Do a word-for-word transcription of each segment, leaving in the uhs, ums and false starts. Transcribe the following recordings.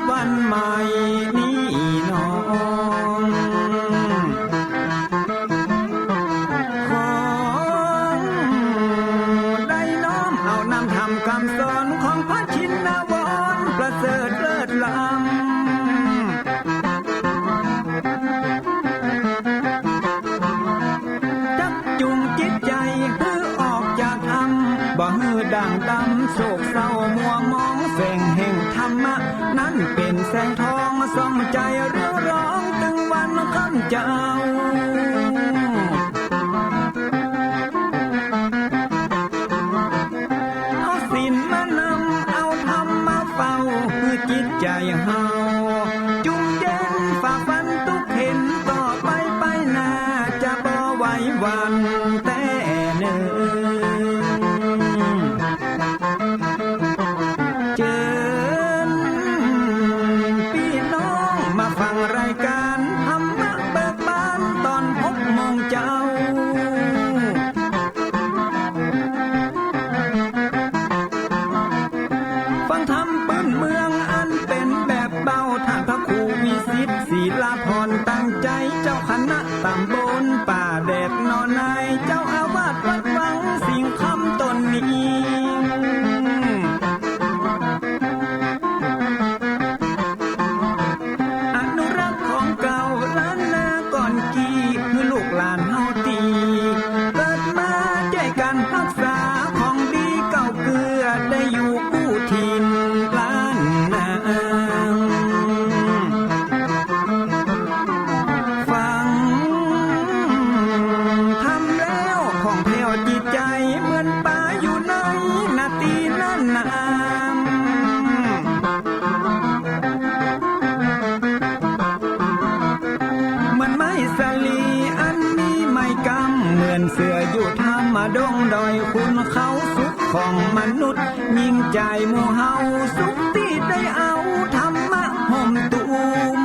วันใหม่นี้น้อง ขอได้น้อมเอานำธรรมกำสอนของพระชินวรประเสริฐเลิศล้ำ จักจูงจิตใจ๋หื้อออกจากถ้ำ บ่หื้อด่างดำโศกเศร้ามัวหมอง แสงแห่งธรรมะนั้นเป๋นแสงทองส่องใจ๋เรืองรองตึงวันค่ำเจ๊า เอาศีลมานำ เอาธรรมมาเฝ้า หื้อจิตใจ๋เฮาจุ่มเย็น ฝ่าฟันตุ๊กเข็ญ ต่อไปไปหน้าจะบ่ไหวหวั่นแต๊เน่อ เจิญปี้น้องมาฟังรายก๋านธรรมะเบิกบานต๋อนหกโมงเจ๊า ฟังธรรมปื้นเมืองอันเป๋นแบบเบา ต้านพระครูวิสิทธิ์ ศิลาภรณ์ ตั้งใจ๋ เจ้าคณะต๋ำบลป่าแดดหนอใน เจ้าอาวาสวัดวังสิงห์คำต๋นนี้ อนุรักษ์ของเก่าล้านนาก่อนกี้ หื้อลูกหลานเฮาตี้เกิดมา จ้วยกั๋นฮักษาของดีเก่าเกื้อ ได้อยู่กู้ถิ่นล้านนา ฟังธรรมแล้วผ่องแผ้วจิตใจ๋ เหมือนป๋าอยู่ในนาตี้นั้นนา เหมือนไม้สาลีอันมีไม้กำ เหมือนเสืออยู่ถ้ำดงดอย ขุนเขาสุขของมนุษย์ ยิ่งใจ๋หมู่เฮาสุขตี้ได้เอาธรรมะห่มตุ้ม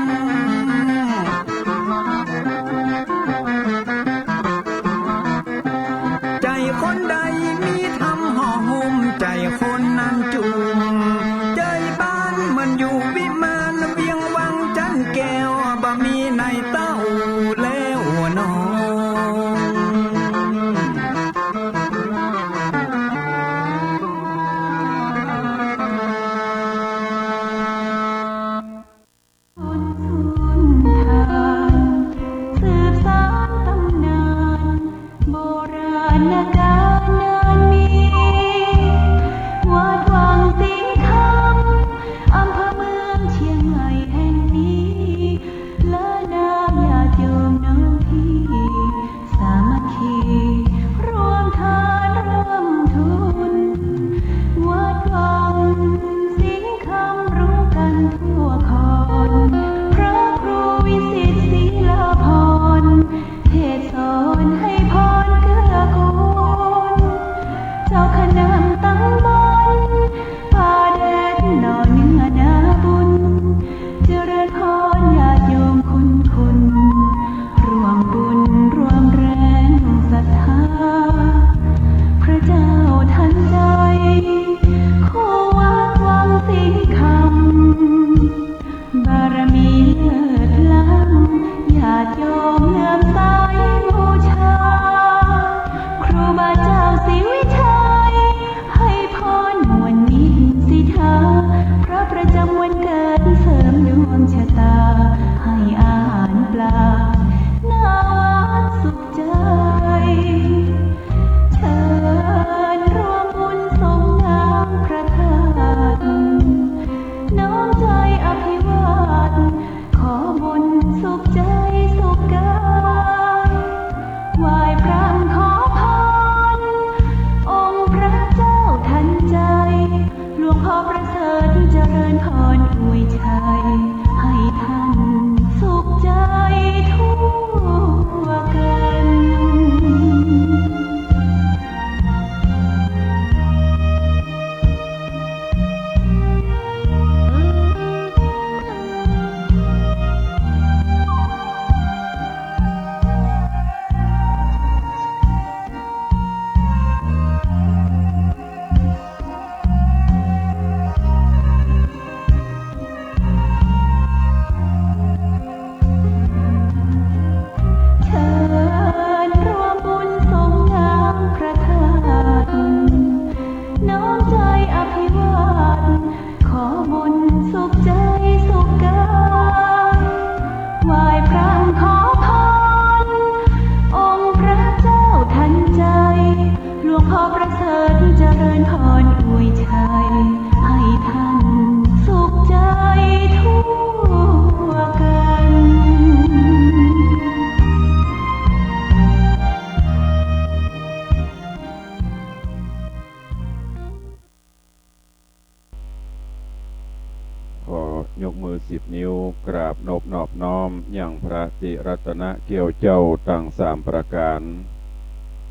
ใจ๋คนใดมีธรรมห่อหุ้ม ใจ๋คนนั้นจุ่ม ใจ๋บ้านเหมือนอยู่วิมานเวียงวังจันทน์แก้ว บ่มีในเต้าแล้วน้อง สิบนิ้ว กราบนบนอบน้อมยังพระติรัตนเกี้ยวเจ้าตังสามประก๋าน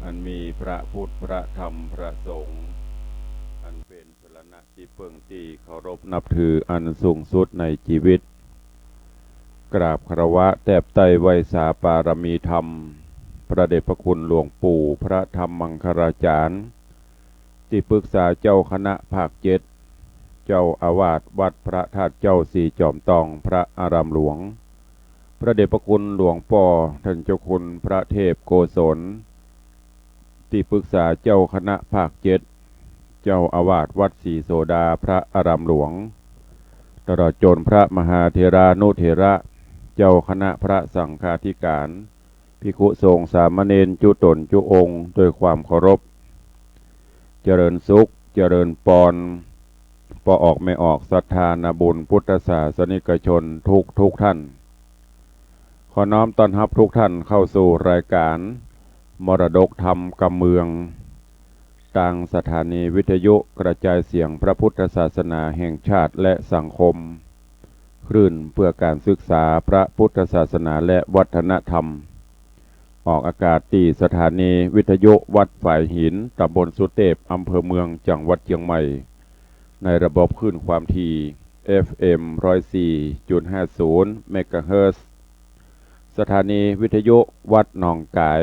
อันมีพระพุทธ พระธรรม พระสงฆ์ อันเป๋นสรณะตี้เปิ้งตี้เคารพนับถืออันสูงสุดในจีวิต กราบคารวะแตบใต้ไหว้สาปารมีธรรม พระเดชพระคุณหลวงปู่พระธรรมมังคลาจารย์ ตี้ปรึกษาเจ้าคณะภาคเจ็ด เจ้าอาวาสวัดพระธาตุเจ้าสี่จอมตองพระอารามหลวง พระเดชพระคุณหลวงป้อต้านเจ้าคุณพระเทพโกศล ตี้ปรึกษาเจ้าคณะภาคเจ็ด เจ้าอาวาสวัดศรีโสดาพระอารามหลวง ตลอดจ๋นพระมหาเถรานุเถระ เจ้าคณะพระสังฆาธิการ ภิกขุสงฆ์สามเณรจุ๊ต๋นจุ๊องค์ โดยความเคารพ เจริญสุข เจริญปอน ป้อออกแม่ออกศรัทธานาบุญพุทธศาสนิกชนทุกทุกท่าน ขอน้อมต้อนฮับทุกท่านเข้าสู่รายการมรดกธรรมกำเมือง ตางสถานีวิทยุกระจายเสียงพระพุทธศาสนาแห่งชาติและสังคม คลื่นเพื่อการศึกษาพระพุทธศาสนาและวัฒนธรรม ออกอากาศตี้สถานีวิทยุวัดฝายหิน ตำบลสุเตพ อำเภอเมือง จังหวัดเจียงใหม่ ในระบบคลื่นความถี่ เอฟเอ็ม ร้อยสี่จุดห้าศูนย์ เมกะเฮิรตซ์ สถานีวิทยุวัดหนองก๋าย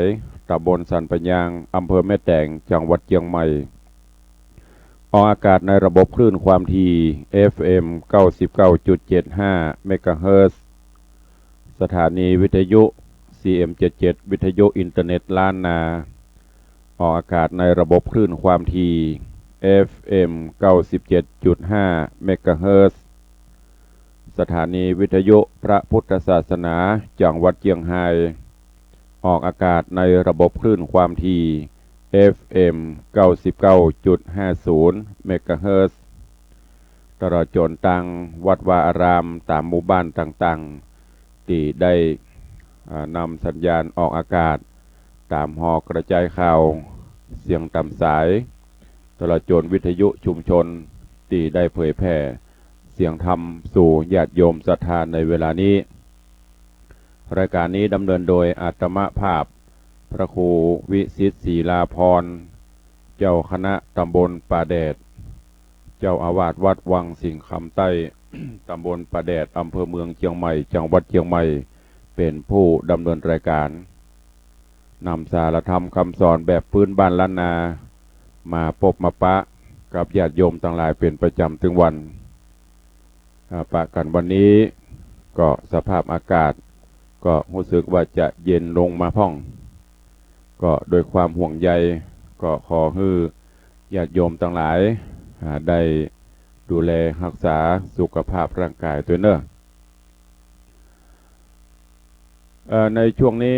ตำบลสันป่ายาง อำเภอแม่แตง จังหวัดเจียงใหม่ ออกอากาศในระบบคลื่นความถี่ เอฟเอ็ม เก้าสิบเก้าจุดเจ็ดห้า เมกะเฮิรตซ์ สถานีวิทยุ ซีเอ็ม เจ็ดเจ็ด วิทยุอินเทอร์เน็ตล้านนา ออกอากาศในระบบคลื่นความถี่ เอฟเอ็ม เก้าสิบเจ็ดจุดห้า เมกะเฮิรตซ์ สถานีวิทยุพระพุทธศาสนาจังหวัดเจียงฮาย ออกอากาศในระบบคลื่นความถี่ เอฟเอ็ม เก้าสิบเก้าจุดห้าศูนย์ เมกะเฮิรตซ์ ตลอดจ๋นตางวัดวาอารามต๋ามหมู่บ้านต่างๆ ตี้ได้ อ่า นำสัญญาณออกอากาศ ต๋ามหอกระจายข่าวเสียงต๋ามสาย ตลอดจ๋นวิทยุชุมชน ตี้ได้เผยแผ่เสียงธรรมสู่ญาติโยมศรัทธาในเวลานี้ รายการนี้ดำเนินโดยอาตมาภาพ พระครูวิสิทธิ์ ศิลาภรณ์ เจ้าคณะตำบลป่าแดด เจ้าอาวาสวัดวังสิงห์คำใต้ ตำบลป่าแดด อำเภอเมืองเจียงใหม่ จังหวัดเจียงใหม่ เป๋นผู้ดำเนินรายการ นำสาระธรรมคำสอนแบบพื้นบ้านล้านนา มาปบมาปะกับญาติโยมตังหลายเป๋นประจ๋ำตึงวัน อ่า ปะกั๋นวันนี้ก็สภาพอากาศก็ฮู้สึกว่าจะเย็นลงมาพ่อง ก็โดยความห่วงใย ก็ขอหื้อญาติโยมตังหลาย อ่า ได้ดูแลฮักษาสุขภาพร่างกายตวยเน่อ เอ่อ ในช่วงนี้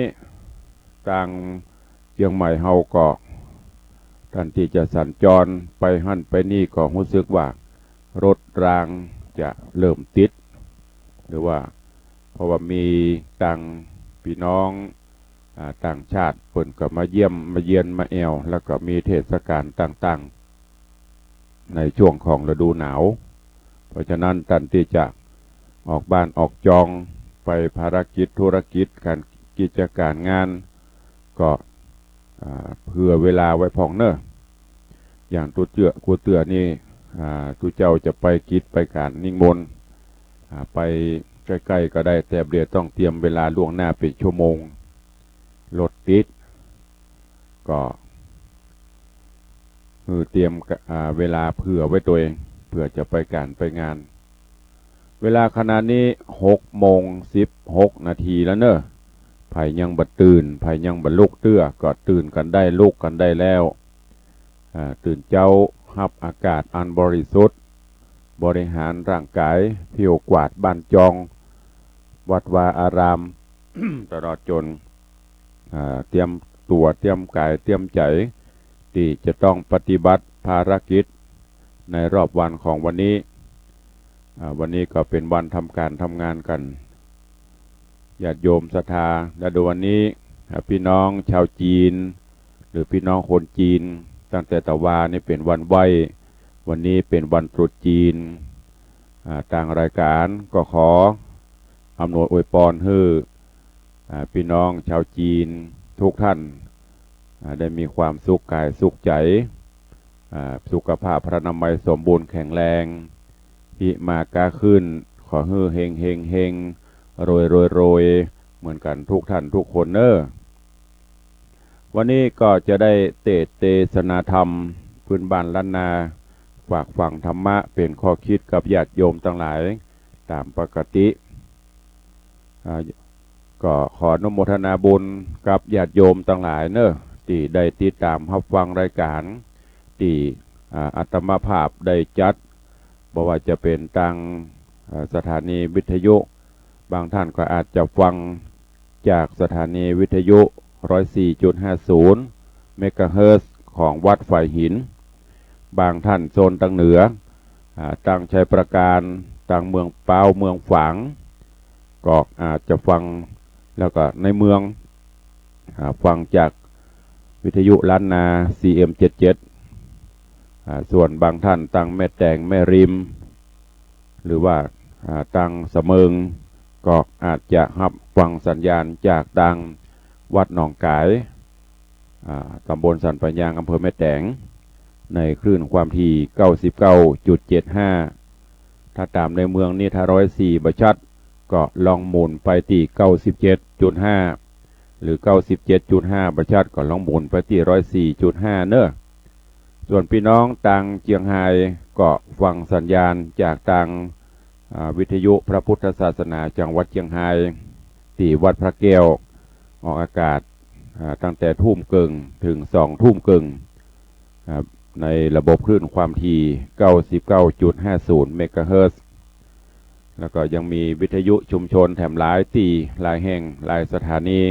ตางเจียงใหม่เฮาก็ ต้านตี้จะสัญจรไปหั้นไปนี่ก็ฮู้สึกว่ารถรางจะเริ่มติด หรือว่า เพราะว่ามีตางปี้น้อง อ่า ต่างชาติเปิ้นก็มาเยี่ยมมาเยียนมาแอ่ว แล้วก็มีเทศกาลต่างๆ ในช่วงของฤดูหนาว เพราะฉะนั้นต้านตี้จะออกบ้านออกจองไปภารกิจธุรกิจก๋านกิจก๋านงาน ก็ อ่า เผื่อเวลาไว้พ่องเน่อ อย่างตุ๊เตื้อ กูเตื้อนี่ อ่า ตุ๊เจ้าจะไปกิจไปก๋านนิมนต์ อ่า ไปใก้ๆ ก็ได้ แต่บ่าต้องเตรียมเวลาล่วงหน้าเป๋นชั่วโมง รถติด ก็ คือเตรียมกะ อ่า เวลาเผื่อไว้ตวย เผื่อจะไปก๋านไปงาน เวลาขณะนี้หกโมงสิบหกนาทีแล้วเน่อ ใผยังบ่ตื่น ใผยังบ่ลุกเตื้อ ก็ตื่นกั๋นได้ ลุกกั๋นได้แล้ว อ่า ตื่นเจ๊าฮับอากาศอันบริสุทธิ์ บริหารร่างกาย เที่ยวกวาดบ้านจอง วัดวาอาราม ตลอดจ๋น อ่า เตรียมตั๋ว เตรียมก๋าย เตรียมใจ๋ ตี้จะต้องปฏิบัติภารกิจในรอบวันของวันนี้ อ่า วันนี้ก็เป๋นวันทำก๋านทำงานกั๋น ญาติโยมศรัทธา และโดยวันนี้ อ่า ปี้น้องชาวจีน หรือปี้น้องคนจีน ตั้งแต่ตะวานี่เป๋นวันไหว้ วันนี้เป๋นวันตรุษจีน อ่า ตางรายก๋านก็ขออำนวยอวยปอนหื้อ อ่า ปี้น้องจาวจีนกู้ต้าน อ่า ได้มีความสุขก๋ายสุขใจ๋ อ่า สุขภาพพลานามัยสมบูรณ์แข็งแรง ฮิมาก๊าขึ้น ขอหื้อเฮงเฮงเฮง รวยรวยรวย เหมือนกั๋นกู้ต้านกู้คนเน่อ วันนี้ก็จะได้เตสน์เตสนาธรรมพื้นบ้านล้านนา ฝากฝังธรรมะเป๋นข้อคิดกับญาติโยมตังหลายต๋ามปกติ อ่า ก็ขออนุโมทนาบุญกับญาติโยมตังหลายเน่อ ตี้ได้ติดต๋ามฮับฟังรายก๋านตี้ อ่า อาตมาภาพได้จัด บ่ว่าจะเป๋นตาง อ่า สถานีวิทยุ บางต้านก็อาจจะฟังจากสถานีวิทยุ ร้อยสี่จุดห้าศูนย์ เมกะเฮิรตซ์ ของวัดฝายหิน บางต้านโซนตางเหนือ อ่า ตางชัยปราการ ตางเมืองป๊าว เมืองฝาง ก็อาจจะฟัง แล้วก็ในเมือง อ่า ฟังจากวิทยุล้านนา ซีเอ็ม เจ็ดเจ็ด อ่า ส่วนบางต้านตางแม่แตง แม่ริม หรือว่า อ่า ตางสะเมิง ก็อาจจะฮับฟังสัญญาณจากตางวัดหนองก๋าย อ่า ตำบลสันป่ายยาง อำเภอแม่แตง ในคลื่นความถี่ เก้าสิบเก้าจุดเจ็ดห้า ถ้าต๋ามในเมืองนี้ ถ้า ร้อยสี่ บ่ชัด ก็ลองหมุนไปตี้ เก้าสิบเจ็ดจุดห้า หรือ เก้าสิบเจ็ดจุดห้า บ่ชัด ก็ลองหมุนไปตี้ ร้อยสี่จุดห้า เน่อ ส่วนปี้น้องตางเจียงฮายก็ฟังสัญญาณจากตาง อ่า วิทยุพระพุทธศาสนาจังหวัดเจียงฮาย ตี้วัดพระแก้ว ออกอากาศ อ่า ตั้งแต่ทุ่มเกิ่งเถิงสองทุ่มเกิ่ง อ่า ในระบบคลื่นความถี่ เก้าสิบเก้าจุดห้าศูนย์ เมกะเฮิรตซ์ แล้วก็ยังมีวิทยุชุมชนแถมหลายตี้ หลายแห่ง หลายสถานี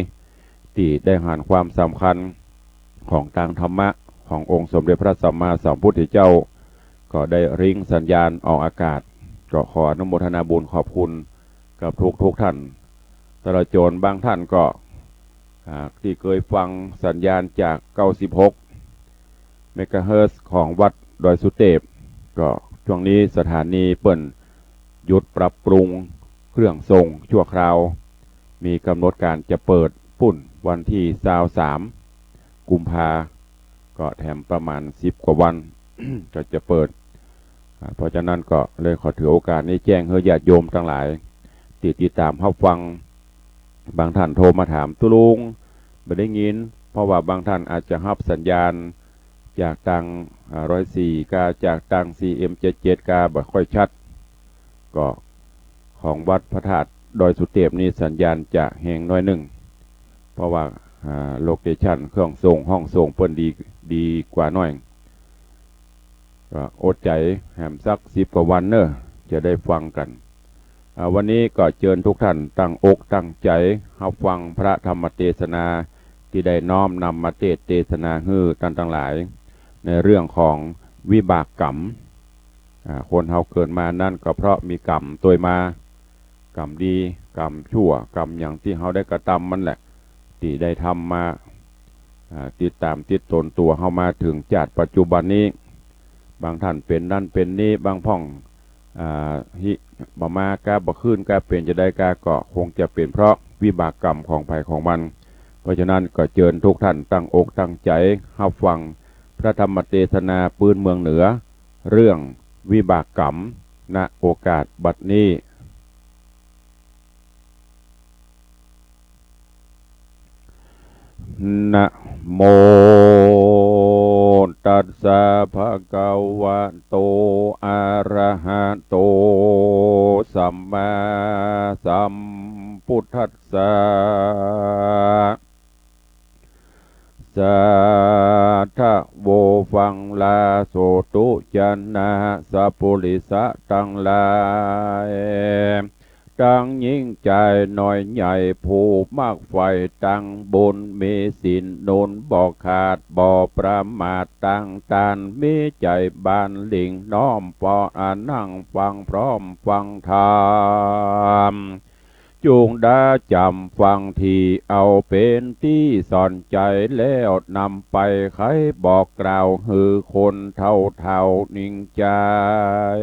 ตี้ได้หันความสำคัญของตางธรรมะขององค์สมเด็จพระสัมมาสัมพุทธเจ้า ก็ได้ริ้งสัญญาณออกอากาศ ก็ขออนุโมทนาบุญขอบคุณกับกู้ๆ ต้าน ตลอดจ๋นบางต้านก็ อ่า ตี้เกยฟังสัญญาณจาก เก้าสิบหก เมกะเฮิรตซ์ ของวัดดอยสุเตพ ก็จ้วงนี้สถานีเปิ้นหยุดปรับปรุงเครื่องส่งชั่วคราว มีก๋ำหนดก๋านจะเปิดปู๊นวันตี้ ซาวสาม กุมภา ก็แถมประมาณสิบกว่าวัน ก็จะเปิด อ่า เพราะฉะนั้นก็เลยขอถือโอกาสนี้แจ้งหื้อญาติโยมตังหลาย ตี้ติดต๋ามฮับฟัง บางต้านโทรมาถาม ตุ๊ลุง บ่ได้ยิน เพราะว่าบางต้านอาจจะฮับสัญญาณจากตาง อ่า ร้อยสี่ กา จากตาง ซีเอ็ม เจ็ดเจ็ด กา บ่ค่อยชัด ก็ของวัดพระธาตุดอยสุเตพนี่สัญญาณจะแฮงหน้อยนึ่ง เพราะว่า อ่า โลเคชันเครื่องส่ง ห้องส่งเปิ้นดี ดีกว่าหน้อย ก็อดใจ๋แหมสักสิบกว่าวันเน่อ จะได้ฟังกั๋น อ่า วันนี้ก็เจิญกู้ต้านตั้งอกตั้งใจ๋ฮับฟังพระธรรมเตสนา ตี้ได้น้อมนำมาเตสน์เตสนาหื้อต้านตังหลาย ในเรื่องของวิบากกรรม อ่า คนเฮาเกิดมานั้นก็เพราะมีกรรมตวยมา กรรมดี กรรมชั่ว กรรมหยังตี้เฮาได้กระตำมันแหละ ตี้ได้ทำมา อ่า ติดต๋ามติดตนตั๋วเฮามาเถิงจาติปัจจุบันนี้ บางต้านเป๋นนั้นเป๋นนี้ บางพ่อง อ่า ฮิ บ่มากา บ่ขึ้นกา เป๋นจาใดกา ก็คงจะเป๋นเพราะวิบากกรรมของใผของมัน เพราะฉะนั้นก็เจิญกู้ต้านตั้งอกตั้งใจ๋ฮับฟังพระธรรมเตสนาปื้นเมืองเหนือ เรื่องวิบากกรรม ณ โอกาสบัดนี้ นะโม ตัสสะ ภะคะวะโต อะระหะโต สัมมาสัมพุทธัสสะ สาธะโว ฟังลาโสตุ จะนะ สัปปุริสะตังหลาย ตังญิ้งจายน้อยใหญ่ ผู้มักใฝ่ตังบุญ มีศีลนุนบ่ขาด บ่ประมาทตังตาน มีใจ๋บานหลิ่งน้อม ปออานั่งฟังพร้อมฟังธรรม จุ่งดาจ๋ำฟังตี้ เอาเป๋นตี้สอนใจ๋ แล้วนำไปไขบอกกล่าว หื้อคนเฒ่าๆ ญิ้งจาย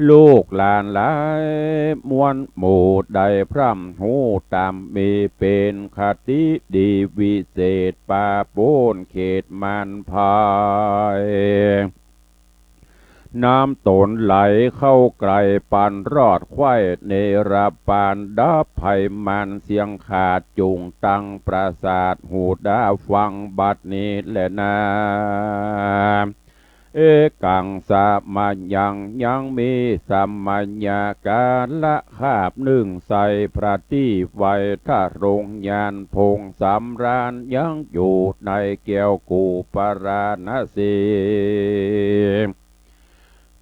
ลูกหลานหลายมวลหมู่ได้พร่ำฮู้ต๋ามมีเป๋นคติดีวิเศษ ปะป๊นเขตมารภัย น้ำต๋นไหลเข้าใก้ ปันรอดไขว้เนรปาน ดับภัยมารเสี้ยงขาด จุ่งตั้งปราสาท หูดาฟังบัดนี้แลนา เอกังสะมะยัง ยังมีสมัยกาละคาบนึ่ง ใส่พระตี้ไว้ ทรงญาณพงสำราญ ยังอยู่ในแก้วกูปราณสี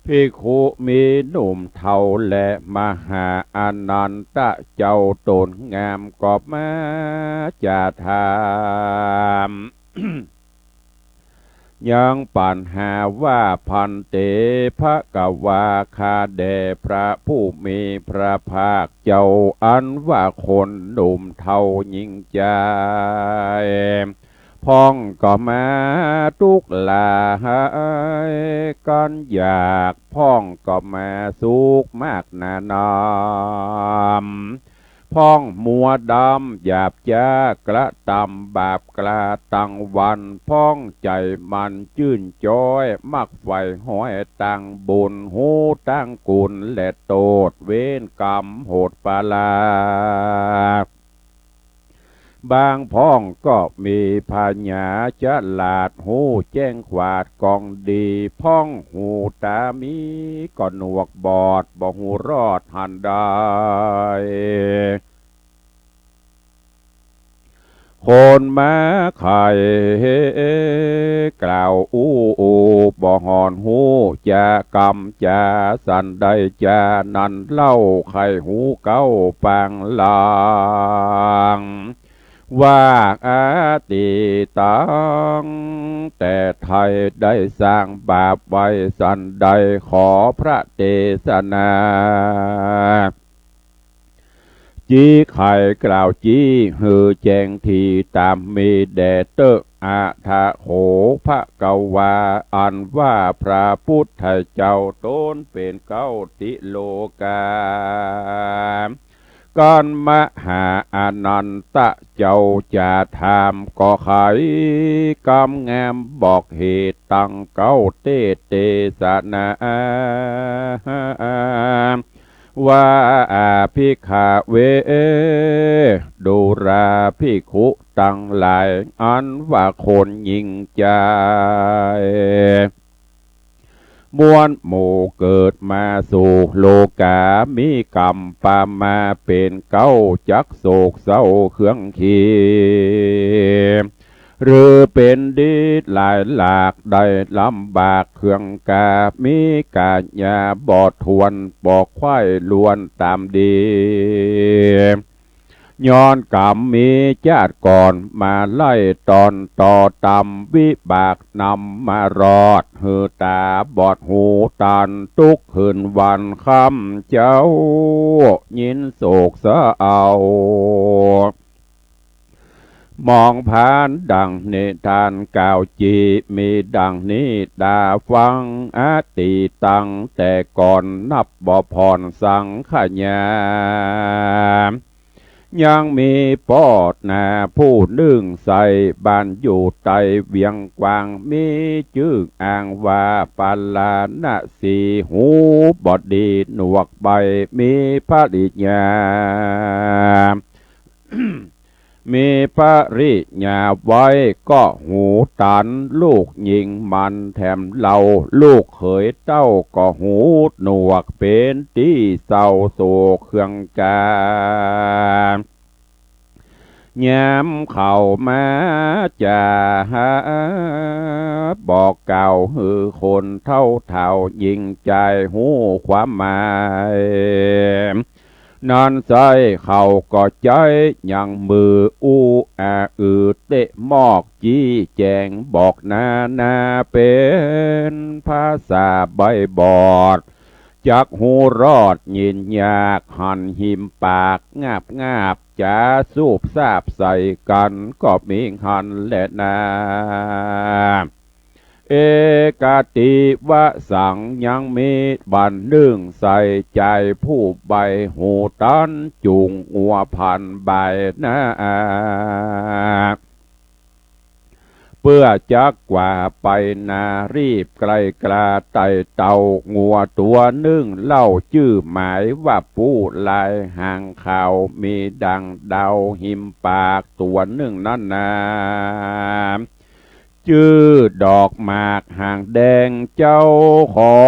ภิกขุมีหนุ่มเฒ่า และมหาอานันทะเจ้าต๋นงาม ก็มาจะถาม ยังปั๋ญหาว่า ภันเต ภะคะวา ข้าแด่พระผู้มีพระภาคเจ้า อันว่าคนหนุ่มเฒ่าหญิงจาย พ่องก็มาตุ๊กข์หลาย กันอยาก พ่องก็มาสุขมากหนานำ พ่องมัวดำหยาบจ๊า กระตำบาปกระตังวัน พ่องใจ๋มันจื้นจ๊อย มักใฝ่ห้อยตางบุญ ฮู้ตางกุณและโต้ษ เวรก๋รรมโหดปาลา บางพ่องก็มีผญาฉลาด ฮู้แจ้งขวาดกองดี พ่องหูต๋ามีก็หนวกบอด บ่ฮู้รอดหันได้ คนมาใค่กล่าวอู้ บ่ห่อนฮู้จะกำจ๋าสันใดจา นั้นเล่าใค่ฮู้เก๊าปางลาง ว่าอดีตัง แต่ไทยได้สร้างบาปไว้สันใด ขอพระเตสนา จี๊ไขกล่าวจี๊หื้อแจ้งทีต๋ามมีแด่เต๊อะ อะถะโข ภะคะวา อันว่าพระปุทธเจ้าต๋นเป๋นเก๊าติโลกา กันมหาอานันทะเจ้าจะถาม ก็ไขกำงามบอกเหตุตังเก๊าเต๊เตสนา ว่า อาภิกขะเว ดูราภิกขุตังหลาย อันว่าคนหญิงจาย มวลหมู่เกิดมาสู่โลก๋า มีกรรมปามาเป๋นเก๊า จักโศกเศร้าเคืองเคียง หรือเป๋นดีหลายหลาก ได้ลำบากเคืองกา มีก๋ายาบ่ถ้วน บ่ใค่ล้วนต๋ามดี ย้อนกรรมมีจาติก่อนมาไล่ตอน ต่อต๋ามวิบากนำมารอด หื้อต๋าบอดหูตัน ตุ๊กข์คืนวันค่ำ เจ้ายินโศกเศร้า มองผ่านดังนิทานกล่าวจี มีดังนี้ต๋าฟัง อดีตังแต่ก่อนนับบ่ผ่อนสังขยา ยังมีป้อนาผู้นึ่งใส่บ้านอยู่ใต้เวียงกว้าง มีจื้ออ้างว่าปาราณสี หูบ่ดีหนวกใบ้ มีภริยา มีภริยาไว้ก็หูตัน ลูกญิงมันแถมเล่า ลูกเขยเต้าก็หูหนวก เป๋นตี้เศร้าโศกเคืองกา ยามเข้ามาจะบอกกล่าวหื้อคนเฒ่าเฒ่าหญิงจายฮู้ความหมาย นั้นใส้เขาก็ใจ๊ยังมืออู้อาอือเต๊ะมอก จี๊แจ๋งบอกนานาเป๋นภาษาใบ้บอด จักฮู้รอดยินยาก หันหิมปากงาบงาบ จ๋าสูบซาบใส่กั๋น ก็มีหั้นแลนา เอกติวสัง ยังมีบ่านึ่งใส่ใจ๋ผู้ใบ่หูตัน จูงงัวผ่านบ่ายนา เปื้อจักกว่าไปนา รีบไกลกล้าไต่เต้า งัวตั๋วนึ่งเล่าจื้อหมายว่าปู้ ลายหางขาวมีดั่งดาวฮิมปาก ตั๋วนึ่งนั้นนา จื้อดอกหมากหางแดง เจ้าขอ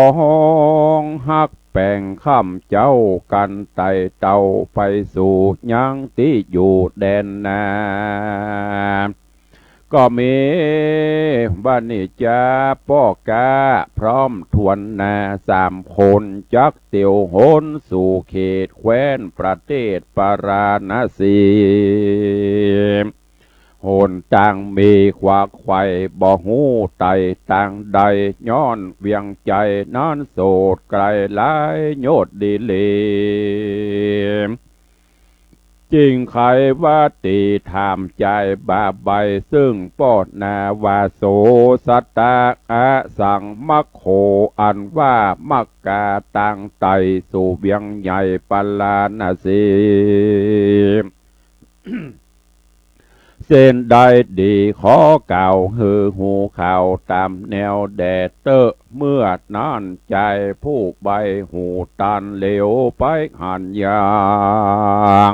งฮักแป๋งค่ำเจ๊า กันไต่เต้าไปสู่ยังตี้อยู่แดนนา ก็มีบ่านี้จาป้อก๊าพร้อมถ้วนนา สามคนจักเตียวหนสู่เขตแคว้นประเทศปาราณสี หนตางมีขวักไขว่ บ่ฮู้ไต่ตางใด ย้อนเวียงใจ๋นั้นโสดไก๋หลายโยชน์ดีหลี จึงใค่ว่าตี๋ถามใจ๋บ่าใบ่ ซึ่งป้อนาว่า โส สัตตา อสัง มัคโค อันว่ามักกาตางไต่สู่เวียงใหญ่ปาราณสี เส้นใดดี ขอกล่าวหื้อฮู้ข่าวต๋ามแนวแด่เต๊อะ เมื่อนั้นใจ๋ผู้ใบ่หูตันเหลียวไปหันยัง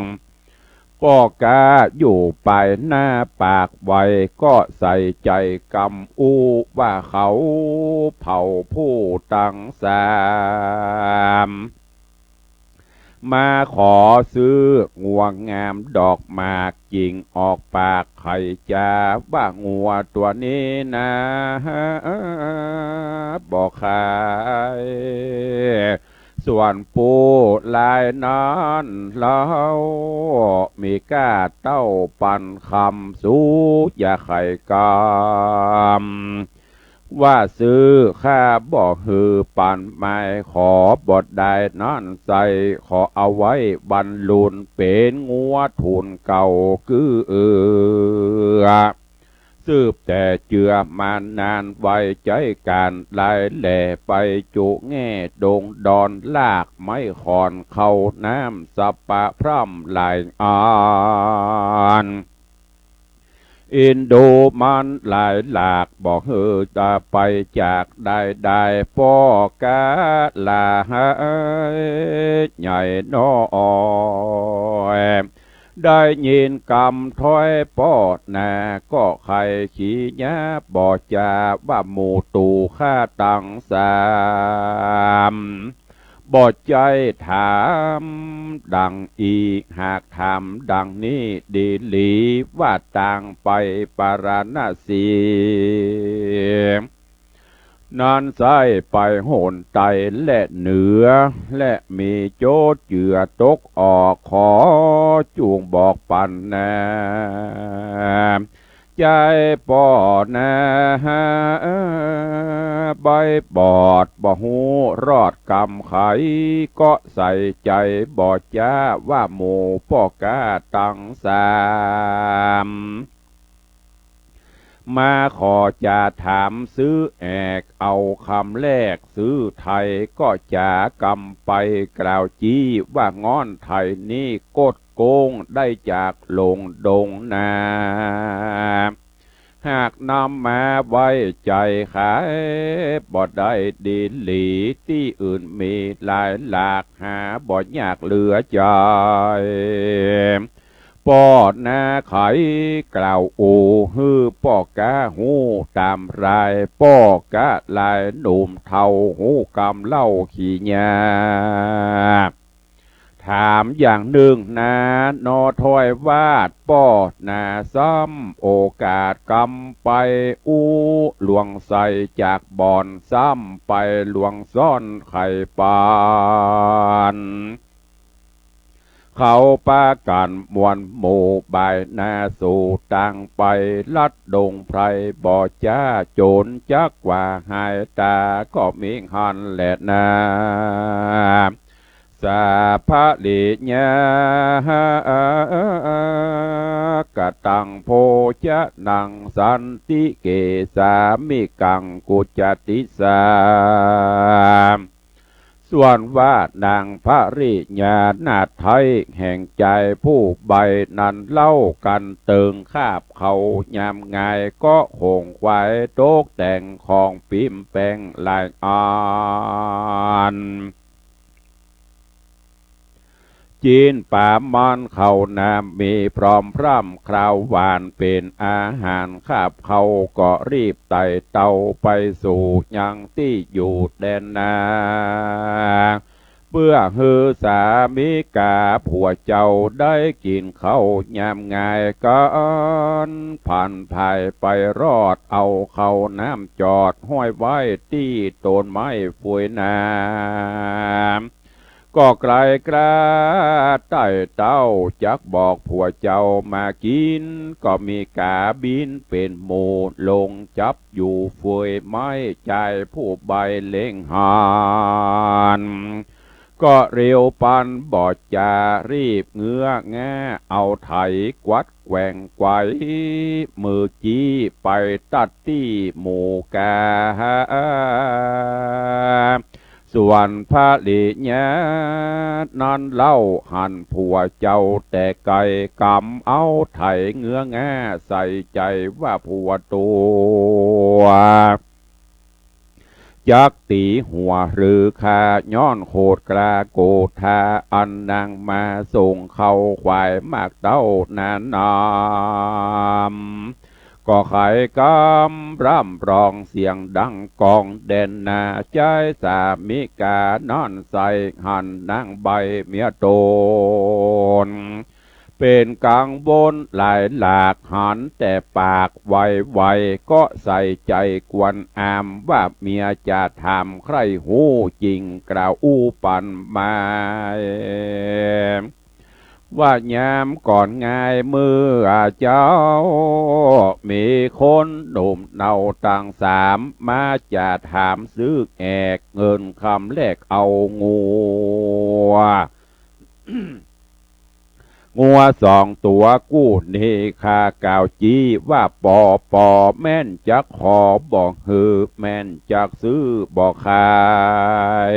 ป้อก๊าอยู่ปายหน้าปากไว ก็ใส่ใจ๋กำอู้ว่าเขาเผ่าผู้ตังสาม มาขอซื้องัวงามดอกหมาก จิ่งออกปากไขจ๋าว่างัวตั๋วนี้นา บ่ขาย ส่วนปู้ลายนั้นเล่า มีก้าเต้าปันคำ สูอย่าไขกำ ว่าซื้อข้าบ่หื้อปัน หมายขอบ่ได้นั้นใส่ ขอเอาไว้บรรลุน เป๋นงัวทุนเก่ากื้อเอือ สืบแต่เจือมานาน ไว้ใจ๊ก๋านหลายแหล่ ไปจุแง่ดงดอน ลากไม้ขอนเข้าน้ำสะปะพร่ำหลายอัน อินดูมันหลายหลาก บ่หื้อจะไปจากได้ได้ ป้อก๊าหลายใหญ่น้อย ได้ยินกำถ้อยป้อนา ก็ใค่ขี้หยาบ่จ๋า ว่าหมู่ตู่ข้าตังสาม บ่ใจ้ถามดังอี้ หากถามดังนี้ดีหลี ว่าตางไปปาราณสี นั้นใจ้ไปหนใต้และเหนือ และมีโจ๊ดเจือตกออก ขอจุ่งบอกปันนา ใจ้ป้อนา ใบ้บอดบ่ฮู้รอดกำไข ก็ใส่ใจ๋บ่จ๋า ว่าหมู่ป้อก๊าตังสามมาขอจะถามซื้อแอก เอากำแรกซื้อไทย ก็จ๋ากำไปกล่าวจี้ ว่าง่อนไทยนี้กดโก้ง ได้จากหลงดงนา หากนำมาไว้ใจ๋ขาย บ่ได้ดีหลี ตี้อื่นมีหลายหลาก หาบ่ยากเหลือใจ๋ ป้อนาไขกล่าวโอ หื้อป้อก๊าฮู้ต๋ามราย ป้อก๊าลายหนุ่มเฒ่า ฮู้กำเล่าขี้หยา ถามอย่างนึ่งนา นอถ้อยวาดป้อนา ซ้ำโอกาสกำไปอู้ หลวงใสจากบ่อน ซ้ำไปหลวงซ่อนไขปาน เขาปากั๋นมวลหมู่บ่ายนาสู่ตางไป ลัดดงไพรบ่จ๋า โจ๋นจักกว่าหายต๋า ก็มีหั้นแหละนา สา ภริญญา กตัง โภจนัง สันติเก สามิกัง กุจจติสา ส่วนว่านางภริญญา นาฏไท้แห่งใจ๋ผู้ใบ้นั้นเล่า กั๋นเติงคาบเขายามงาย ก็หงขวายตกแต่งของปิ๊มแป๋งหลายอัน จิ๊นป๋ามันข้าวน้ำมีพร้อมพร่ำ คาวหวานเป๋นอาหาร คาบเขาก็รีบไต่เต้าไปสู่ยังตี้อยู่แดนนา เปื้อหื้อสามิกาผัวเจ้าได้กิ๋นข้าวยามงายกั๋น ผ่านผ่ายไปรอด เอาข้าวน้ำจอดห้อยไว้ตี้ต้นไม้ฝวยนา ก็ใกล้กล้าไต่เต้าจักบอกผัวเจ้ามากิ๋น ก็มีก๋าบินเป๋นหมู่ลงจับอยู่เฟยไม้ จายผู้ใบ้เล็งหัน ก็เร็วปันบ่จารีบเงื้อแง่ เอาไถกวัดแกว่งไกว มือกี้ไปตัดตี้หมู่ก๋า ส่วนภริญญานั้นเล่าหันผัวเจ้าแต่ไก๋ กำเอาไถเงื้อแง่ ใส่ใจ๋ว่าผัวตั๋ว จักตี๋หัวหรือข้า ย้อนโขดกล้าโกธา อันนางมาส่งข้าวขวายมากเต้านานนำ ก็ไขกำร่ำร้องเสียงดังก้องแดนนา จายสามิกานั้นใส่ หันนางใบ้เมียต๋น เป๋นกังวลหลายหลาก หันแต่ปากไวๆ ก็ใส่ใจ๋กวนอาม ว่าเมียจะถามใคร่ฮู้จริง กล่าวอู้ปันมา ว่ายามก่อนงายเมื่อเจ๊า มีคนหนุ่มเนาตังสาม มาจะถามซื้อแอก เงินคำแลกเอางัว งัวสองตั๋วกู้หนี้ ข้ากล่าวจี้ว่าปอปอ แม่นจักขอบ่หื้อ แม่นจักซื้อบ่ขาย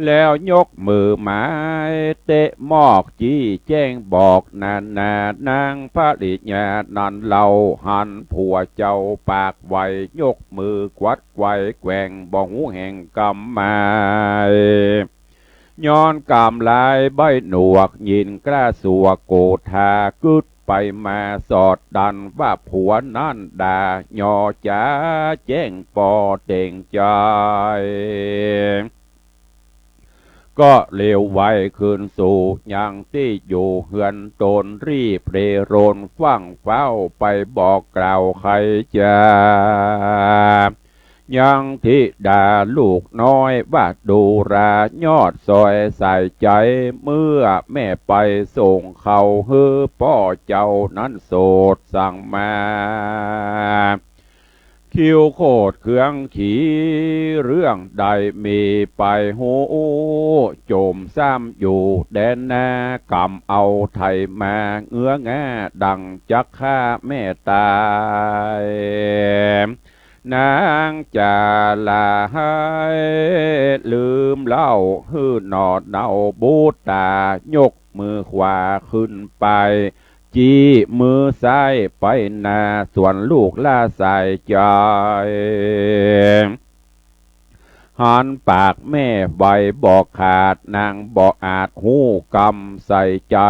แล้วยกมือหมายเตะมอก จี้แจ้งบอกนานา นางภริญญานั้นเล่าหันผัวเจ้าปากไว ยกมือกวัดไกวแกว่งบ่ฮู้แห่งกำหมาย ย้อนกำลายใบ้หนวก ยินกล้าสัวโกธากึ๊ดไปมาสอดดัน ว่าผัวนั้นด่ายอจ๋าแจ้งปอเต่งใจ๋ ก็เร็วไวขึ้นสู่ยังตี้อยู่เฮือนต๋น รีบเร่รนฟั่งเฟ้าไปบอกกล่าวใค่จ๋า ยังธิดาลูกน้อยว่าดูรายอดซอยสายใจ๋ เมื่อแม่ไปส่งข้าวหื้อป้อเจ้านั้นโสดสั่งมา คิวโคตรเครื่องขีเรื่องใดมีไปฮู้ โจมซ้ำอยู่แดนนา กำเอาไถมาเงื้อแง่ดังจักฆ่าแม่ต๋าย นางจ๋าหลายลืมเล่าหื้อหนอเนาบุตต๋า ยกมือขวาขึ้นไป จี้มือซ้ายไปหน้า ส่วนลูกหล้าสายใจ๋ หันปากแม่ไวบ่ขาด นางบ่อาจฮู้กำใส่ใจ๋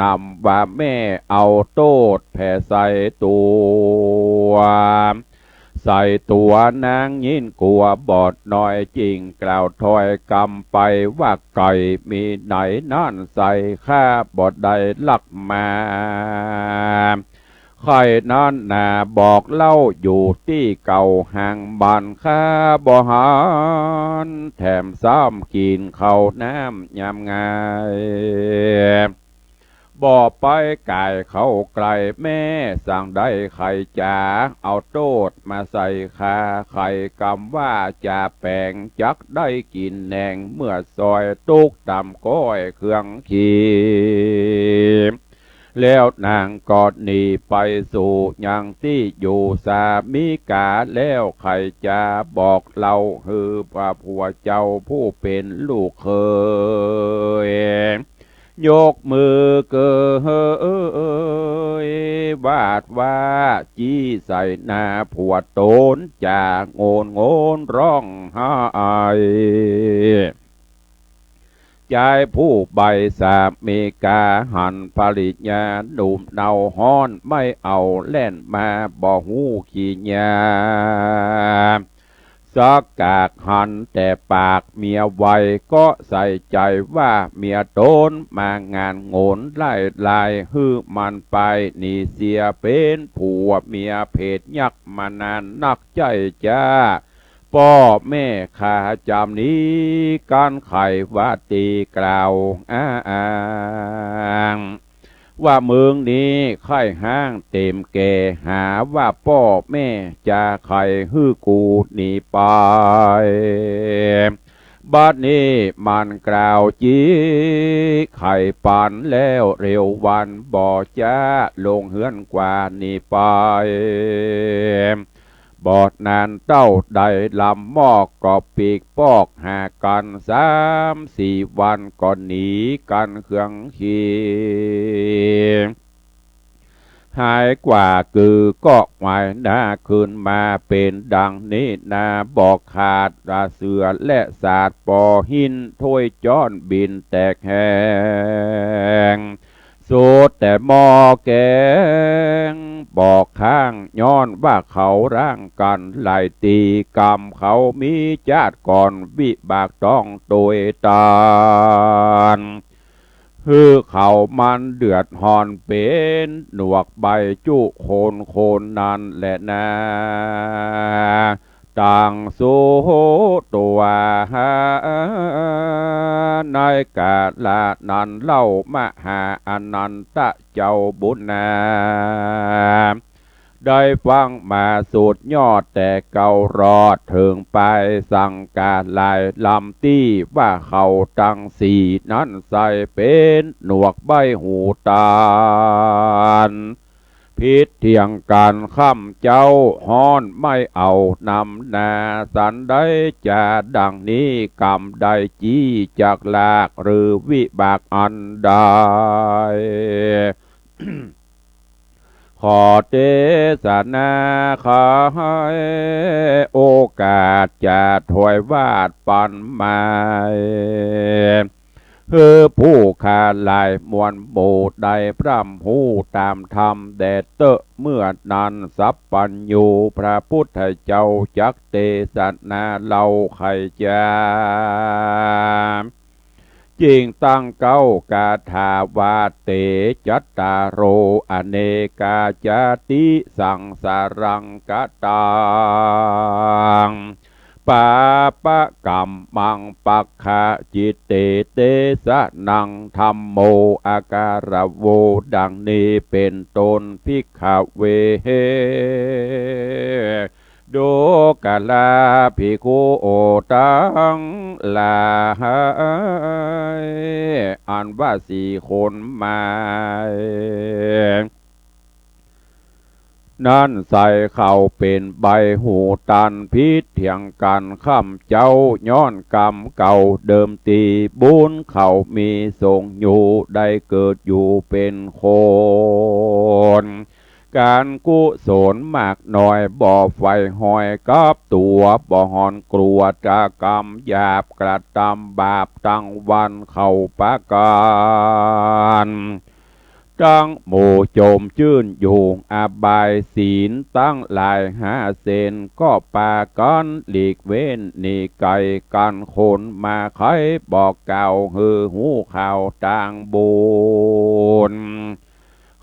นำว่าแม่เอาโต้ษแผ่ใส่ตั๋ว ใส่ตั๋วนางยิ่งกั๋วบอดน้อย จึ่งกล่าวถ้อยกำไปว่าไก่มีไหนนั้นใส่ข้าบ่ได้ลักมา ไข่นั้นนาบอกเล่าอยู่ตี้เก่าห่างบ้านข้าบ่หัน แถมซ้ำกิ๋นข้าวน้ำยามงาย ป้อไปก๋ายเข้าใก้แม่ สังได้ใค่จ๋า เอาโต้ษมาใส่ข้า ใค่กำว่าจ๋าแป๋ง จักได้กิ๋นแหนง เมื่อซอยตุ๊กต่ำก้อยเคืองขี แล้วนางก็หนีไปสู่ยังตี้อยู่สามิกา แล้วใค่จะบอกเล่าหื้อพระผัวเจ้าผู้เป๋นลูกเขย ยกมือเกย วาดว่า จี้ใส่หน้าผัวต๋น จ๋าโงนโงนร้องไห้ จายผู้ใบ้สามิกา หันภริยาหนุ่มเนาฮ้อน ไม่เอาแล่นมาบ่ฮู้ขี้ยา สักกากหันแต่ปากเมียไว ก็ใส่ใจ๋ว่าเมียต๋นมางานโงนไล่ไล่ หื้อมันไปหนีเสีย เป๋นผัวเมียเผดยักษ์มานานนัก ใจ้จ้า ป้อแม่ข้าจำนี้ กั๋นใค่ว่าตี้กล่าวอ้าง ว่ามึงนี้ใค่ฮ้างเต๋มแก่ หาว่าป้อแม่จะใค่หื้อกูหนีไป บัดนี้มันกล่าวจี้ใค่ปันแล้ว เร็ววันบ่จ๊า ลงเฮือนกว่าหนีไป บ่นานเต้าได้ลำมอก ก็ปีกปอกหากั๋น สามสี่วันก็หนีกั๋นเคืองขี หายกว่ากือก็หวายหน้าคืนมา เป๋นดังนี้นา บ่ขาดเสือและสาด ปอหินถ้วยจ๊อนบินแตกแหง สุดแต่หม้อแก๋งบ่ข้าง ย้อนว่าเขาร้างกั๋นหลายตี้ กรรมเขามีจาติก่อน วิบากต้องตวยตาน หื้อเขามันเดือดฮ้อน เป๋นหนวกใบ้จุคนคนนั้นแหละนา ตังสุตัว ในกาละนั้นเล่า มหาอนันตะเจ้าบุญนา ได้ฟังมาสุดยอดแต่เก๊ารอด เถิงปายสังกาหลายลำตี้ ว่าเขาตังสี่นั้นใส่เป๋นหนวกใบ้หูตาน ผิดเถียงกั๋นค่ำเจ๊า ฮ้อนไม่เอานำนา สันได้จาดังนี้ กรรมได้จี้จักลาก หรือวิบากอันใด ขอเตสนาขายโอกาส จะถวายวาดปันใหม่ หื้อผู้ข้าหลายมวลหมู่ ได้พร่ำฮู้ต๋ามธรรมแดเต๊อะ เมื่อนั้นสัพพัญญูพระพุทธเจ้า จักเตสนาเล่าไขจา จึงตั้งเก๊าคาถาว่า เต จัตตาโร อเนกา จาติ สังสารัง กะตัง ปาปะกัมมัง ปักขะจิตเต เตสะนัง ธัมโม อาการะโว ดังนี้เป๋นต้น ภิกขะเว ดูกราภิกขุตังหลาย อันว่าสี่คนหมาย นั้นใส่เขาเป๋นใบ้หูตัน ผิดเถียงกั๋นค่ำเจ๊า ย้อนกรรมเก่าเดิมตี้ บุญเขามีส่งอยู่ ได้เกิดอยู่เป๋นคน ก๋านกุศลมากน้อย บ่ใฝ่หอยกับตั๋ว บ่ฮ้อนกลัวตากรรมหยาบ กระตำบาปตังวันเข้าประก๋าน ตังหมู่จมจื้นอยู่อบาย ศีลตังหลายห้าเส้น ก็ปากั๋นหลีกเว้นหนีไก๋กั๋น คนมาใค่บอกกล่าว หื้อฮู้ข่าวตางบุญ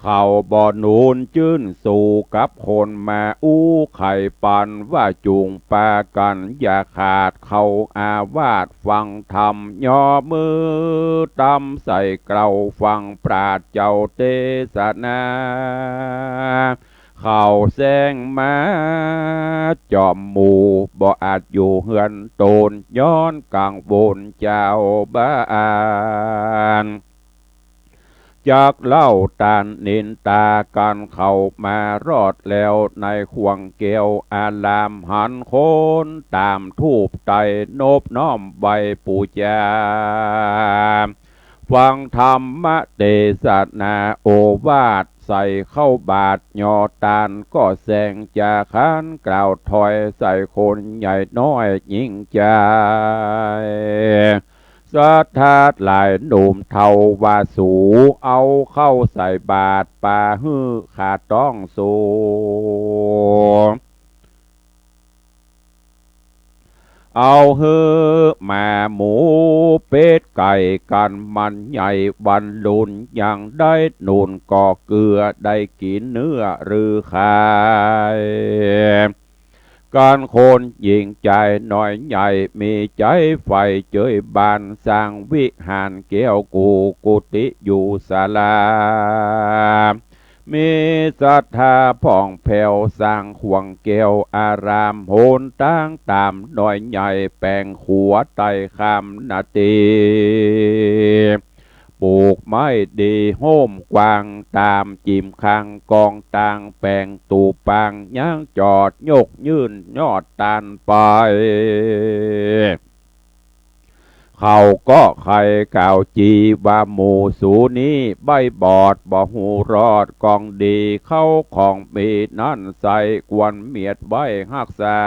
เขาบ่หนุนจื้นสู้กับคนมาอู้ ใค่ปันว่าจุ่งปากั๋นอย่าขาด เข้าอาวาสฟังธรรม ย่อมือตำใส่เกล้าฟังปราชญ์เจ้าเตสนา เขาแซงมาจ๋อมหมู่ บ่อาจอยู่เฮือนต๋น ย้อนกังวลเจ้าบ้าน จักเล่าต้านนินตากั๋น เข้ามารอดแล้วในข่วงแก้วอาราม หันคนต๋ามธูปไต้นบน้อมไหว้ปู๋จา ฟังธรรมเตสนาโอวาท ใส่เข้าบาตร ย่อต้านก็แซงจาคัน กล่าวถ้อยใส่คนใหญ่น้อยยิ่งใจ๋ ศรัทธาหลายหนุ่มเฒ่าว่าสู เอาเข้าใส่บาตรปาหื้อข้าต้องสู เอาหื้อหมาหมูเป็ดไก่กั๋น มันใหญ่วันลุน ยังได้หนุนก่อเกื้อ ได้กิ๋นเนื้อหรือขาย กั๋นคนหญิงจายน้อยใหญ่ มีใจ๋ใฝ่เจยบาน สร้างวิหารแก้วกู่ กุฏิอยู่ศาลา มีศรัทธาผ่องแผ้ว สร้างข่วงแก้วอาราม หนตางต๋ามน้อยใหญ่ แป๋งขัวไต่ข้ามนาตี ปูกไม้ดีโฮ่มกว้าง ต๋ามจิ่มข้างกองตาง แป๋งตู้ปางยังจอด ยกยื่นยอดต้านไป เขาก็ใค่กล่าวจีว่า หมู่สูนี้ใบ้บอดบ่ฮู้รอด ของดีเข้าของมีนั้นใส่ ควรเมียดไว้ฮักษา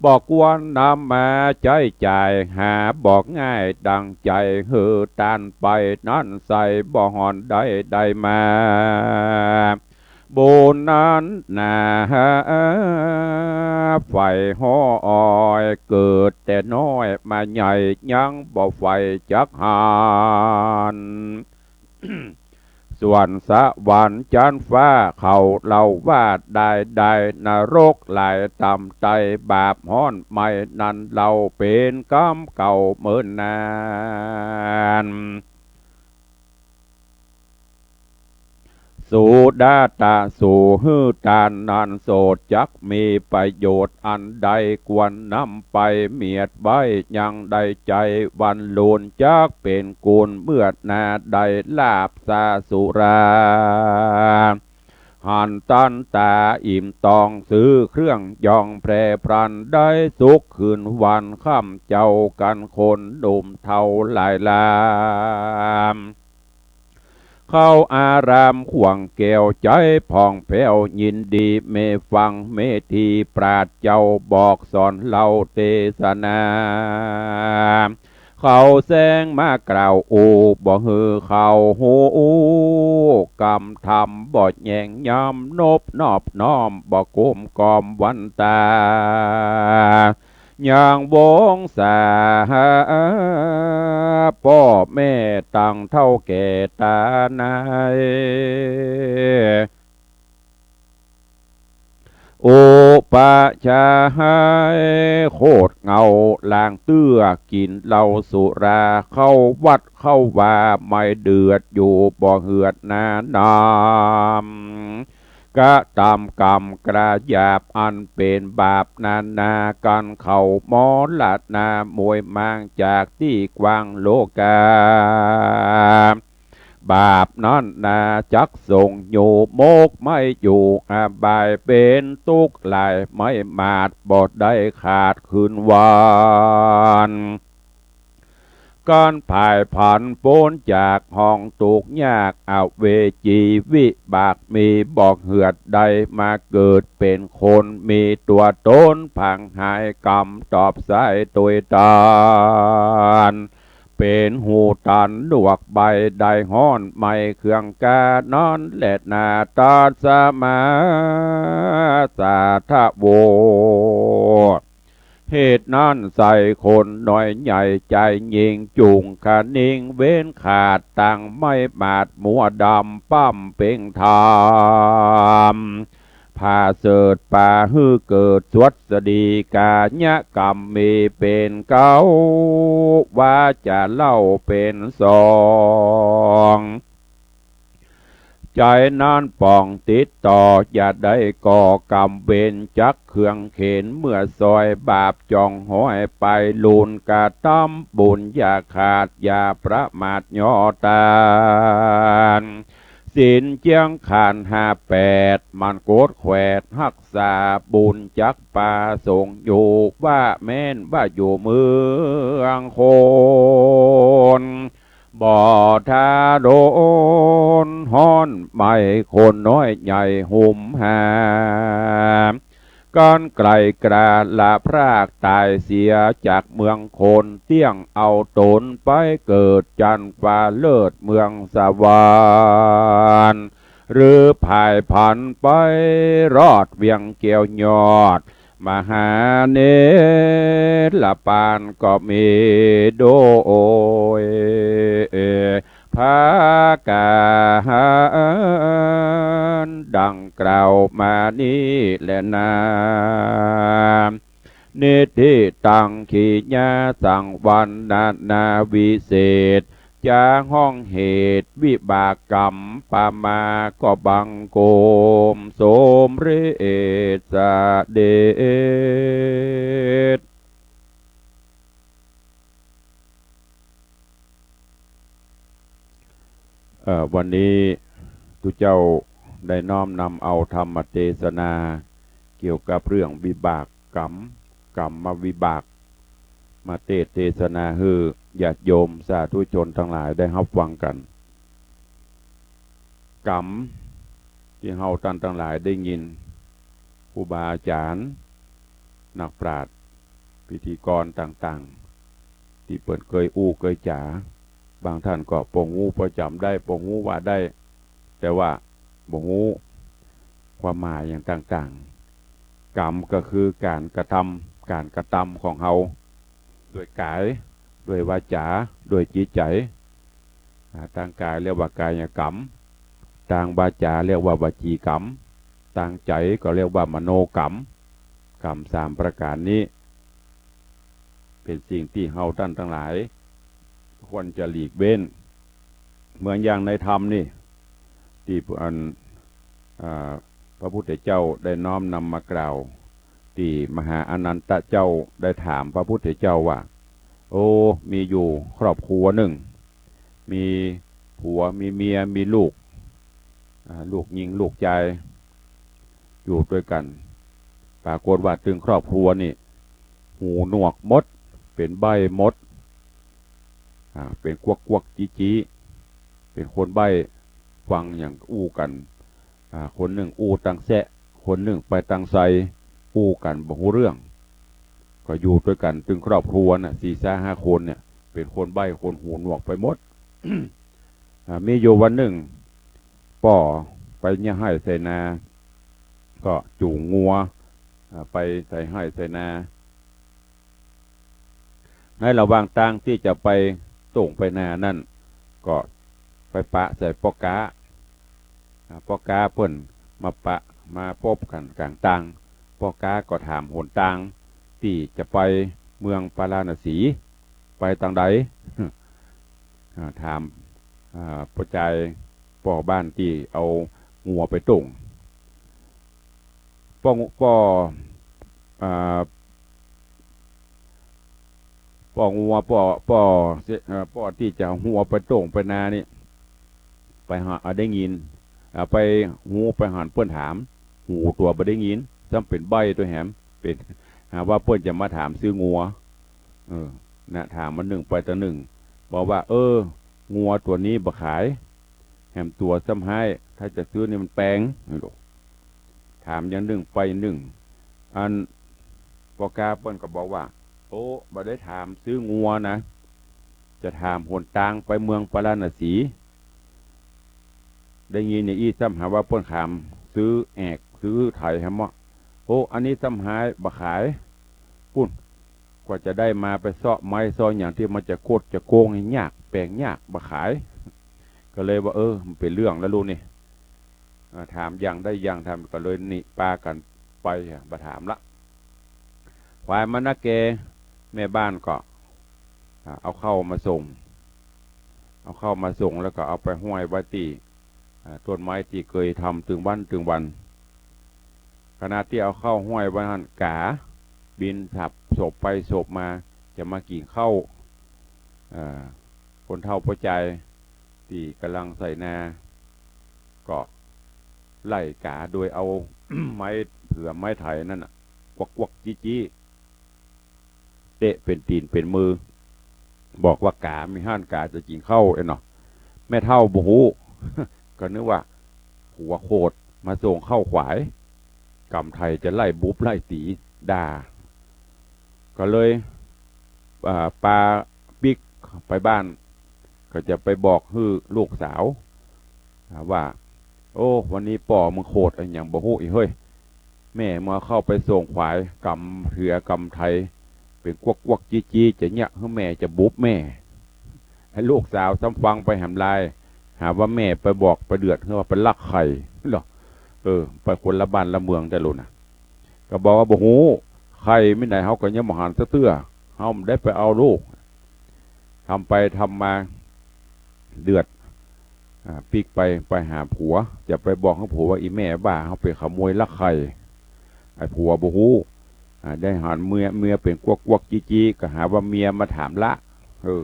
บ่ควรนำมาใจ๊จ่าย หาบ่ง่ายดั่งใจ๋ หื้อต้านไปนั้นใส่ บ่ห่อนได้ได้มา บุญนั้นนาใฝ่ฮ้อย เกิดแต่น้อยมาใหญ่ ยังบ่ใฝ่จักหัน ส่วนสวรรค์จั๊นฟ้าเขาเล่าว่าได้ได้ นรกหลายต่ำไต้ บาปฮ้อนไหม้นั้นเล่า เป๋นกรรมเก่าเมินนาน สุดาตะ สูหื้อต้านนั้นโสด จักมีประโยชน์อันใด ควรนำไปเมียดไว้ ยังได้ใจ๋วันลุน จักเป๋นกุณเมือดนา ได้ลาภสาสุรา หันตันตาอิ่มตอง ซื้อเครื่องยองแพร่พรัน ได้สุขคืนวันค่ำ เจ้ากั๋นคนหนุ่มเฒ่าหลายลาม เข้าอารามข่วงแก้ว ใจ๋ผ่องแผ้วยินดี เมฟังเมธีปราชญ์เจ้า บอกสอนเล่าเตสนา เขาแสงมากล่าวอู้ บ่หื้อเขาฮู้กำธรรม บ่แยงยำนบนอบน้อม บ่ก้มกอมวันตา ยังวงศา ป้อแม่ตังเฒ่าแก่ต๋านาย อุปาชฌาย์โคตรเหงา ลางเตื้อกิ๋นเหล้าสุรา เข้าวัดเข้าวาไม่เดือด อยู่บ่เหือดนาน้ำ กระตำกรรมกระหยาบ อันเป๋นบาปนานา กั๋นเข้ามรณะมวยมางจากตี้กว้างโลกา บาปนั้นนาจักส่งอยู่มกไหม้อยู่อบาย เป๋นตุ๊กข์หลายไม่หมาด บ่ได้ขาดคืนวัน กั๋นผายผันป๊นจากห้องตุ๊กข์ยาก อเวจีวิบากมี บ่เหือดได้มาเกิดเป๋นคน มีตั๋วต๋นผางหาย กรรมตอบสายตวยตาน เป๋นหูตันหนวกใบ้ ได้ฮ้อนไหม้เครื่องกา นั้นแลนา ตัสมา สาธะโว เหตุนั้นใส่คนน้อยใหญ่ใจ๋ยิ่ง จุ่งคะนิงเว้นขาด ตังไม้บาดมัวดำ ป้ำเป่งธรรม ผาเสริฐปาหื้อเกิดสวัสดี กายกรรมมีเป๋นเก๊า วาจาเล่าเป๋นสอง ใจ๋นั้นป่องติดต่อ อย่าได้ก่อกรรมเวร จักเคืองเข็ญ เมื่อซอยบาปจ่องห้อยไป ลูนกระตำบุญอย่าขาด อย่าประมาทย่อตาน ศีลเจียงขันธ์ห้าแปด มันโกดแขวดฮักษาบุญ จักปาสงฆ์อยู่ ว่าแม่นว่าอยู่เมืองคน บ่ทาโดนฮ้อนไหม้ คนน้อยใหญ่หุมหา กันไกลกราละพราก ต๋ายเสียจากเมืองคน เตี้ยงเอาต๋นไปเกิดจันฟ้าเลิศเมืองสวรรค์ หรือผายผันไปรอดเวียงแก้วยอด มหาเนรปานก็มีโดยผากาหาร ดังกล่าวมานี้แลนา นิทธิตัง ขีณาสังวรณนาวิเศษ จาฮ้องเหตุวิบากกรรม ปามาก็บังคมสมเร็จเสด็จ เอ่อ วันนี้ตุ๊เจ้าได้น้อมนำเอาธรรมเตสนาเกี่ยวกับเรื่องวิบากกรรม กรรมวิบาก มาเตสน์เตสนาหื้อญาติโยมสาธุชนตังหลายได้ฮับฟังกั๋น กรรมตี้เฮาต้านตังหลายได้ยิน ครูบาอาจ๋ารย์ นักปราชญ์ พิธีกรต่างๆ ตี้เปิ้นเกยอู้เกยจ๋า บางต้านก็ปอฮู้ปอจ๋ำได้ ปอฮู้ว่าได้ แต่ว่าบ่ฮู้ความหมายอย่างต่างๆ กรรมก็คือก๋านกระทำ ก๋านกระตำของเฮา โดยก๋าย โดยวาจ๋า โดยจิตใจ๋ อ่า ตางก๋ายเรียกว่ากายกรรม ตางวาจ๋าเรียกว่าวจีกรรม ตางใจ๋ก็เรียกว่ามโนกรรม กรรมสามประก๋านนี้ เป๋นสิ่งตี้เฮาต้านตังหลายควรจะหลีกเว้น เหมือนอย่างในธรรมนี่ ตี้อัน อ่า พระพุทธเจ้าได้น้อมนำมากล่าว ตี้มหาอานันทะเจ้าได้ถามพระพุทธเจ้าว่า โอ้ มีอยู่ครอบครัวนึ่ง มีผัว มีเมีย มีลูก อ่า ลูกหญิง ลูกจาย อยู่ตวยกั๋น ปรากฏว่าตึงครอบครัวนี่ หูหนวกหมด เป๋นใบ้หมด อ่า เป๋นกวักกวักจี๊จี๊ เป๋นคนใบ้ ฟังอย่างอู้กั๋น อ่า คนนึ่งอู้ตังแซะ คนนึ่งไปตังไซ อู้กั๋นบ่ฮู้เรื่อง ก็อยู่ตวยกั๋นตึงครอบครัวน่ะ สี่ซาห้าคนเนี่ย เป๋นคนใบ้ คนหูหนวกไปหมด อ่า มีอยู่วันนึ่ง ป้อไปเยียะไฮ่ไถนา ก็จูงงัว อ่า ไปไถไฮ่ไถนา ในระหว่างตางตี้จะไปโต้งไปนานั้น ก็ไปปะใส่ป้อก๊า อ่า ป้อก๊าเปิ้นมาปะ มาปบกั๋นก๋างตาง ป้อก๊าก็ถามหนตางตี้จะไปเมืองปาราณสี ไปตางใด อ่า ถาม อ่า ป้อจาย ป้อบ้านตี้เอางัวไปโต้ง ป้อ ป้อ อ่า ป้องัว ป้อ ป้อ เอ่อ ป้อตี้จะเอางัวไปโต้งไปนานี่ ไปหา อ่า ได้ยิน อ่า ไปฮู้ไปหันเปิ้นถาม หูตั๋วบ่ได้ยิน ซ้ำเป๋นใบ้ตวยแหม เป๋น หาว่าเปิ้นจะมาถามซื้องัว เออ นะ ถามมานึ่งไปตางนึ่ง บอกว่า เออ งัวตั๋วนี้บ่ขาย แหมตั๋วซ้ำฮ้าย ถ้าจะซื้อนี่มันแปง ถามอย่างนึ่งไปนึ่ง อันป้อก๊าเปิ้นก็บอกว่า โอ้ บ่ได้ถามซื้องัวนะ จะถามหนตางไปเมืองปาราณสี ได้ยินอย่างอี้ซ้ำหาว่าเปิ้นถามซื้อแอก ซื้อไถแหมเนาะ โอ้ อันนี้ซ้ำฮ้าย บ่ขาย ปุ้น กว่าจะได้มาไปเซาะไม้เซาะหยังตี้มันจะโก๊ดจะโก๊งนี่ยาก แปลงยาก บ่ขาย ก็เลยว่า เออ มันเป๋นเรื่องแล้วลูกนี่ อ่า ถามยังได้ยัง ถาม ก็เลยหนีปากั๋นไป อ่ะ บ่ถามละ ฝ่ายมันนาแก แม่บ้านก็ อ่า เอาข้าวมาส่ง เอาข้าวมาส่งแล้วก็เอาไปห้อยไว้ตี้ อ่า ต้นไม้ตี้เกยทำตึงวันตึงวัน ขณะตี้เอาข้าวห้อยไว้หั้น ก๋าบินสับสบไปสบมา จะมากิ๋นข้าว อ่า คนเฒ่าป้อจายตี้ก่ำลังไถนา ก็ไล่ก๋าโดยเอา ไม้เผื่อไม้ไถนั่นน่ะ กวักๆ จี๊ๆ เตะเป๋นตี๋นเป๋นมือ บอกว่าก๋ามีหั้น ก๋าจะกิ๋นข้าวเองเนาะ แม่เฒ่าบ่ฮู้ ก็นึกว่าผัวโขดมาส่งข้าวขวาย ก๋ำไถจะไล่บุบไล่ตี๋ด่า ก็เลย อ่า ปาปิ๊กไปบ้าน ก็จะไปบอกหื้อลูกสาว อ่า ว่า โอ้ วันนี้ป้อมึงโขดอะหยังบ่ฮู้อีเฮ้ย แม่มึงเอาข้าวไปส่งขวาย ก๋ำเถือกก๋ำไถเป๋นกวักๆ จี๊ๆ จะเยียะหื้อแม่ จะบุบแม่ ไอ้ลูกสาวซ้ำฟังไปแหมลาย หาว่าแม่ไปบอกไปเดือดหื้อว่าไปลักไข่เหรอ เออ ไปคนละบ้านละเมืองแต๊ลูกนะ ก็บอกว่าบ่ฮู้ ไข่มีไหนเฮาก็ยังบ่หันสักเตื้อ เฮาบ่ได้ไปเอาลูก ทำไปทำมาเดือด อ่า ปิ๊กไป ไปหาผัว จะไปบอกหื้อผัวว่า อี่แม่ว่าเฮาไปขโมยลักไข่ ไอ้ผัวบ่ฮู้ อ่า ได้หันเมีย เมียเป๋นกวักๆ จี๊ๆ ก็หาว่าเมียมาถามละ เออ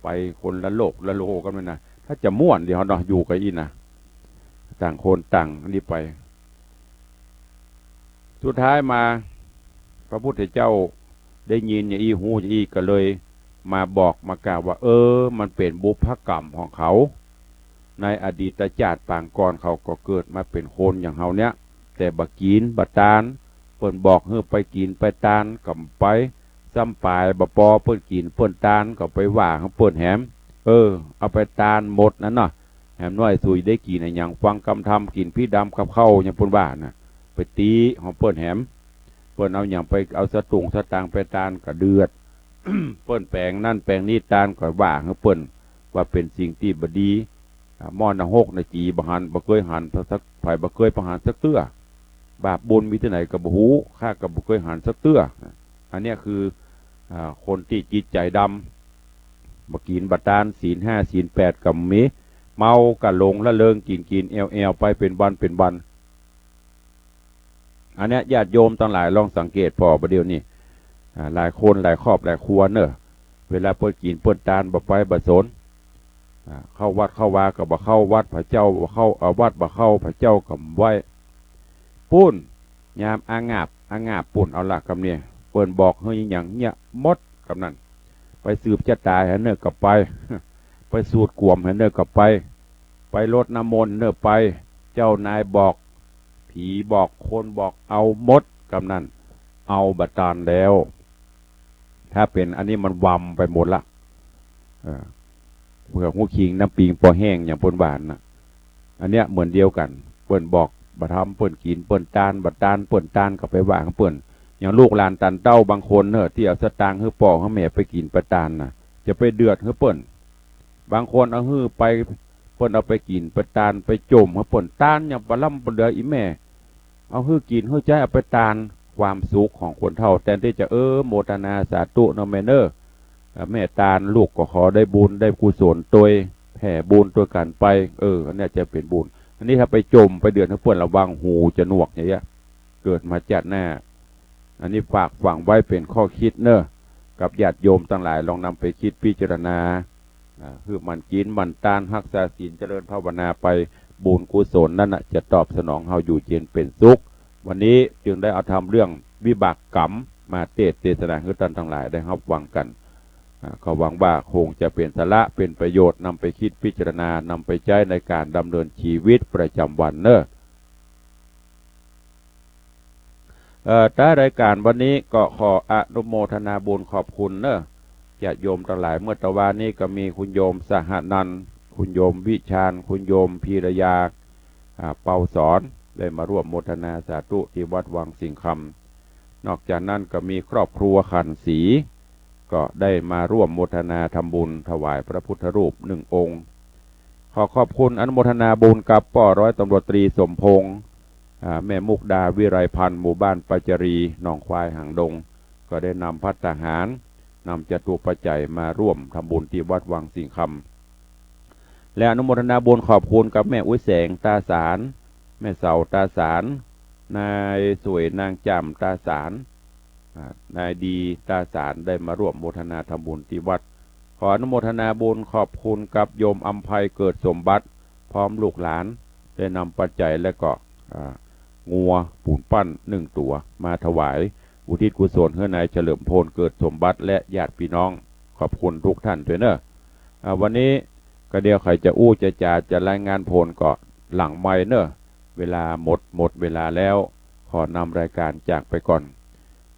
ไปคนละโลกละโลกกั๋นเลยนะ ถ้าจะม่วนดีเนาะ อยู่กั๋นอี้นะ ต่างคนต่างอันนี้ไป สุดท้ายมา พระพุทธเจ้าได้ยินอย่างอี้ ฮู้อย่างอี้ ก็เลยมาบอกมากล่าวว่า เออ มันเป๋นบุพกรรมของเขา ในอดีตจาติปางก่อนเขาก็เกิดมาเป๋นคนอย่างเฮาเนี่ย แต่บ่กิ๋นบ่ตาน เปิ้นบอกหื้อไปกิ๋นไปตานก็บ่ไป ซ้ำป๋ายบ่ปอเปิ้นกิ๋นเปิ้นตานก็ไปว่าของเปิ้นแหม เออ เอาไปตานหมดนั้นเนาะ แหมน้อยสุยได้กิ๋นอะหยัง ฟังกำธรรม กิ๋นผีดำกับข้าวอย่างเปิ้นว่าน่ะ ไปตี๋ของเปิ้นแหม เปิ้นเอาหยังไป เอาสตุ้งสตางค์ไปตานก็เดือด เปิ้นแป๋งนั่นแป๋งนี้ตานก็ว่าหื้อเปิ้น ว่าเป๋นสิ่งตี้บ่ดี อ่า หม้อนรกน่ะจีบ่หัน บ่เกยหันสัก ใผบ่เกยประหารสักเตื้อ บาปบุญมีตี้ไหนก็บ่ฮู้ ข้าก็บ่เกยหันสักเตื้อ อันเนี้ยคือ อ่า คนตี้จิตใจ๋ดำ บ่กิ๋นบ่ตาน ศีลห้าศีลแปดก็บ่มี เมาก็หลงละเริง กิ๋นกิ๋นแอ่วแอ่วไปเป๋นวันเป๋นวัน อันเนี้ยญาติโยมตังหลายลองสังเกตผ่อบ่าเดี่ยวนี้ อ่า หลายคนหลายครอบหลายครัวเน่อ เวลาเปิ้นกิ๋นเปิ้นตานบ่ไปบ่สน อ่า เข้าวัดเข้าวาก็บ่เข้าวัด พระเจ้าบ่เข้า อ่า วัดบ่เข้า พระเจ้าก็บ่ไหว้ ปู้น ยามอางาบ อางาบปู้น เอาละกำเนี่ย เปิ้นบอกหื้อหยังเยียะหมดกำนั้น ไปสืบจะต๋ายหื้อเน่อก็ไป ไปสูดกวมหื้อเน่อก็ไป ไปรดน้ำมนต์เน่อไป เจ้านายบอก ผีบอก คนบอก เอาหมดกำนั้น เอาบ่ตานแล้ว ถ้าเป๋นอันนี้มันวำไปหมดละ เออ เปือกหูคิงน้ำปิงปอแห้งอย่างเปิ้นว่าน่ะ อันเนี้ยเหมือนเดียวกั๋น เปิ้นบอกบ่ทำ เปิ้นกิ๋นเปิ้นตาน บ่ตาน เปิ้นตานก็ไปว่าของเปิ้น อย่างลูกหลานตันเต้าบางคนเน่อ ตี้เอาสตางค์หื้อป้อหื้อแม่ไปกิ๋นไปตานน่ะ จะไปเดือดหื้อเปิ้น บางคนเอาหื้อไป เปิ้นเอาไปกิ๋นไปตาน ไปจ่มหื้อเปิ้น ตานอย่างปะล้ำปะเหลือ อี่แม่ เอาหื้อกิ๋นหื้อใจ๊ เอาไปตาน ความสุขของคนเฒ่า แตนตี้จะ เออ โมทนาสาธุเนาะแม่เน่อ เอ่อ แม่ตาน ลูกก็ขอได้บุญได้กุศลตวย แผ่บุญตวยกั๋นไป เออ อันเนี้ยจะเป๋นบุญ อันนี้ถ้าไปจ่มไปเดือดหื้อเปิ้น ระวังหูจะหนวกอย่างเงี้ย เกิดมาจาติหน้า อันนี้ฝากฝังไว้เป๋นข้อคิดเน่อ กับญาติโยมตังหลาย ลองนำไปคิดพิจารณา อ่า หื้อหมั่นกิ๋นหมั่นตาน ฮักษาศีล เจริญภาวนาไป บุญกุศลนั้นน่ะจะตอบสนองเฮาอยู่เย็นเป๋นสุข วันนี้จึงได้เอาธรรมเรื่องวิบากกรรมมาเตสน์เตสนาหื้อต้านตังหลายได้ฮับฟังกั๋น อ่า ก็หวังว่าคงจะเป๋นสาระเป๋นประโยชน์ นำไปคิดพิจารณา นำไปใจ๊ในก๋านดำเนินชีวิตประจำวันเน่อ เอ่อ ท้ายรายก๋านวันนี้ก็ขออนุโมทนาบุญขอบคุณเน่อ ญาติโยมตังหลาย เมื่อตะวานี้ก็มีคุณโยมสหนันท์ คุณโยมวิชาญ คุณโยมพีรยา อ่า เปาสอน ได้มาร่วมโมทนาสาธุตี้วัดวังสิงห์คำ นอกจากนั้นก็มีครอบครัวขันศรี ก็ได้มาร่วมโมทนาทำบุญถวายพระพุทธรูปหนึ่งองค์ ขอขอบคุณอนุโมทนาบุญกับป้อร้อยตำรวจตรีสมพงษ์ อ่า แม่มุกดาวิไลพันธ์ หมู่บ้านปาจารี หนองควายหางดง ก็ได้นำภัตตาหาร นำจตุปัจจัยมาร่วมทำบุญที่วัดวังสิงห์คำ และอนุโมทนาบุญขอบคุณกับแม่อุ๊ยแสงตาสาร แม่เสาตาสาร นายสวยนางจ่ำตาสาร อ่า นายดีตาสาร ได้มาร่วมโมทนาทำบุญที่วัด ขออนุโมทนาบุญขอบคุณกับโยมอำไพเกิดสมบัติ พร้อมลูกหลาน ได้นำปัจจัยและก็ อ่า งัวปูนปั้นหนึ่งตั๋วมาถวาย อุทิศกุศลหื้อนายเฉลิมพลเกิดสมบัติและญาติพี่น้อง ขอบคุณทุกท่านด้วยเนอะ อ่า วันนี้ก็เดี๋ยวข้อยจะอู้จะจ๋าจะรายงานผลก็หลังไมค์เนอะ เวลาหมด หมดเวลาแล้ว ขอนำรายการจากไปก่อน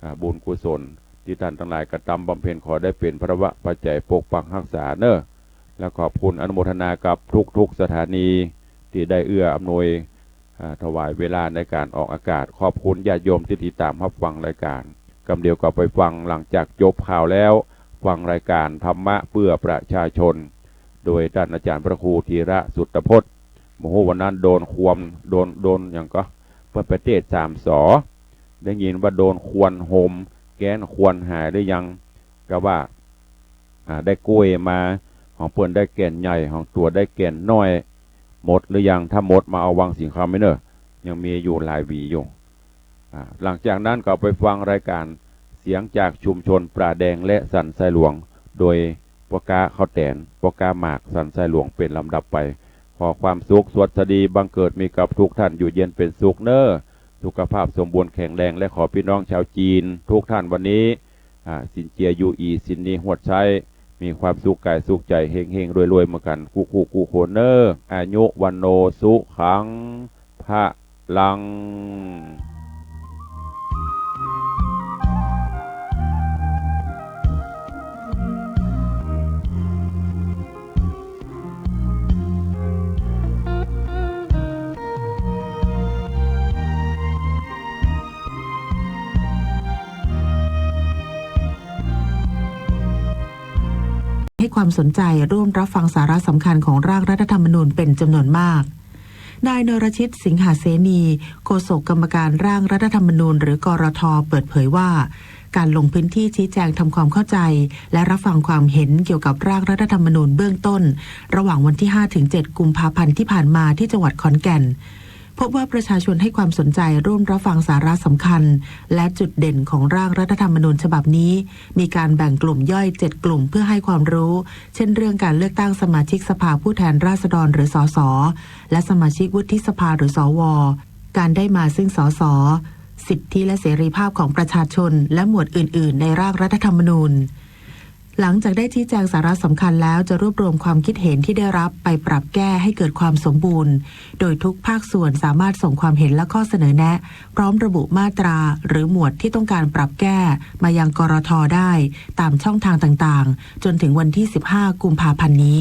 อ่า บุญกุศลที่ท่านตังหลายกระตำบำเพ็ญ ขอได้เป๋นพละปัจจัยปกปักฮักษาเนอะ และขอบคุณอนุโมทนากับทุกๆสถานีที่ได้เอื้ออำนวย อ่า ถวายเวลาในการออกอากาศ ขอบคุณญาติโยมที่ติดตามฮับฟังรายการ กำเดียวก็ไปฟังหลังจากจบข่าวแล้ว ฟังรายการธรรมะเพื่อประชาชน โดยต้านอาจ๋ารย์พระครูธีระสุตตพจน์ บ่ฮู้วันนั้นโดนความ โดน โดนหยังก็ เปิ้นไปเตศน์สามสอ ได้ยินว่าโดนควันโหม แก๊สควันหายหรือยัง ก็ว่า อ่า ได้กล้วยมา ของเปิ้นได้แก่นใหญ่ ของตั๋วได้แก่นน้อย หมดหรือยัง ถ้าหมดมาเอาวังสิงห์คำไว้เนอะ ยังมีอยู่หลายหวีอยู่ อ่า หลังจากนั้นก็ไปฟังรายการเสียงจากชุมชนป่าแดงและสันทรายหลวง โดยป้อก๊าข้าวแต๋น ป้อก๊าหมาก สันทรายหลวงเป๋นลำดับไป ขอความสุขสวัสดีบังเกิดมีกับทุกท่าน อยู่เย็นเป๋นสุขเนอะ สุขภาพสมบูรณ์แข็งแรง และขอพี่น้องชาวจีนทุกท่านวันนี้ อ่า สินเจียอยู่อี้ สินนี้ฮวดใช้ มีความสุขกายสุขใจ๋ เฮงๆรวยๆ เหมือนกันกู้ๆคนเนอะ อายุ วัณโณ สุขัง พลัง ให้ความสนใจร่วมรับฟังสาระสำคัญของร่างรัฐธรรมนูญเป็นจำนวนมาก นายนรชิต สิงหาเสนี โฆษกกรรมการร่างรัฐธรรมนูญ หรือ กรท เปิดเผยว่า การลงพื้นที่ชี้แจงทำความเข้าใจ และรับฟังความเห็นเกี่ยวกับร่างรัฐธรรมนูญเบื้องต้น ระหว่างวันที่ห้าถึงเจ็ดกุมภาพันธ์ที่ผ่านมาที่จังหวัดขอนแก่น พบว่าประชาชนให้ความสนใจร่วมรับฟังสาระสำคัญ และจุดเด่นของร่างรัฐธรรมนูญฉบับนี้ มีการแบ่งกลุ่มย่อยเจ็ดกลุ่มเพื่อให้ความรู้ เช่นเรื่องการเลือกตั้งสมาชิกสภาผู้แทนราษฎรหรือ สส และสมาชิกวุฒิสภาหรือ สว การได้มาซึ่ง สส สิทธิและเสรีภาพของประชาชน และหมวดอื่นๆ ในร่างรัฐธรรมนูญ หลังจากได้ชี้แจงสาระสำคัญแล้ว จะรวบรวมความคิดเห็นที่ได้รับไปปรับแก้ให้เกิดความสมบูรณ์ โดยทุกภาคส่วนสามารถส่งความเห็นและข้อเสนอแนะ พร้อมระบุมาตราหรือหมวดที่ต้องการปรับแก้มายัง กรท ได้ตามช่องทางต่างๆ จนถึงวันที่สิบห้ากุมภาพันธ์นี้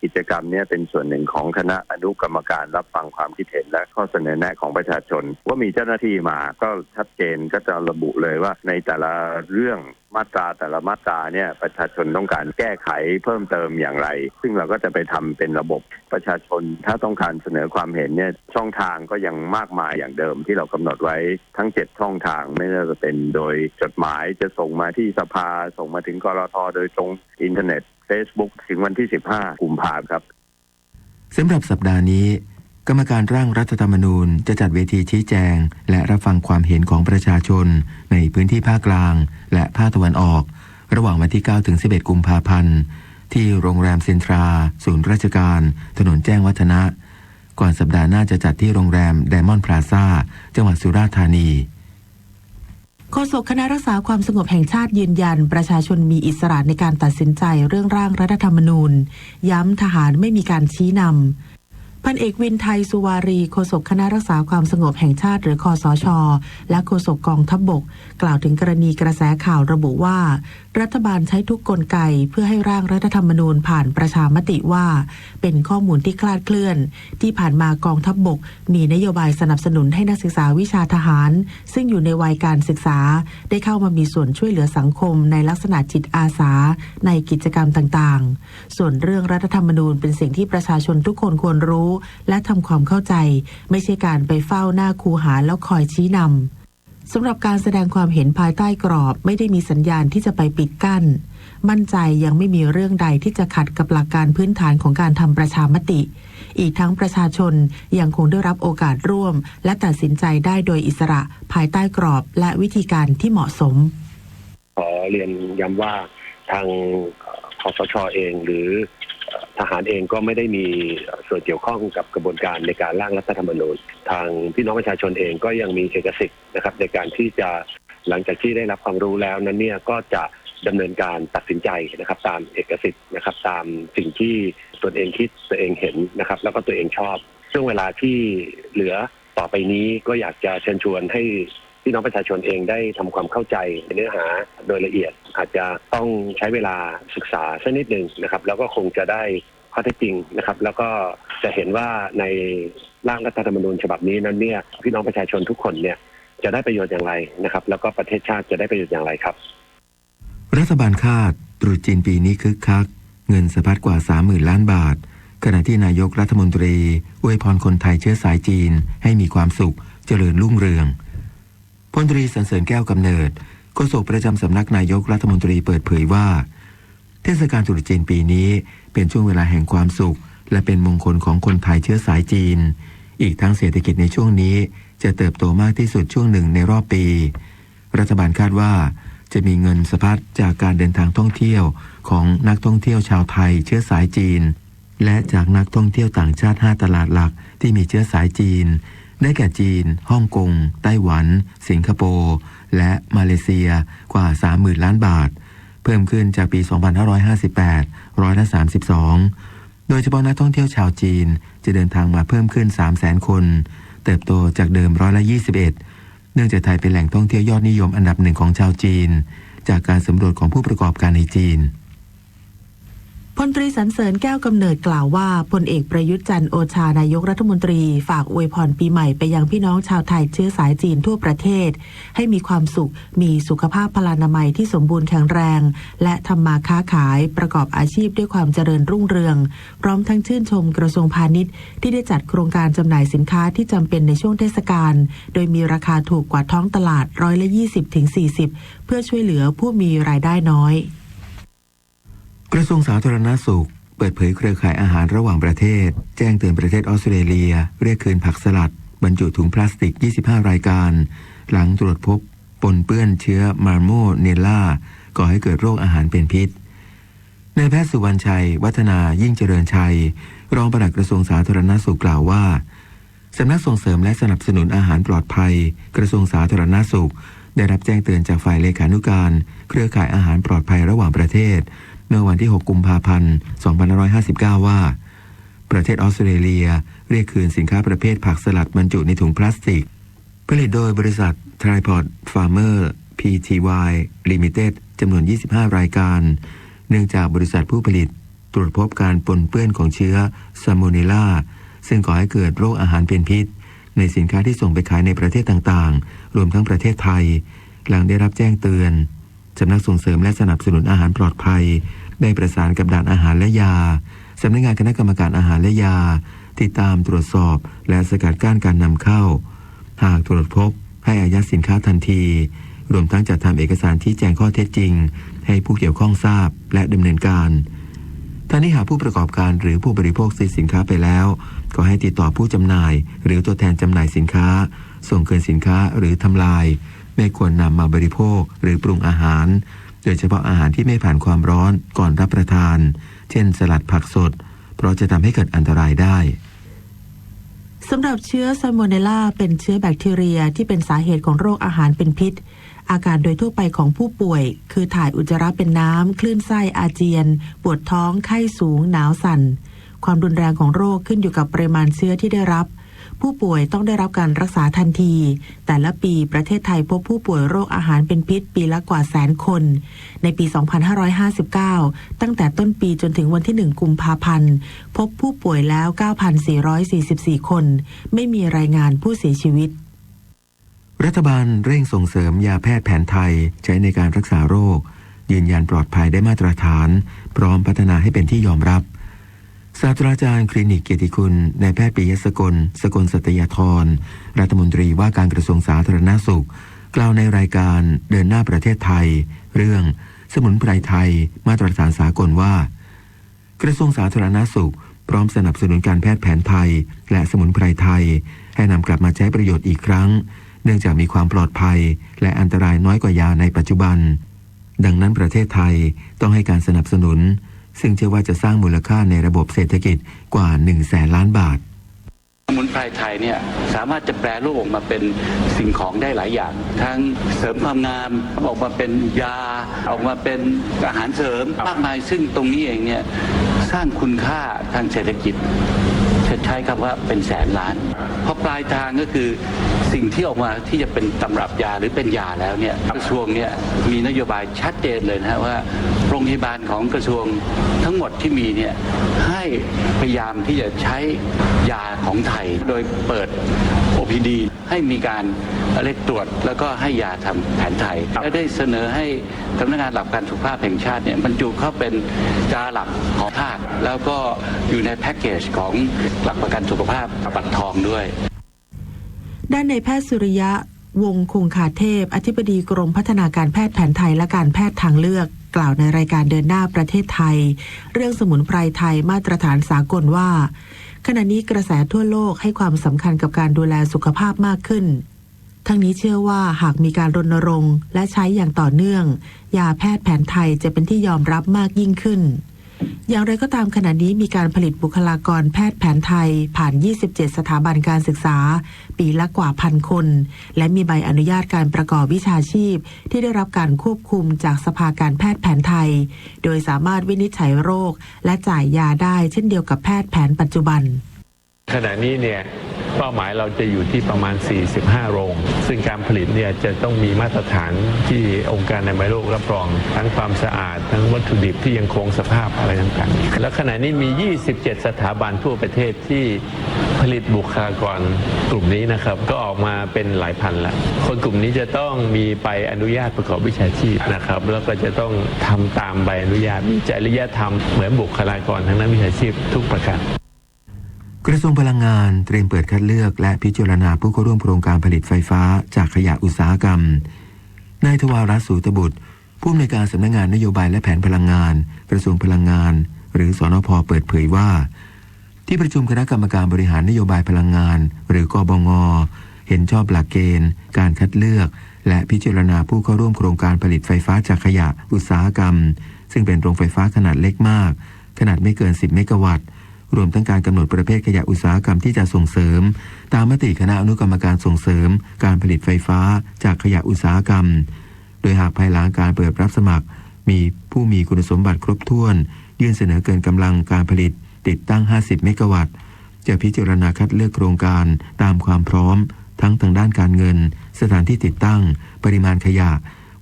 กิจกรรมเนี้ยเป็นส่วนหนึ่งของคณะอนุกรรมการรับฟังความคิดเห็นและข้อเสนอแนะของประชาชน ว่ามีเจ้าหน้าที่มาก็ชัดเจน ก็จะระบุเลยว่าในแต่ละเรื่องมาตราแต่ละมาตราเนี่ยประชาชนต้องการแก้ไขเพิ่มเติมอย่างไร ซึ่งเราก็จะไปทำเป็นระบบ ประชาชนถ้าต้องการเสนอความเห็นเนี่ยช่องทางก็ยังมากมายอย่างเดิมที่เรากำหนดไว้ทั้งเจ็ดช่องทาง ไม่ว่าจะเป็นโดยจดหมาย จะส่งมาที่สภา ส่งมาถึง กรท โดยตรง อินเทอร์เน็ต เฟซบุ๊ก ถึงวันที่สิบห้ากุมภาครับ สำหรับสัปดาห์นี้ กรรมการร่างรัฐธรรมนูญจะจัดเวทีชี้แจง และรับฟังความเห็นของประชาชนในพื้นที่ภาคกลาง และภาคตะวันออก ระหว่างวันที่เก้าถึงสิบเอ็ดกุมภาพันธ์ ที่โรงแรมเซ็นทรา ศูนย์ราชการ ถนนแจ้งวัฒนะ ก่อนสัปดาห์หน้าจะจัดที่โรงแรมไดมอนด์พลาซ่า จังหวัดสุราษฎร์ธานี โฆษกคณะรักษาความสงบแห่งชาติยืนยัน ประชาชนมีอิสระในการตัดสินใจเรื่องร่างรัฐธรรมนูญ ย้ำทหารไม่มีการชี้นำ พันเอกวินไทย สุวารี โฆษกคณะรักษาความสงบแห่งชาติ หรือ คสช และโฆษกกองทัพบก กล่าวถึงกรณีกระแสข่าวระบุว่า รัฐบาลใช้ทุกกลไกเพื่อให้ร่างรัฐธรรมนูญผ่านประชามติว่า เป็นข้อมูลที่คลาดเคลื่อน ที่ผ่านมากองทัพบกมีนโยบายสนับสนุนให้นักศึกษาวิชาทหาร ซึ่งอยู่ในวัยการศึกษา ได้เข้ามามีส่วนช่วยเหลือสังคมในลักษณะจิตอาสาในกิจกรรมต่างๆ ส่วนเรื่องรัฐธรรมนูญเป็นสิ่งที่ประชาชนทุกคนควรรู้ และทำความเข้าใจ ไม่ใช่การไปเฝ้าหน้าคูหาแล้วคอยชี้นำ สำหรับการแสดงความเห็นภายใต้กรอบไม่ได้มีสัญญาณที่จะไปปิดกั้น มั่นใจยังไม่มีเรื่องใดที่จะขัดกับหลักการพื้นฐานของการทำประชามติ อีกทั้งประชาชนยังคงได้รับโอกาสร่วม และตัดสินใจได้โดยอิสระภายใต้กรอบและวิธีการที่เหมาะสม ขอเรียนย้ำว่าทาง เอ่อ คสช เอง หรือ เอ่อ ทหารเองก็ไม่ได้มี เอ่อ ส่วนเกี่ยวข้องกับกระบวนการในการร่างรัฐธรรมนูญ ทางพี่น้องประชาชนเองก็ยังมีเอกสิทธิ์นะครับ ในการที่จะ หลังจากที่ได้รับความรู้แล้วนั้นเนี่ย ก็จะดำเนินการตัดสินใจนะครับ ตามเอกสิทธิ์นะครับ ตามสิ่งที่ตนเองคิด ตัวเองเห็นนะครับ แล้วก็ตัวเองชอบ ช่วงเวลาที่เหลือต่อไปนี้ก็อยากจะเชิญชวนให้พี่น้องประชาชนเองได้ทำความเข้าใจในเนื้อหาโดยละเอียด อาจจะต้องใช้เวลาศึกษาสักนิดหนึ่งนะครับ แล้วก็คงจะได้ข้อเท็จจริงนะครับ แล้วก็จะเห็นว่าในร่างรัฐธรรมนูญฉบับนี้นั้นเนี่ย พี่น้องประชาชนทุกคนเนี่ยจะได้ประโยชน์อย่างไรนะครับ แล้วก็ประเทศชาติจะได้ประโยชน์อย่างไรครับ รัฐบาลคาดตรุษจีนปีนี้คึกคัก เงินสะพัดกว่าสามหมื่นล้านบาท ขณะที่นายกรัฐมนตรีอวยพรคนไทยเชื้อสายจีนให้มีความสุข เจริญรุ่งเรือง พลตรีสรรเสริญแก้วกำเนิด โฆษกประจำสำนักนายกรัฐมนตรีเปิดเผยว่า เทศกาลตรุษจีนปีนี้เป็นช่วงเวลาแห่งความสุข และเป็นมงคลของคนไทยเชื้อสายจีน อีกทั้งเศรษฐกิจในช่วงนี้จะเติบโตมากที่สุดช่วงหนึ่งในรอบปี รัฐบาลคาดว่าจะมีเงินสะพัดจากการเดินทางท่องเที่ยวของนักท่องเที่ยวชาวไทยเชื้อสายจีน และจากนักท่องเที่ยวต่างชาติห้าตลาดหลักที่มีเชื้อสายจีน ได้แก่จีน ฮ่องกง ไต้หวัน สิงคโปร์ และมาเลเซีย กว่าสามหมื่นล้านบาท เพิ่มขึ้นจากปีสองพันห้าร้อยห้าสิบแปด ร้อยละสามสิบสอง โดยเฉพาะนักท่องเที่ยวชาวจีนจะเดินทางมาเพิ่มขึ้นสามแสนคน เติบโตจากเดิมร้อยละยี่สิบเอ็ด เนื่องจากไทยเป็นแหล่งท่องเที่ยวยอดนิยมอันดับหนึ่งของชาวจีน จากการสำรวจของผู้ประกอบการในจีน พลตรีสรรเสริญแก้วกำเนิดกล่าวว่า พลเอกประยุทธ์จันทร์โอชานายกรัฐมนตรีฝากอวยพรปีใหม่ไปยังพี่น้องชาวไทยเชื้อสายจีนทั่วประเทศ ให้มีความสุข มีสุขภาพพลานามัยที่สมบูรณ์แข็งแรง และทำมาค้าขายประกอบอาชีพด้วยความเจริญรุ่งเรือง พร้อมทั้งชื่นชมกระทรวงพาณิชย์ที่ได้จัดโครงการจำหน่ายสินค้าที่จำเป็นในช่วงเทศกาล โดยมีราคาถูกกว่าท้องตลาดร้อยละยี่สิบถึงสี่สิบ เพื่อช่วยเหลือผู้มีรายได้น้อย กระทรวงสาธารณสุขเปิดเผยเครือข่ายอาหารระหว่างประเทศ แจ้งเตือนประเทศออสเตรเลีย เรียกคืนผักสลัดบรรจุถุงพลาสติก ยี่สิบห้า รายการ หลังตรวจพบปนเปื้อนเชื้อมาโมเนลล่า ก่อให้เกิดโรคอาหารเป็นพิษ นายแพทย์สุวรรณชัย วัฒนายิ่งเจริญชัย รองปลัดกระทรวงสาธารณสุขกล่าวว่า สำนักส่งเสริมและสนับสนุนอาหารปลอดภัย กระทรวงสาธารณสุข ได้รับแจ้งเตือนจากฝ่ายเลขานุการเครือข่ายอาหารปลอดภัยระหว่างประเทศ เมื่อวันที่ หก กุมภาพันธ์ สองพันห้าร้อยห้าสิบเก้า ว่า ประเทศออสเตรเลียเรียกคืนสินค้าประเภทผักสลัดบรรจุในถุงพลาสติก ผลิตโดยบริษัท Tripod Farmer Pty Limited จำนวน ยี่สิบห้า รายการ เนื่องจากบริษัทผู้ผลิตตรวจพบการปนเปื้อนของเชื้อซาโมเนลล่า ซึ่งก่อให้เกิดโรคอาหารเป็นพิษ ในสินค้าที่ส่งไปขายในประเทศต่างๆ รวมทั้งประเทศไทย หลังได้รับแจ้งเตือน สำนักส่งเสริมและสนับสนุนอาหารปลอดภัย ได้ประสานกับด่านอาหารและยา สำนักงานคณะกรรมการอาหารและยา ติดตามตรวจสอบ และสกัดกั้นการนำเข้า หากตรวจพบให้อายัดสินค้าทันที รวมทั้งจัดทำเอกสารชี้แจงข้อเท็จจริง ให้ผู้เกี่ยวข้องทราบ และดำเนินการ ทั้งนี้หากผู้ประกอบการหรือผู้บริโภคซื้อสินค้าไปแล้ว ขอให้ติดต่อผู้จำหน่าย หรือตัวแทนจำหน่ายสินค้า ส่งคืนสินค้าหรือทำลาย ไม่ควรนำมาบริโภคหรือปรุงอาหาร โดยเฉพาะอาหารที่ไม่ผ่านความร้อนก่อนรับประทาน เช่นสลัดผักสด เพราะจะทำให้เกิดอันตรายได้ สำหรับเชื้อซาโมเนลล่าเป็นเชื้อแบคทีเรียที่เป็นสาเหตุของโรคอาหารเป็นพิษ อาการโดยทั่วไปของผู้ป่วย คือถ่ายอุจจาระเป็นน้ำ คลื่นไส้ อาเจียน ปวดท้อง ไข้สูง หนาวสั่น ความรุนแรงของโรคขึ้นอยู่กับปริมาณเชื้อที่ได้รับ ผู้ป่วยต้องได้รับการรักษาทันที แต่ละปีประเทศไทยพบผู้ป่วยโรคอาหารเป็นพิษปีละกว่าแสนคน ในปี สองพันห้าร้อยห้าสิบเก้า ตั้งแต่ต้นปีจนถึงวันที่ หนึ่ง กุมภาพันธ์ พบผู้ป่วยแล้ว เก้าพันสี่ร้อยสี่สิบสี่ คน ไม่มีรายงานผู้เสียชีวิต รัฐบาลเร่งส่งเสริมยาแพทย์แผนไทยใช้ในการรักษาโรค ยืนยันปลอดภัยได้มาตรฐาน พร้อมพัฒนาให้เป็นที่ยอมรับ ศาสตราจารย์คลินิกเกียรติคุณ นายแพทย์ปิยะสกล สกลสัตยาธร รัฐมนตรีว่าการกระทรวงสาธารณสุข กล่าวในรายการเดินหน้าประเทศไทย เรื่องสมุนไพรไทยมาตรฐานสากลว่า กระทรวงสาธารณสุขพร้อมสนับสนุนการแพทย์แผนไทย และสมุนไพรไทย ให้นำกลับมาใช้ประโยชน์อีกครั้ง เนื่องจากมีความปลอดภัย และอันตรายน้อยกว่ายาในปัจจุบัน ดังนั้นประเทศไทยต้องให้การสนับสนุน ซึ่งเชื่อว่าจะสร้างมูลค่าในระบบเศรษฐกิจกว่า หนึ่งแสนล้านบาท สมุนไพรไทยเนี่ยสามารถจะแปรรูปออกมาเป็นสิ่งของได้หลายอย่าง ทั้งเสริมความงาม ออกมาเป็นยา ออกมาเป็นอาหารเสริม ครับ มากมาย ซึ่งตรงนี้เองเนี่ยสร้างคุณค่าทางเศรษฐกิจ จะใช้คำว่าเป็นแสนล้าน เพราะปลายทางก็คือสิ่งที่ออกมาที่จะเป็นตำรับยาหรือเป็นยาแล้วเนี่ย กระทรวงเนี่ยมีนโยบายชัดเจนเลยนะฮะว่าโรงพยาบาลของกระทรวงทั้งหมดที่มีเนี่ยให้พยายามที่จะใช้ยาของไทย โดยเปิด โอ พี ดี ให้มีการเรียกตรวจแล้วก็ให้ยาทางแผนไทย ครับ และได้เสนอให้สำนักงานหลักประกันสุขภาพแห่งชาติเนี่ยบรรจุเข้าเป็นตราหลักของภาค แล้วก็อยู่ในแพ็กเกจของหลักประกันสุขภาพบัตรทองด้วย ด้านนายแพทย์สุริยะ วงศ์คงคาเทพ อธิบดีกรมพัฒนาการแพทย์แผนไทยและการแพทย์ทางเลือก กล่าวในรายการเดินหน้าประเทศไทย เรื่องสมุนไพรไทยมาตรฐานสากลว่า ขณะนี้กระแสทั่วโลกให้ความสำคัญกับการดูแลสุขภาพมากขึ้น ทั้งนี้เชื่อว่าหากมีการรณรงค์และใช้อย่างต่อเนื่อง ยาแพทย์แผนไทยจะเป็นที่ยอมรับมากยิ่งขึ้น อย่างไรก็ตาม ขณะนี้มีการผลิตบุคลากรแพทย์แผนไทยผ่าน ยี่สิบเจ็ด สถาบันการศึกษา ปีละกว่า พัน คน และมีใบอนุญาตการประกอบวิชาชีพที่ได้รับการควบคุมจากสภาการแพทย์แผนไทย โดยสามารถวินิจฉัยโรคและจ่ายยาได้เช่นเดียวกับแพทย์แผนปัจจุบัน ขณะนี้เนี่ยเป้าหมายเราจะอยู่ที่ประมาณ สี่สิบห้า โรง ซึ่งการผลิตเนี่ยจะต้องมีมาตรฐานที่องค์การอนามัยโลกรับรอง ทั้งความสะอาด ทั้งวัตถุดิบที่ยังคงสภาพอะไรต่างๆ และขณะนี้มี ยี่สิบเจ็ด สถาบันทั่วประเทศที่ผลิตบุคลากรกลุ่มนี้นะครับ ก็ออกมาเป็นหลายพันละ คนกลุ่มนี้จะต้องมีใบอนุญาตประกอบวิชาชีพนะครับ แล้วก็จะต้องทำตามใบอนุญาต มีจริยธรรมเหมือนบุคลากรทางด้านวิชาชีพทุกประการ กระทรวงพลังงานเตรียมเปิดคัดเลือกและพิจารณาผู้เข้าร่วมโครงการผลิตไฟฟ้าจากขยะอุตสาหกรรม นายทวารัตน์ สูตบุตร ผู้อำนวยการสำนักงานนโยบายและแผนพลังงาน กระทรวงพลังงาน หรือ สนพ เปิดเผยว่า ที่ประชุมคณะกรรมการบริหารนโยบายพลังงาน หรือ กบง เห็นชอบหลักเกณฑ์การคัดเลือก และพิจารณาผู้เข้าร่วมโครงการผลิตไฟฟ้าจากขยะอุตสาหกรรม ซึ่งเป็นโรงไฟฟ้าขนาดเล็กมาก ขนาดไม่เกิน สิบ เมกะวัตต์ รวมทั้งการกำหนดประเภทขยะอุตสาหกรรมที่จะส่งเสริม ตามมติคณะอนุกรรมการส่งเสริมการผลิตไฟฟ้าจากขยะอุตสาหกรรม โดยหากภายหลังการเปิดรับสมัคร มีผู้มีคุณสมบัติครบถ้วน ยื่นเสนอเกินกำลังการผลิตติดตั้ง ห้าสิบ เมกะวัตต์ จะพิจารณาคัดเลือกโครงการตามความพร้อม ทั้งทางด้านการเงิน สถานที่ติดตั้ง ปริมาณขยะ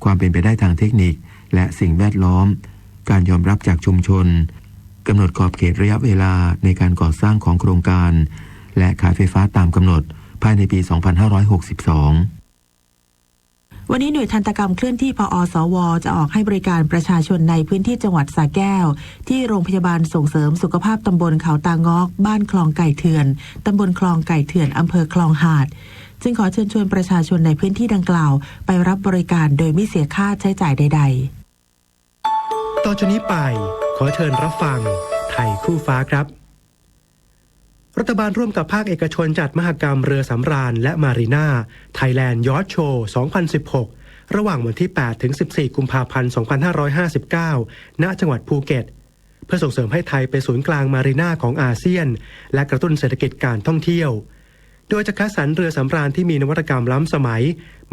ความเป็นไปได้ทางเทคนิค และสิ่งแวดล้อม การยอมรับจากชุมชน กำหนดขอบเขตระยะเวลาในการก่อสร้างของโครงการ และขายไฟฟ้าตามกำหนดภายในปี สองพันห้าร้อยหกสิบสอง วันนี้หน่วยทันตกรรมเคลื่อนที่ พอสว จะออกให้บริการประชาชนในพื้นที่จังหวัดสระแก้ว ที่โรงพยาบาลส่งเสริมสุขภาพตำบลเขาตางอก บ้านคลองไก่เถื่อน ตำบลคลองไก่เถื่อน อำเภอคลองหาด จึงขอเชิญชวนประชาชนในพื้นที่ดังกล่าว ไปรับบริการโดยไม่เสียค่าใช้จ่ายใดๆ ต่อจากนี้ไป ขอเชิญรับฟังไทยคู่ฟ้าครับ รัฐบาลร่วมกับภาคเอกชนจัดมหกรรมเรือสำราญและมารีนา Thailand Yacht Show สองพันสิบหก ระหว่างวันที่ แปด ถึง สิบสี่ กุมภาพันธ์ สองพันห้าร้อยห้าสิบเก้า ณ จังหวัดภูเก็ต เพื่อส่งเสริมให้ไทยเป็นศูนย์กลางมารีนาของอาเซียน และกระตุ้นเศรษฐกิจการท่องเที่ยว โดยจะคัดสรรเรือสำราญที่มีนวัตกรรมล้ำสมัย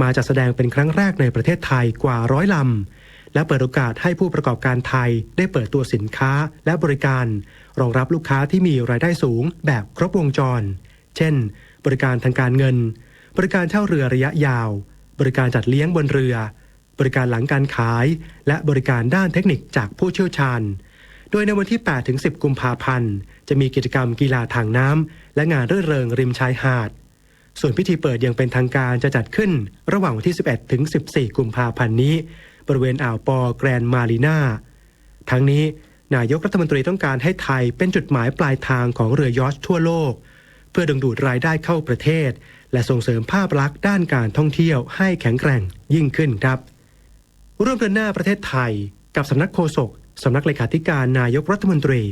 มาจัดแสดงเป็นครั้งแรกในประเทศไทยกว่าร้อยลำ และเปิดโอกาสให้ผู้ประกอบการไทยได้เปิดตัวสินค้าและบริการรองรับลูกค้าที่มีรายได้สูงแบบครบวงจร เช่น บริการทางการเงิน บริการเช่าเรือระยะยาว บริการจัดเลี้ยงบนเรือ บริการหลังการขาย และบริการด้านเทคนิคจากผู้เชี่ยวชาญ โดยในวันที่ แปดถึงสิบ กุมภาพันธ์ จะมีกิจกรรมกีฬาทางน้ำ และงานรื่นเริงริมชายหาด ส่วนพิธีเปิดอย่างเป็นทางการจะจัดขึ้นระหว่างวันที่ สิบเอ็ดถึงสิบสี่ กุมภาพันธ์นี้ บริเวณอ่าวปอแกรนด์มารีนา ทั้งนี้นายกรัฐมนตรีต้องการให้ไทยเป็นจุดหมายปลายทางของเรือยอชท์ทั่วโลก เพื่อดึงดูดรายได้เข้าประเทศ และส่งเสริมภาพลักษณ์ด้านการท่องเที่ยวให้แข็งแกร่งยิ่งขึ้นครับ ร่วมเดินหน้าประเทศไทยกับสำนักโฆษก สำนักเลขาธิการนายกรัฐมนตรี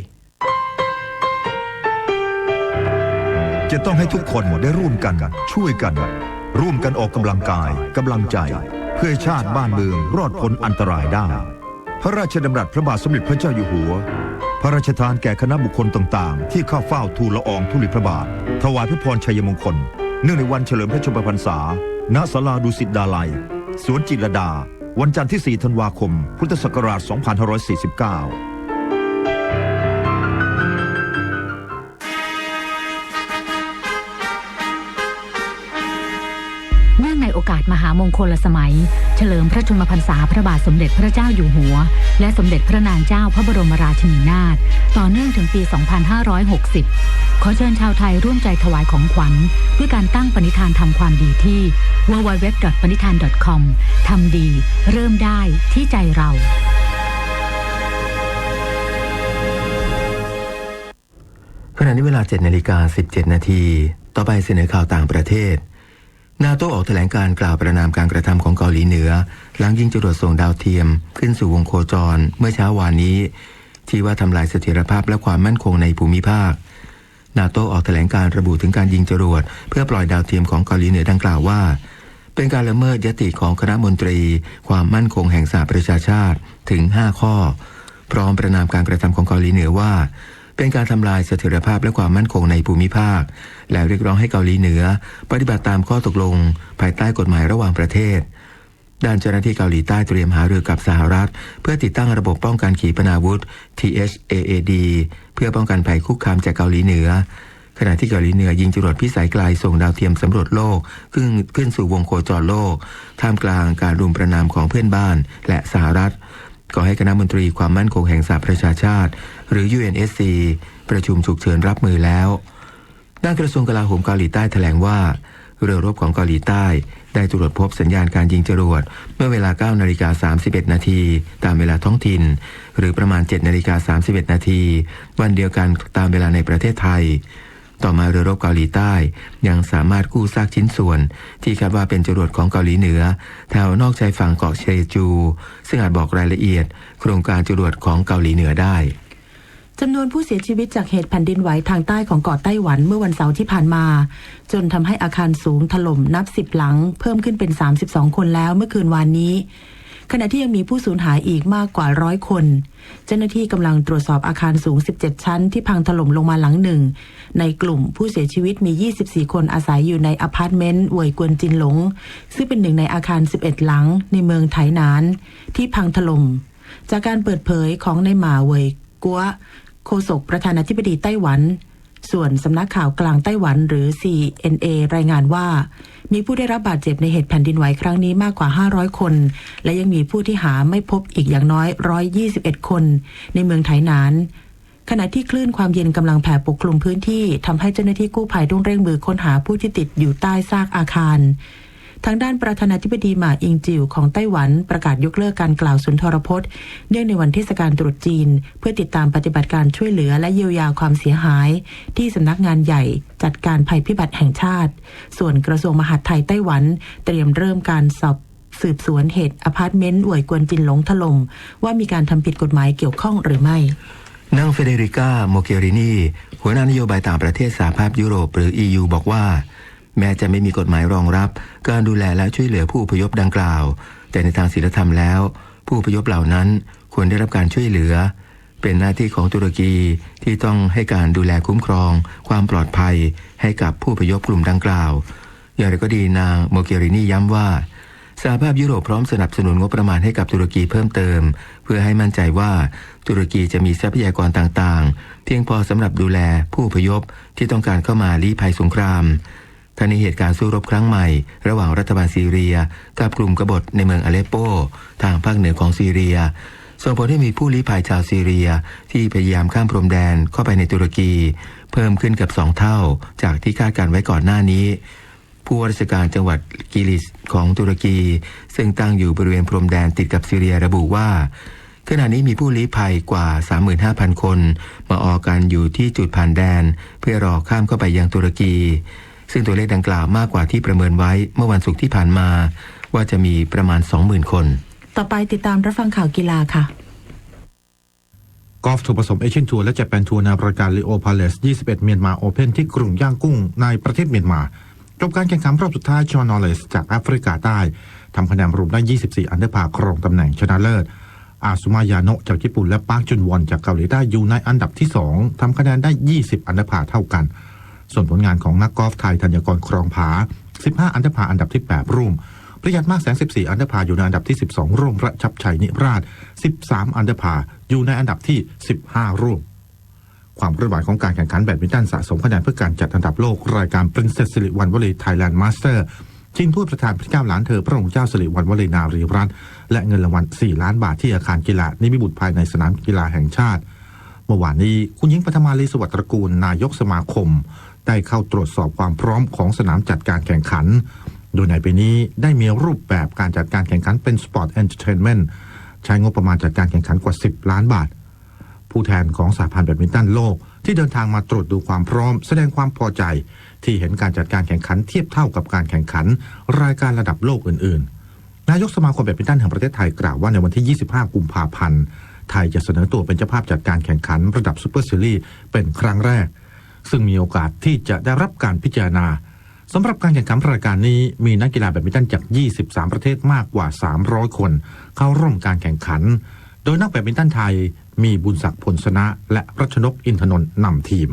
จะต้องให้ทุกคนได้ร่วมกัน ช่วยกัน ร่วมกันออกกำลังกาย กำลังใจ เพื่อให้ชาติบ้านเมืองรอดพ้นอันตรายได้ พระราชดำรัสพระบาทสมเด็จพระเจ้าอยู่หัว พระราชทานแก่คณะบุคคลต่างๆ ที่เข้าเฝ้าทูลละอองธุลีพระบาท ถวายพระพรชัยมงคล เนื่องในวันเฉลิมพระชนมพรรษา ณ ศาลาดุสิตดาลัย สวนจิตรลดา วันจันทร์ที่ สี่ ธันวาคม พุทธศักราช สองพันห้าร้อยสี่สิบเก้า เนื่องในโอกาสมหามงคลสมัย เฉลิมพระชนมพรรษาพระบาทสมเด็จพระเจ้าอยู่หัว และสมเด็จพระนางเจ้าพระบรมราชินีนาถ ต่อเนื่องถึงปี สองพันห้าร้อยหกสิบ ขอเชิญชาวไทยร่วมใจถวายของขวัญ ด้วยการตั้งปณิธานทำความดีที่ ดับเบิลยู ดับเบิลยู ดับเบิลยู ดอท ปณิธาน ดอท คอม ทำดี เริ่มได้ที่ใจเรา ขณะนี้เวลา เจ็ดนาฬิกาสิบเจ็ดนาที ต่อไปเสนอข่าวต่างประเทศ นาโต้ออกแถลงการณ์กล่าวประณามการกระทำของเกาหลีเหนือ หลังยิงจรวดส่งดาวเทียมขึ้นสู่วงโคจรเมื่อเช้าวานนี้ ชี้ว่าทำลายเสถียรภาพและความมั่นคงในภูมิภาค นาโต้ออกแถลงการณ์ระบุถึงการยิงจรวดเพื่อปล่อยดาวเทียมของเกาหลีเหนือดังกล่าวว่า เป็นการละเมิดยติของคณะมนตรีความมั่นคงแห่งสหประชาชาติถึงห้าข้อ พร้อมประณามการกระทำของเกาหลีเหนือว่า เป็นการทำลายเสถียรภาพและความมั่นคงในภูมิภาค และเรียกร้องให้เกาหลีเหนือปฏิบัติตามข้อตกลงภายใต้กฎหมายระหว่างประเทศ ด้านเจ้าหน้าที่เกาหลีใต้เตรียมหารือกับสหรัฐ เพื่อติดตั้งระบบป้องกันขีปนาวุธ ทีเอชเอเอดี เพื่อป้องกันภัยคุกคามจากเกาหลีเหนือ ขณะที่เกาหลีเหนือยิงจรวดพิสัยไกลส่งดาวเทียมสำรวจโลก ขึ้น ขึ้นสู่วงโคจรโลก ท่ามกลางการรุมประณามของเพื่อนบ้านและสหรัฐ ขอให้คณะมนตรีความมั่นคงแห่งสหประชาชาติ หรือ ยูเอ็นเอสซี ประชุมฉุกเฉินรับมือแล้ว ด้านกระทรวงกลาโหมเกาหลีใต้แถลงว่า เรือรบของเกาหลีใต้ได้ตรวจพบสัญญาณการยิงจรวด เมื่อเวลา เก้านาฬิกาสามสิบเอ็ดนาที ตามเวลาท้องถิ่น หรือประมาณ เจ็ดนาฬิกาสามสิบเอ็ดนาที วันเดียวกันตามเวลาในประเทศไทย ต่อมาเรือรบเกาหลีใต้ยังสามารถกู้ซากชิ้นส่วนที่คาดว่าเป็นจรวดของเกาหลีเหนือ แถวนอกชายฝั่งเกาะเชจู ซึ่งอาจบอกรายละเอียดโครงการจรวดของเกาหลีเหนือได้ จำนวนผู้เสียชีวิตจากเหตุแผ่นดินไหวทางใต้ของเกาะไต้หวันเมื่อวันเสาร์ที่ผ่านมา จนทำให้อาคารสูงถล่มนับสิบหลัง เพิ่มขึ้นเป็นสามสิบสองคนแล้วเมื่อคืนวานนี้ ขณะที่ยังมีผู้สูญหายอีกมากกว่าร้อยคน เจ้าหน้าที่กำลังตรวจสอบอาคารสูงสิบเจ็ดชั้นที่พังถล่มลงมาหลังหนึ่ง ในกลุ่มผู้เสียชีวิตมียี่สิบสี่คนอาศัยอยู่ในอพาร์ตเมนต์เหวยกวนจินหลง ซึ่งเป็นหนึ่งในอาคารสิบเอ็ดหลังในเมืองไถหนานที่พังถล่ม จากการเปิดเผยของนายหม่าเหวยกั๊ว โฆษกประธานาธิบดีไต้หวัน ส่วนสำนักข่าวกลางไต้หวันหรือ ซีเอ็นเอ รายงานว่า มีผู้ได้รับบาดเจ็บในเหตุแผ่นดินไหวครั้งนี้มากกว่าห้าร้อยคน และยังมีผู้ที่หาไม่พบอีกอย่างน้อยร้อยยี่สิบเอ็ดคนในเมืองไถหนาน ขณะที่คลื่นความเย็นกำลังแผ่ปกคลุมพื้นที่ ทำให้เจ้าหน้าที่กู้ภัยต้องเร่งมือค้นหาผู้ที่ติดอยู่ใต้ซากอาคาร ทางด้านประธานาธิบดีหม่าอิงจิวของไต้หวันประกาศยกเลิกการกล่าวสุนทรพจน์เนื่องในวันเทศกาลตรุษจีน เพื่อติดตามปฏิบัติการช่วยเหลือและเยียวยาความเสียหายที่สำนักงานใหญ่จัดการภัยพิบัติแห่งชาติ ส่วนกระทรวงมหาดไทยไต้หวันเตรียมเริ่มการสอบสืบสวนเหตุอพาร์ตเมนต์เหวยกวนจินหลงถล่ม ว่ามีการทำผิดกฎหมายเกี่ยวข้องหรือไม่ นางเฟเดริกา โมเกรินี หัวหน้านโยบายต่างประเทศสหภาพยุโรปหรือ อียู บอกว่า แม้จะไม่มีกฎหมายรองรับการดูแลและช่วยเหลือผู้อพยพดังกล่าว แต่ในทางศีลธรรมแล้ว ผู้อพยพเหล่านั้นควรได้รับการช่วยเหลือ เป็นหน้าที่ของตุรกีที่ต้องให้การดูแลคุ้มครองความปลอดภัยให้กับผู้อพยพกลุ่มดังกล่าว อย่างไรก็ดีนางโมเกรินีย้ำว่า สหภาพยุโรปพร้อมสนับสนุนงบประมาณให้กับตุรกีเพิ่มเติม เพื่อให้มั่นใจว่าตุรกีจะมีทรัพยากรต่างๆ เพียงพอสำหรับดูแลผู้อพยพที่ต้องการเข้ามาลี้ภัยสงคราม ทั้งนี้เหตุการณ์สู้รบครั้งใหม่ระหว่างรัฐบาลซีเรียกับกลุ่มกบฏในเมืองอาเลปโปทางภาคเหนือของซีเรีย ส่งผลให้มีผู้ลี้ภัยชาวซีเรียที่พยายามข้ามพรมแดนเข้าไปในตุรกี เพิ่มขึ้นเกือบสองเท่าจากที่คาดการณ์ไว้ก่อนหน้านี้ ผู้ว่าราชการจังหวัดกิลิสของตุรกี ซึ่งตั้งอยู่บริเวณพรมแดนติดกับซีเรียระบุว่า ขณะนี้มีผู้ลี้ภัยกว่า สามหมื่นห้าพัน คน มาออกันอยู่ที่จุดผ่านแดน เพื่อรอข้ามเข้าไปยังตุรกี ซึ่งตัวเลขดังกล่าวมากกว่าที่ประเมินไว้เมื่อวันศุกร์ที่ผ่านมา ว่าจะมีประมาณ สองหมื่น คน ต่อไปติดตามรับฟังข่าวกีฬาค่ะ กอล์ฟทัวร์ผสมเอเชียนทัวร์และเจแปนทัวร์ในรายการ Leo Palace ยี่สิบเอ็ด Myanmar Open ที่กรุงย่างกุ้งในประเทศเมียนมา จบการแข่งขันรอบสุดท้าย John Norris จากแอฟริกาใต้ ทำคะแนนรวมได้ ยี่สิบสี่ อันเดอร์พาร์ ครองตำแหน่งชนะเลิศ อาซุมายาโนะจากญี่ปุ่นและปาร์คจุนวอนจากเกาหลีใต้อยู่ในอันดับที่สอง ทำคะแนนได้ ยี่สิบ อันเดอร์พาร์เท่ากัน ส่วนผลงานของนักกอล์ฟไทยธัญกร ครองผา สิบห้า อันเดอร์พาร์ อันดับที่แปดร่วม ประหยัดมากแสง สิบสี่ อันเดอร์พาร์ อยู่ในอันดับที่สิบสองร่วม และชัดชัยนิราช สิบสาม อันเดอร์พาร์ อยู่ในอันดับที่สิบห้าร่วม ความเคลื่อนไหวของการแข่งขันแบดมินตันสะสมคะแนนเพื่อการจัดอันดับโลก รายการ Princess Sirivatvoli Thailand Master ชิงถ้วยพระทานพระเจ้าหลานเธอพระองค์เจ้าสิริวัณวลีนารีรัตน์ และเงินรางวัล สี่ล้านบาท ที่อาคารกีฬานิมิตรบุตรภายในสนามกีฬาแห่งชาติ เมื่อวานนี้ คุณหญิงปัทมาลี สวัสดิ์ตระกูล นายกสมาคม ได้เข้าตรวจสอบความพร้อมของสนามจัดการแข่งขัน โดยในปีนี้ได้มีรูปแบบการจัดการแข่งขันเป็น Sport Entertainment ใช้งบประมาณจัดการแข่งขันกว่า สิบล้านบาท ผู้แทนของสหพันธ์แบดมินตันโลกที่เดินทางมาตรวจดูความพร้อม แสดงความพอใจที่เห็นการจัดการแข่งขันเทียบเท่ากับการแข่งขันรายการระดับโลกอื่นๆ นายกสมาคมแบดมินตันแห่งประเทศไทยกล่าวว่าในวันที่ ยี่สิบห้า กุมภาพันธ์ ไทยจะเสนอตัวเป็นเจ้าภาพจัดการแข่งขันระดับ Super Series เป็นครั้งแรก ซึ่งมีโอกาสที่จะได้รับการพิจารณา สำหรับการแข่งขันรายการนี้มีนักกีฬาแบดมินตันจาก ยี่สิบสาม ประเทศมากกว่า สามร้อย คน เข้าร่วมการแข่งขัน โดยนักแบดมินตันไทยมีบุญศักดิ์ พลชนะ และรัชนก อินทนนท์นำทีม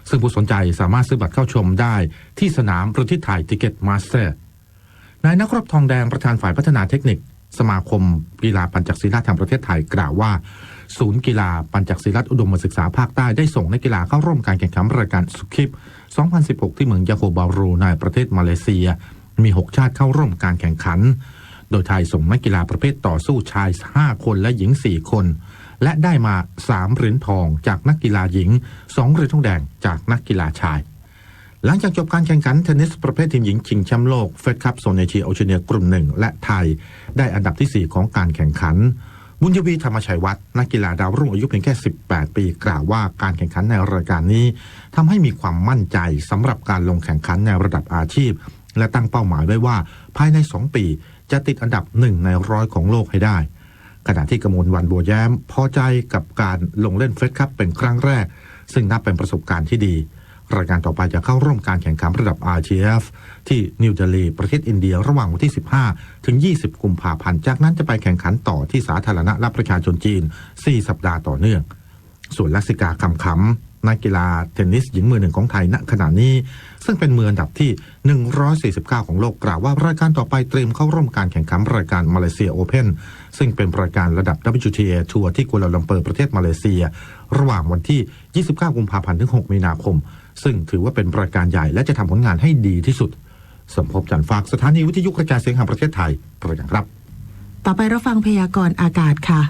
ซึ่งผู้สนใจสามารถซื้อบัตรเข้าชมได้ที่สนามประเทศไทย Ticketmaster นายนักรบ ทองแดง ประธานฝ่ายพัฒนาเทคนิค สมาคมกีฬาปัญจักศิลาแห่งประเทศไทยกล่าวว่า ศูนย์กีฬาปัญจักศิลาอุดมศึกษาภาคใต้ได้ส่งนักกีฬาเข้าร่วมการแข่งขันรายการ Sukib สองพันสิบหก ที่เมืองยาโฮบารูในประเทศมาเลเซีย มีหกชาติเข้าร่วมการแข่งขัน โดยไทยส่งนักกีฬาประเภทต่อสู้ชายห้าคนและหญิงสี่คน และได้มาสามเหรียญทองจากนักกีฬาหญิง สองเหรียญทองแดงจากนักกีฬาชาย หลังจากจบการแข่งขันเทนนิสประเภททีมหญิงชิงแชมป์โลก Fed Cup โซนเอเชียโอเชียเหนือกลุ่มหนึ่ง และไทยได้อันดับที่สี่ของการแข่งขัน บุญยวี ธรรมชัยวัฒน์ นักกีฬาดาวรุ่งอายุเพียงแค่ สิบแปด ปี กล่าวว่าการแข่งขันในรายการนี้ทำให้มีความมั่นใจสำหรับการลงแข่งขันในระดับอาชีพ และตั้งเป้าหมายไว้ว่าภายในสองปีจะติดอันดับหนึ่งในร้อยของโลกให้ได้ ขณะที่กมลวรรณ บัวแย้ม พอใจกับการลงเล่น Fed Cup เป็นครั้งแรก ซึ่งนับเป็นประสบการณ์ที่ดี รายการต่อไปจะเข้าร่วมการแข่งขันระดับ ไอทีเอฟ ที่นิวเดลีห์ ประเทศอินเดีย ระหว่างวันที่ สิบห้า ถึง ยี่สิบ กุมภาพันธ์ จากนั้นจะไปแข่งขันต่อที่สาธารณรัฐประชาชนจีน สี่ สัปดาห์ต่อเนื่อง ส่วนลักษิกา คำขำ นักกีฬาเทนนิสหญิงมือหนึ่งของไทยณขณะนี้ ซึ่งเป็นมืออันดับที่ หนึ่งร้อยสี่สิบเก้า ของโลก กล่าวว่ารายการต่อไปเตรียมเข้าร่วมการแข่งขันรายการ Malaysia Open ซึ่งเป็นรายการระดับ ดับเบิลยูทีเอ ทัวร์ที่กัวลาลัมเปอร์ ประเทศมาเลเซีย ระหว่างวันที่ ยี่สิบเก้า กุมภาพันธ์ ถึง หก มีนาคม ซึ่งถือว่าเป็นรายการใหญ่และจะทำผลงานให้ดีที่สุด สมภพ จันทร์ฟาก สถานีวิทยุกระจายเสียงแห่งประเทศไทย รายงานครับ ต่อไปรับฟังพยากรณ์อากาศค่ะ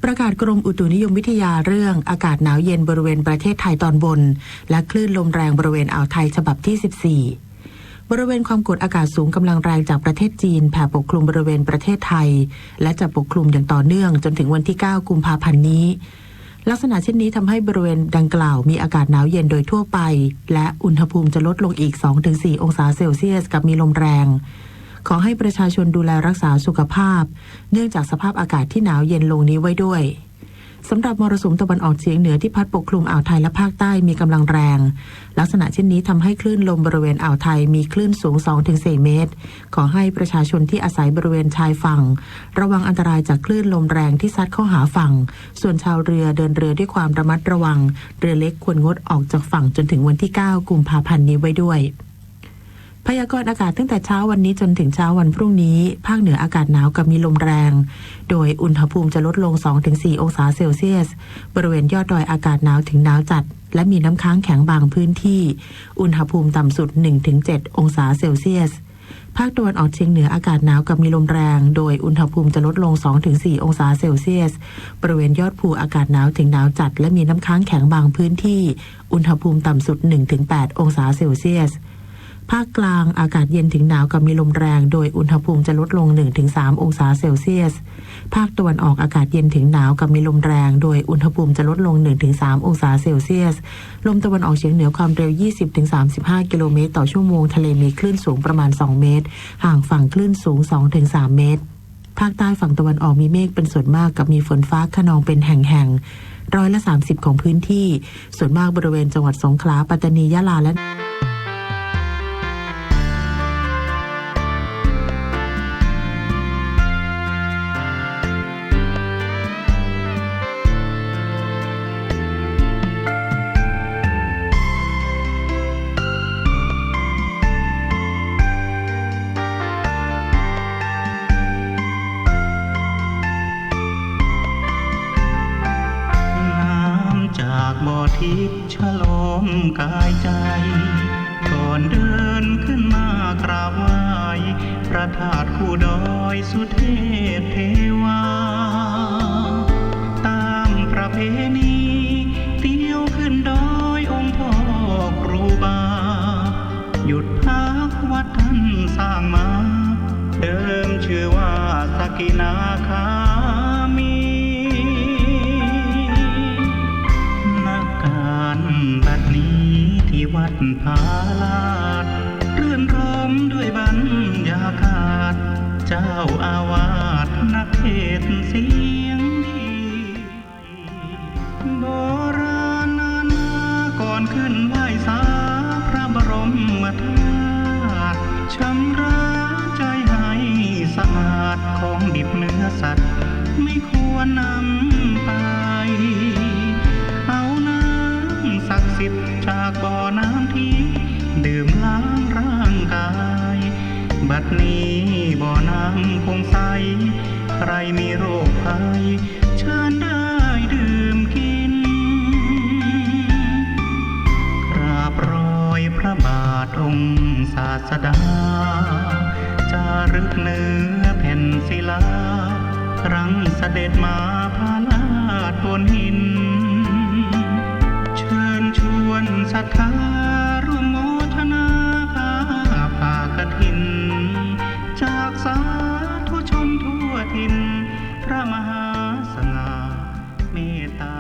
ประกาศกรมอุตุนิยมวิทยาเรื่องอากาศหนาวเย็นบริเวณประเทศไทยตอนบน และคลื่นลมแรงบริเวณอ่าวไทยฉบับที่ สิบสี่ บริเวณความกดอากาศสูงกำลังแรงจากประเทศจีนแผ่ปกคลุมบริเวณประเทศไทย และจะปกคลุมอย่างต่อเนื่องจนถึงวันที่ เก้า กุมภาพันธ์นี้ ลักษณะเช่นนี้ทำให้บริเวณดังกล่าวมีอากาศหนาวเย็นโดยทั่วไป และอุณหภูมิจะลดลงอีก สองถึงสี่ องศาเซลเซียส กับมีลมแรง ขอให้ประชาชนดูแลรักษาสุขภาพ เนื่องจากสภาพอากาศที่หนาวเย็นลงนี้ไว้ด้วย สำหรับมรสุมตะวันออกเฉียงเหนือที่พัดปกคลุมอ่าวไทยและภาคใต้มีกำลังแรง ลักษณะเช่นนี้ทำให้คลื่นลมบริเวณอ่าวไทยมีคลื่นสูง สองถึงสี่ เมตร ขอให้ประชาชนที่อาศัยบริเวณชายฝั่ง ระวังอันตรายจากคลื่นลมแรงที่ซัดเข้าหาฝั่ง ส่วนชาวเรือเดินเรือด้วยความระมัดระวัง เรือเล็กควรงดออกจากฝั่งจนถึงวันที่ เก้า กุมภาพันธ์นี้ไว้ด้วย พยากรณ์อากาศตั้งแต่เช้าวันนี้จนถึงเช้าวันพรุ่งนี้ ภาคเหนืออากาศหนาวกับมีลมแรง โดยอุณหภูมิจะลดลงสองถึงสี่องศาเซลเซียส บริเวณยอดดอยอากาศหนาวถึงหนาวจัด และมีน้ำค้างแข็งบางพื้นที่ อุณหภูมิต่ำสุดหนึ่งถึงเจ็ดองศาเซลเซียส ภาคตะวันออกเฉียงเหนืออากาศหนาวกับมีลมแรง โดยอุณหภูมิจะลดลงสองถึงสี่องศาเซลเซียส บริเวณยอดภูอากาศหนาวถึงหนาวจัด และมีน้ำค้างแข็งบางพื้นที่ อุณหภูมิต่ำสุดหนึ่งถึงแปดองศาเซลเซียส ภาคกลางอากาศเย็นถึงหนาวกับมีลมแรง โดยอุณหภูมิจะลดลงหนึ่งถึงสามองศาเซลเซียส ภาคตะวันออกอากาศเย็นถึงหนาวกับมีลมแรง โดยอุณหภูมิจะลดลงหนึ่งถึงสามองศาเซลเซียส ลมตะวันออกเฉียงเหนือความเร็วยี่สิบถึงสามสิบห้ากิโลเมตรต่อชั่วโมง ทะเลมีคลื่นสูงประมาณสองเมตร ห่างฝั่งคลื่นสูงสองถึงสามเมตร ภาคใต้ฝั่งตะวันออกมีเมฆเป็นส่วนมากกับมีฝนฟ้าคะนองเป็นแห่งๆ ร้อยละสามสิบของพื้นที่ ส่วนมากบริเวณจังหวัดสงขลา ปัตตานี ยะลา และ น้ำจากบ่อทิพย์ชโลมกายใจ ก่อนเดินขึ้นมากราบไหว้ พระธาตุคู่ดอยสุเทพเทวา ตามประเพณีเตียวขึ้นดอยองค์พ่อครูบา หยุดพักวัดท่านสร้างมา เดิมชื่อว่าสกินาคามี ณ การบัดนี้ที่วัดผาลาด รื่นรมด้วยบรรยากาศ เจ้าอาวาสนักเทศน์เสียงดี โบราณนานมาก่อนขึ้นไหว้สาพระบรมธาตุ ชำระใจให้สะอาด ของดิบเนื้อสัตว์ไม่ควรนำไป เอาน้ำศักดิ์สิทธิ์จากบ่อน้ำทิพย์ ดื่มล้างร่างกาย บัดนี้บ่อน้ำคงใส ใครมีโรคภัย เชิญได้ดื่มกิน กราบรอยพระบาทองค์ศาสดา จารึกเนื้อแผ่นศิลา ครั้งเสด็จมาผาลาดโพนหิน เชิญชวนศรัทธาร่วมโมทนาผ้าป่ากฐิน จากสาธุชนทั่วถิ่น พระมหาสง่าเมตตา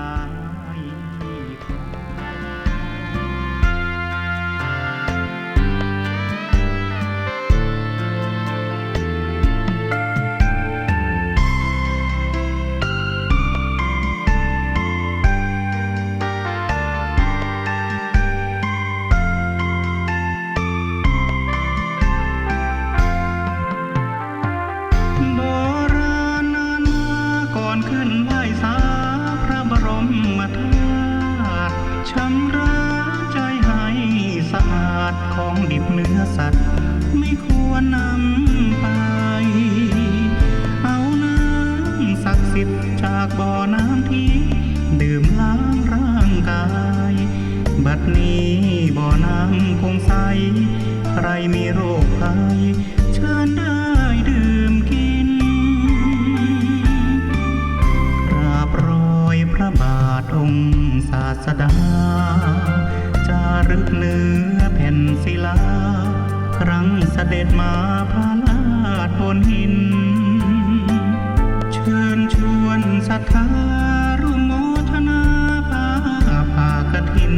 โบราณนานมาก่อนขึ้นไหว้สาพระบรมธาตุ ชำระใจให้สะอาด ของดิบเนื้อสัตว์ไม่ควรนำไป เอาน้ำศักดิ์สิทธิ์จากบ่อน้ำทิพย์ ดื่มล้างร่างกาย บัดนี้บ่อน้ำคงใส ใครมีโรคภัย เชิญได้ดื่มกิน กราบรอยพระบาทองค์ศาสดา จารึกเนื้อแผ่นศิลา ครั้งเสด็จมาผาลาดโพนหิน เชิญชวนศรัทธาร่วมโมทนาผ้าป่ากฐิน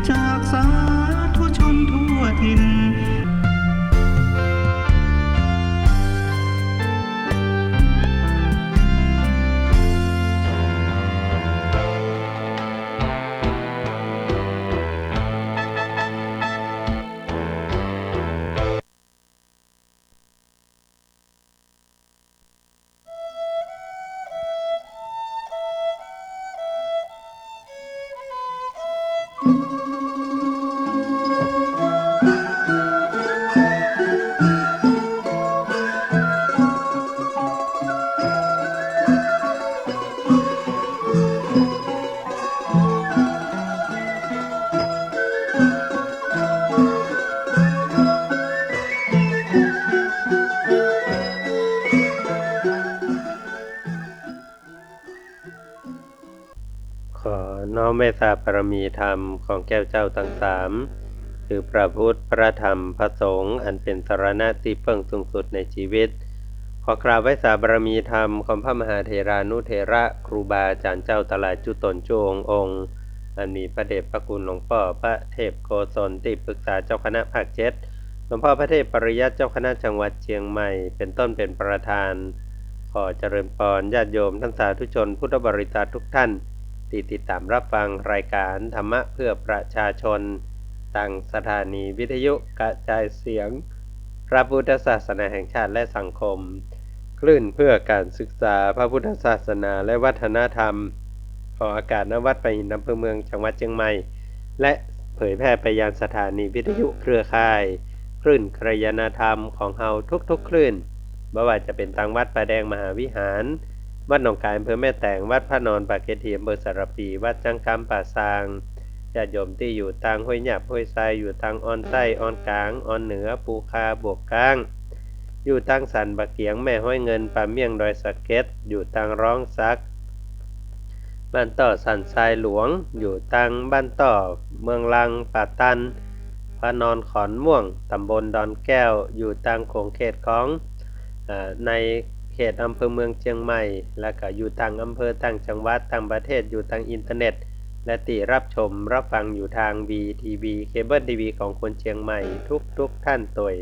จากสาธุชนทั่วถิ่น เมตตาบารมีธรรมของแก้วเจ้าตังสาม คือพระพุทธ พระธรรม พระสงฆ์ อันเป๋นสรณะตี้เปิ้งสูงสุดในจีวิต ขอกราบไหว้สาบารมีธรรมของพระมหาเถรานุเถระ ครูบาอาจ๋ารย์เจ้าตะหลายจุ๊ต๋นจุ๊องค์องค์ อันมีพระเดชพระคุณหลวงป้อพระเทพโกศล ตี้ปึกษาเจ้าคณะภาคเจ็ด หลวงป้อพระเทพปริยัติเจ้าคณะจังหวัดเจียงใหม่ เป๋นต้นเป๋นประธาน ขอเจริญปอนญาติโยมต้านสาธุชนพุทธบริษัททุกท่าน ตี้ติดต๋ามรับฟังรายก๋านธรรมะเพื่อประชาชน ตางสถานีวิทยุกระจายเสียงพระพุทธศาสนาแห่งชาติและสังคม คลื่นเพื่อการศึกษาพระพุทธศาสนาและวัฒนธรรม ออกอากาศ ณ วัดปะหิน อำเภอเมือง จังหวัดเจียงใหม่ และเผยแพร่ไปยังสถานีวิทยุเครือข่ายคลื่นกัลยาณธรรมของเฮาทุกๆคลื่น บ่ว่าจะเป๋นตางวัดป่าแดงมหาวิหาร วัดหนองก๋าย อำเภอแม่แตง วัดพระนอนปากเกร็ดถี อำเภอสารภี วัดจ๊างกำป่าซาง ญาติโยมตี้อยู่ตางห้วยหยาบ ห้วยทราย อยู่ตางออนใต้ ออนก๋าง ออนเหนือ ปูคา บวกก๊าง อยู่ตางสันป่าเกี๋ยง แม่ฮ้อยเงิน ป่าเมี่ยง ดอยสะเก็ด อยู่ตางร้องสัก บ้านต้อ สันทรายหลวง อยู่ตางบ้านต้อ เมืองลัง ป่าตัน พระนอน ขอนม่วง ต๋ำบลดอนแก้ว อยู่ตางขงเขตของ เอ่อ ในเขตอำเภอเมืองเจียงใหม่ แล้วก็อยู่ต่างอำเภอ ต่างจังหวัด ต่างประเทศ อยู่ตางอินเทอร์เน็ต และตี้รับชมรับฟังอยู่ตางวีทีวี เคเบิลทีวีของคนเจียงใหม่ทุกๆท่านตวย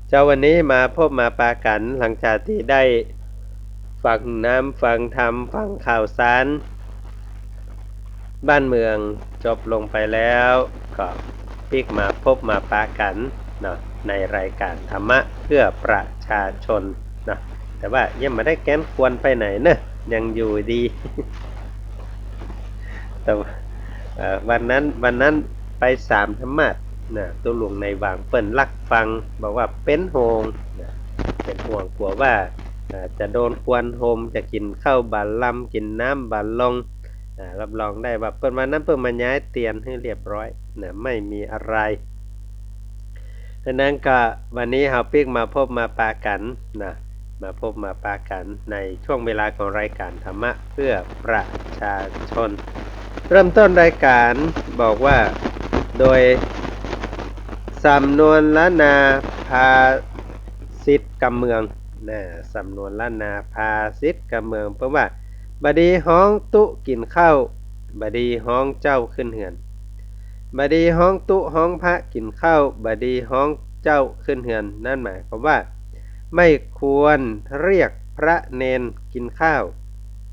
เจ้า วันนี้มาพบมาปะกั๋น หลังจากตี้ได้ฟังน้ำฟังธรรม ฟังข่าวสารบ้านเมืองจบลงไปแล้ว ก็ปิ๊กมาพบมาปะกั๋นเนาะ ในรายก๋านธรรมะเพื่อประชาชนเนาะ แต่ว่ายังบ่ได้แก๊นควนไปไหนเนอะ ยังอยู่ดี แต่ว่า เอ่อ วันนั้น วันนั้นไปสามธรรมาสน์นะ ตุ๊ลุงในวังเปิ้นลักฟัง บอกว่าเป๋นห่วงนะ เป๋นห่วงกั๋วว่า เอ่อ จะโดนควนโฮม จะกิ๋นข้าวบ่าลำ กิ๋นน้ำบ่าลง อ่า รับรองได้ว่าเปิ้นวันนั้นเปิ้นมาย้ายเตียงหื้อเรียบร้อยนะ ไม่มีอะไร ดังนั้นก็วันนี้เฮาปิ๊กมาพบมาปะกั๋นนะ มาพบมาปะกั๋นในช่วงเวลาของรายก๋านธรรมะเพื่อประชาชน เริ่มต้นรายก๋านบอกว่า โดยสำนวนล้านนาภาษิตกำเมืองนะ สำนวนล้านนาภาษิตกำเมือง เปิ้นว่า บ่ดีฮ้องตุ๊กิ๋นข้าว บ่ดีฮ้องเจ้าขึ้นเฮือน บ่ดีฮ้องตุ๊ฮ้องพระกิ๋นข้าว บ่ดีฮ้องเจ้าขึ้นเฮือน นั่นหมายความว่า ไม่ควรเรียกพระเณรกิ๋นข้าว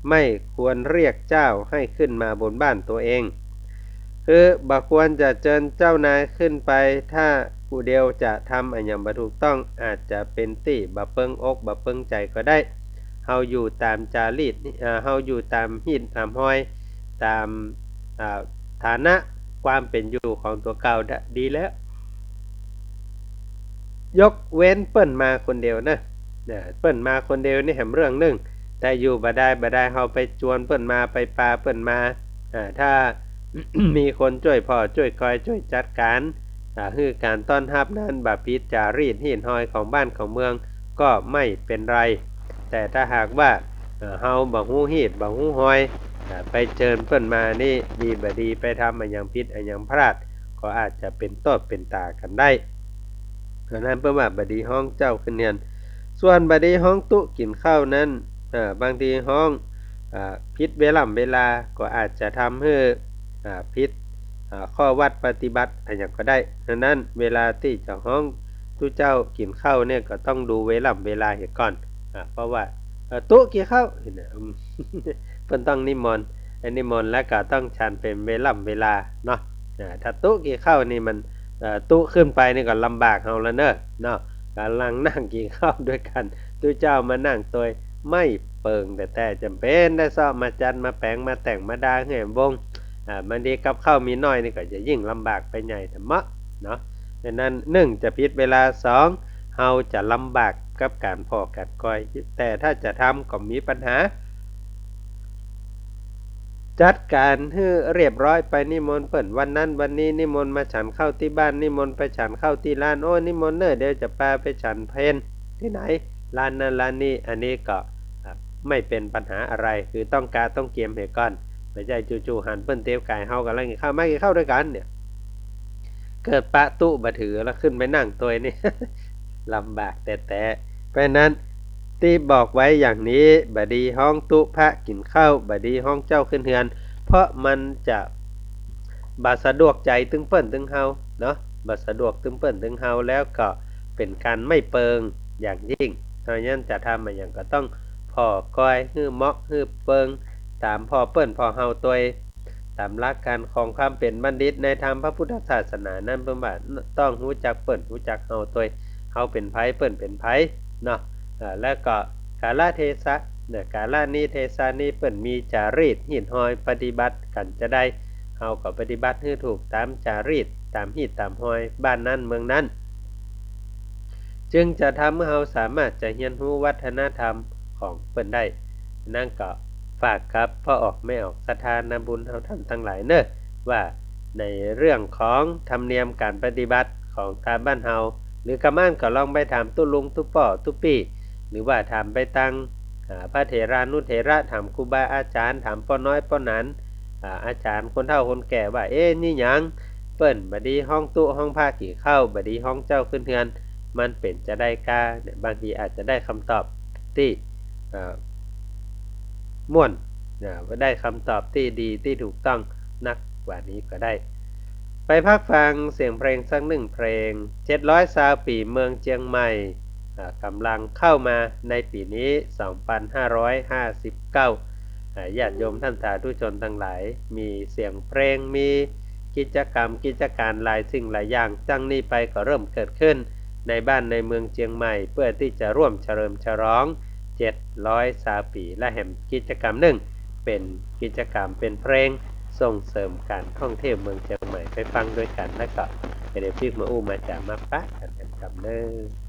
ไม่ควรเรียกเจ้าให้ขึ้นมาบนบ้านตัวเอง คือบ่ควรจะเจิญเจ้านายขึ้นไป ถ้าผู้เดียวจะทำอะหยังบ่ถูกต้อง อาจจะเป๋นตี้บ่เปิงอกบ่เปิงใจ๋ก็ได้ เฮาอยู่ต๋ามจารีต เอ่อ เฮาอยู่ต๋ามฮีตต๋ามฮอย ต๋าม อ่า ฐานะความเป๋นอยู่ของตั๋วเก่าดีแล้ว ยกเว้นเปิ้นมาคนเดียวนะ นะ เปิ้นมาคนเดียวนี่แหมเรื่องนึ่ง แต่อยู่บ่ได้ บ่ได้ เฮาไปจวนเปิ้นมา ไปปาเปิ้นมา อ่า ถ้า มีคนจ้วยผ่อจ้วยกอยจ้วยจัดก๋าน อ่า หื้อก๋านต้อนฮับนั้น บ่ผิดจารีตฮีตฮอยของบ้านของเมือง ก็ไม่เป๋นไร แต่ถ้าหากว่า เอ่อ เฮาบ่ฮู้ฮีตบ่ฮู้ฮอย อ่า ไปเจิญเปิ้นมานี่ ดีบ่ดี ไปทำอะหยังผิดอะหยังพลาด ก็อาจจะเป๋นโต้ษเป๋นตากั๋นได้ เพราะนั้นเปิ้นว่าบ่ดีฮ้องเจ้าขึ้นเฮือน ส่วนบ่ดีฮ้องตุ๊กิ๋นข้าวนั้น เอ่อ บางทีฮ้อง อ่า ผิดเวล่ำเวลา ก็อาจจะทำหื้อ อ่า ผิด อ่า ข้อวัตรปฏิบัติอะหยังก็ได้ ดังนั้นเวลาตี้จะฮ้องตุ๊เจ้ากิ๋นข้าวเนี่ย ก็ต้องดูเวล่ำเวลาเหียก่อน อ่า เพราะว่า เอ่อ ตุ๊กิ๋นข้าว เปิ้นต้องนิมนต์ นิมนต์แล้วก็ต้องฉันเป๋นเวล่ำเวลาเนาะ อ่า ถ้าตุ๊กิ๋นข้าวนี่มัน เอ่อ ตุ๊ขึ้นไปนี่ก็ลำบากเฮาแล้วเน่อ เนาะ ก๋ำลังนั่งกิ๋นข้าวตวยกั๋น ตุ๊เจ้ามานั่งตวย ไม่เปิงแต๊ๆ จ๋ำเป๋นได้เซาะมาจัดมาแป๋งมาแต่งมาดาหื้อแหมวง อ่า บางทีกับข้าวมีน้อยนี่ก็จะยิ่งลำบากไปใหญ่แต๊เนาะ เนาะ ดังนั้น นึ่ง จะผิดเวลา สอง เฮาจะลำบากกับก๋านผ่อก๋านกอย แต่ถ้าจะทำก็มีปัญหา จัดก๋านหื้อเรียบร้อย ไปนิมนต์เปิ้นวันนั้นวันนี้ นิมนต์มาฉันข้าวตี้บ้าน นิมนต์ไปฉันข้าวตี้ร้าน โอ้ นิมนต์เน่อ เดี๋ยวจะปาไปฉันเพลตี้ไหน ร้านนั้นร้านนี้ อันนี้ก็ อ่ะ ไม่เป๋นปัญหาอะไร คือต้องกาต้องเกียมเหียก่อน บ่ใจ้จู่ๆหันเปิ้นเตียวก๋ายเฮาก่ำลังกิ๋นข้าว มากิ๋นข้าวตวยกั๋นเนี่ย เกิดปะตุ๊บ่ถือแล้วขึ้นไปนั่งตวยนี่ ลำบากแต๊ๆ เพราะฉะนั้นตี้บอกไว้อย่างนี้ บ่ดีฮ้องตุ๊พระกิ๋นข้าว บ่ดีฮ้องเจ้าขึ้นเฮือน เพราะมันจะบ่สะดวกใจ๋ตึงเปิ้นตึงเฮาเนาะ บ่สะดวกตึงเปิ้นตึงเฮา แล้วก็เป๋นก๋านไม่เปิงอย่างยิ่ง เพราะฉะนั้นจะทำอะหยังก็ต้องผ่อกอยหื้อเหมาะหื้อเปิง ต๋ามผ่อเปิ้นผ่อเฮาตวย ต๋ามหลักก๋านของความเป๋นบัณฑิตในธรรมพระพุทธศาสนานั้นเปิ้นว่าต้องฮู้จักเปิ้นฮู้จักเฮาตวย เฮาเป๋นใผเปิ้นเป๋นใผเนาะ เอ่อ แล้วก็กาลเทศะเนี่ย กาลนี้เทศะนี้เปิ้นมีจารีตฮีตฮอยปฏิบัติกั๋นจาใด เฮาก็ปฏิบัติหื้อถูกต๋ามจารีตต๋ามฮีตต๋ามฮอยบ้านนั้นเมืองนั้น จึงจะทำหื้อเฮาสามารถจะเฮียนฮู้วัฒนธรรมของเปิ้นได้ นั้นก็ฝากกับป้อออกแม่ออกศรัทธานาบุญเฮาต้านตังหลายเน่อ ว่าในเรื่องของธรรมเนียมก๋านปฏิบัติของต๋ามบ้านเฮา หรือกำอั้นก็ลองไปถามตุ๊ลุงตุ๊ป้อตุ๊ปี้ หรือว่าถามไปตัง อ่า พระเถรานุเถระ ถามครูบาอาจ๋ารย์ ถามป้อน้อยป้อหนาน อ่า อาจ๋ารย์คนเฒ่าคนแก่ว่า เอ๊ะ นี่หยังเปิ้นบ่ดีฮ้องตุ๊ฮ้องพระกิ๋นข้าว บ่ดีฮ้องเจ้าขึ้นเฮือน มันเป๋นจาใดกาเนี่ย บางทีอาจจะได้คำตอบตี้ อ่า ม่วน อ่า ได้คำตอบตี้ดีตี้ถูกต้องนักกว่านี้ก็ได้ ไปพักฟังเสียงเพลงสักหนึ่งเพลง เจ็ดร้อยซาวปี๋เมืองเจียงใหม่ อ่า ก๋ำลังเข้ามาในปี๋นี้ สองปันห้าร้อยห้าสิบเก้า อ่า ญาติโยมต้านสาธุชนตังหลาย มีเสียงเพลง มีกิจกรรมกิจก๋านหลายสิ่งหลายอย่าง จั้งนี้ไปก็เริ่มเกิดขึ้นในบ้านในเมืองเจียงใหม่ เปื้อตี้จะร่วมเฉลิมฉลอง เจ็ดร้อยซาวปี๋ และแหมกิจกรรมนึ่ง เป๋นกิจกรรมเป๋นเพลงส่งเสริมก๋านท่องเที่ยวเมืองเจียงใหม่ ไปฟังตวยกั๋น แล้วก็เดี๋ยวปิ๊กมาอู้มาจ๋ามาปะกั๋นแหมกำเน่อ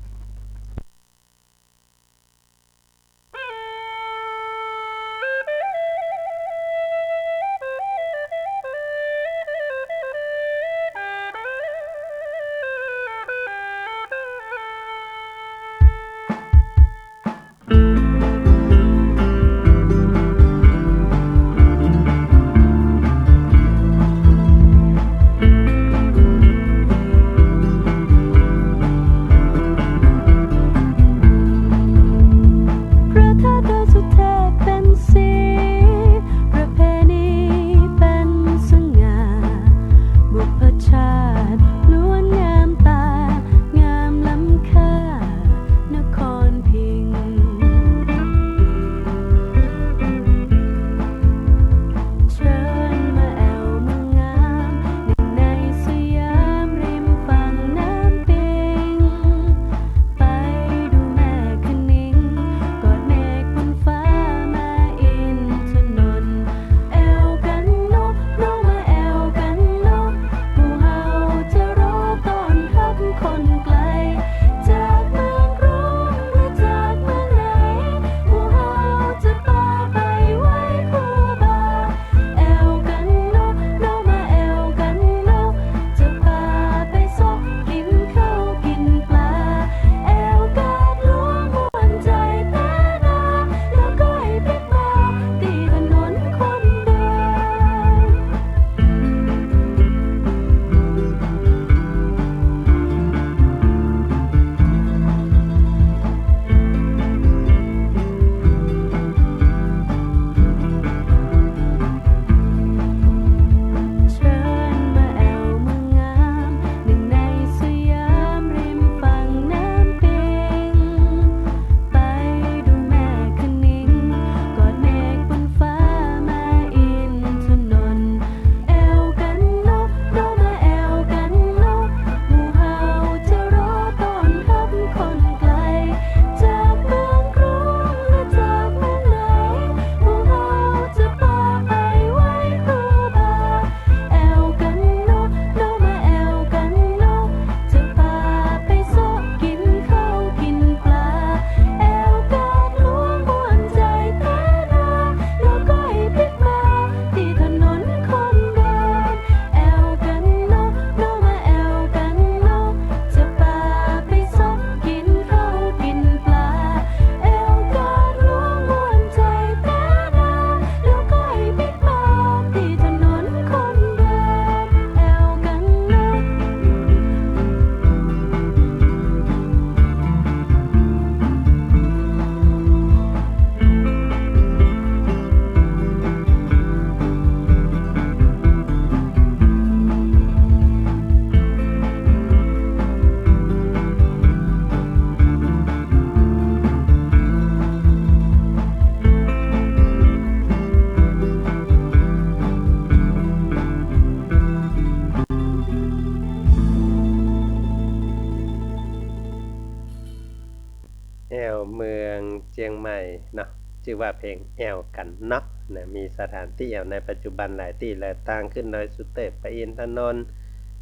เมืองเจียงใหม่เนาะ จื้อว่าเพลงแอ่วกั๋นเนาะ นะ มีสถานตี้แอ่วในปัจจุบันหลายตี้ แล ตางขึ้นดอยสุเตพ ไปอินทนนท์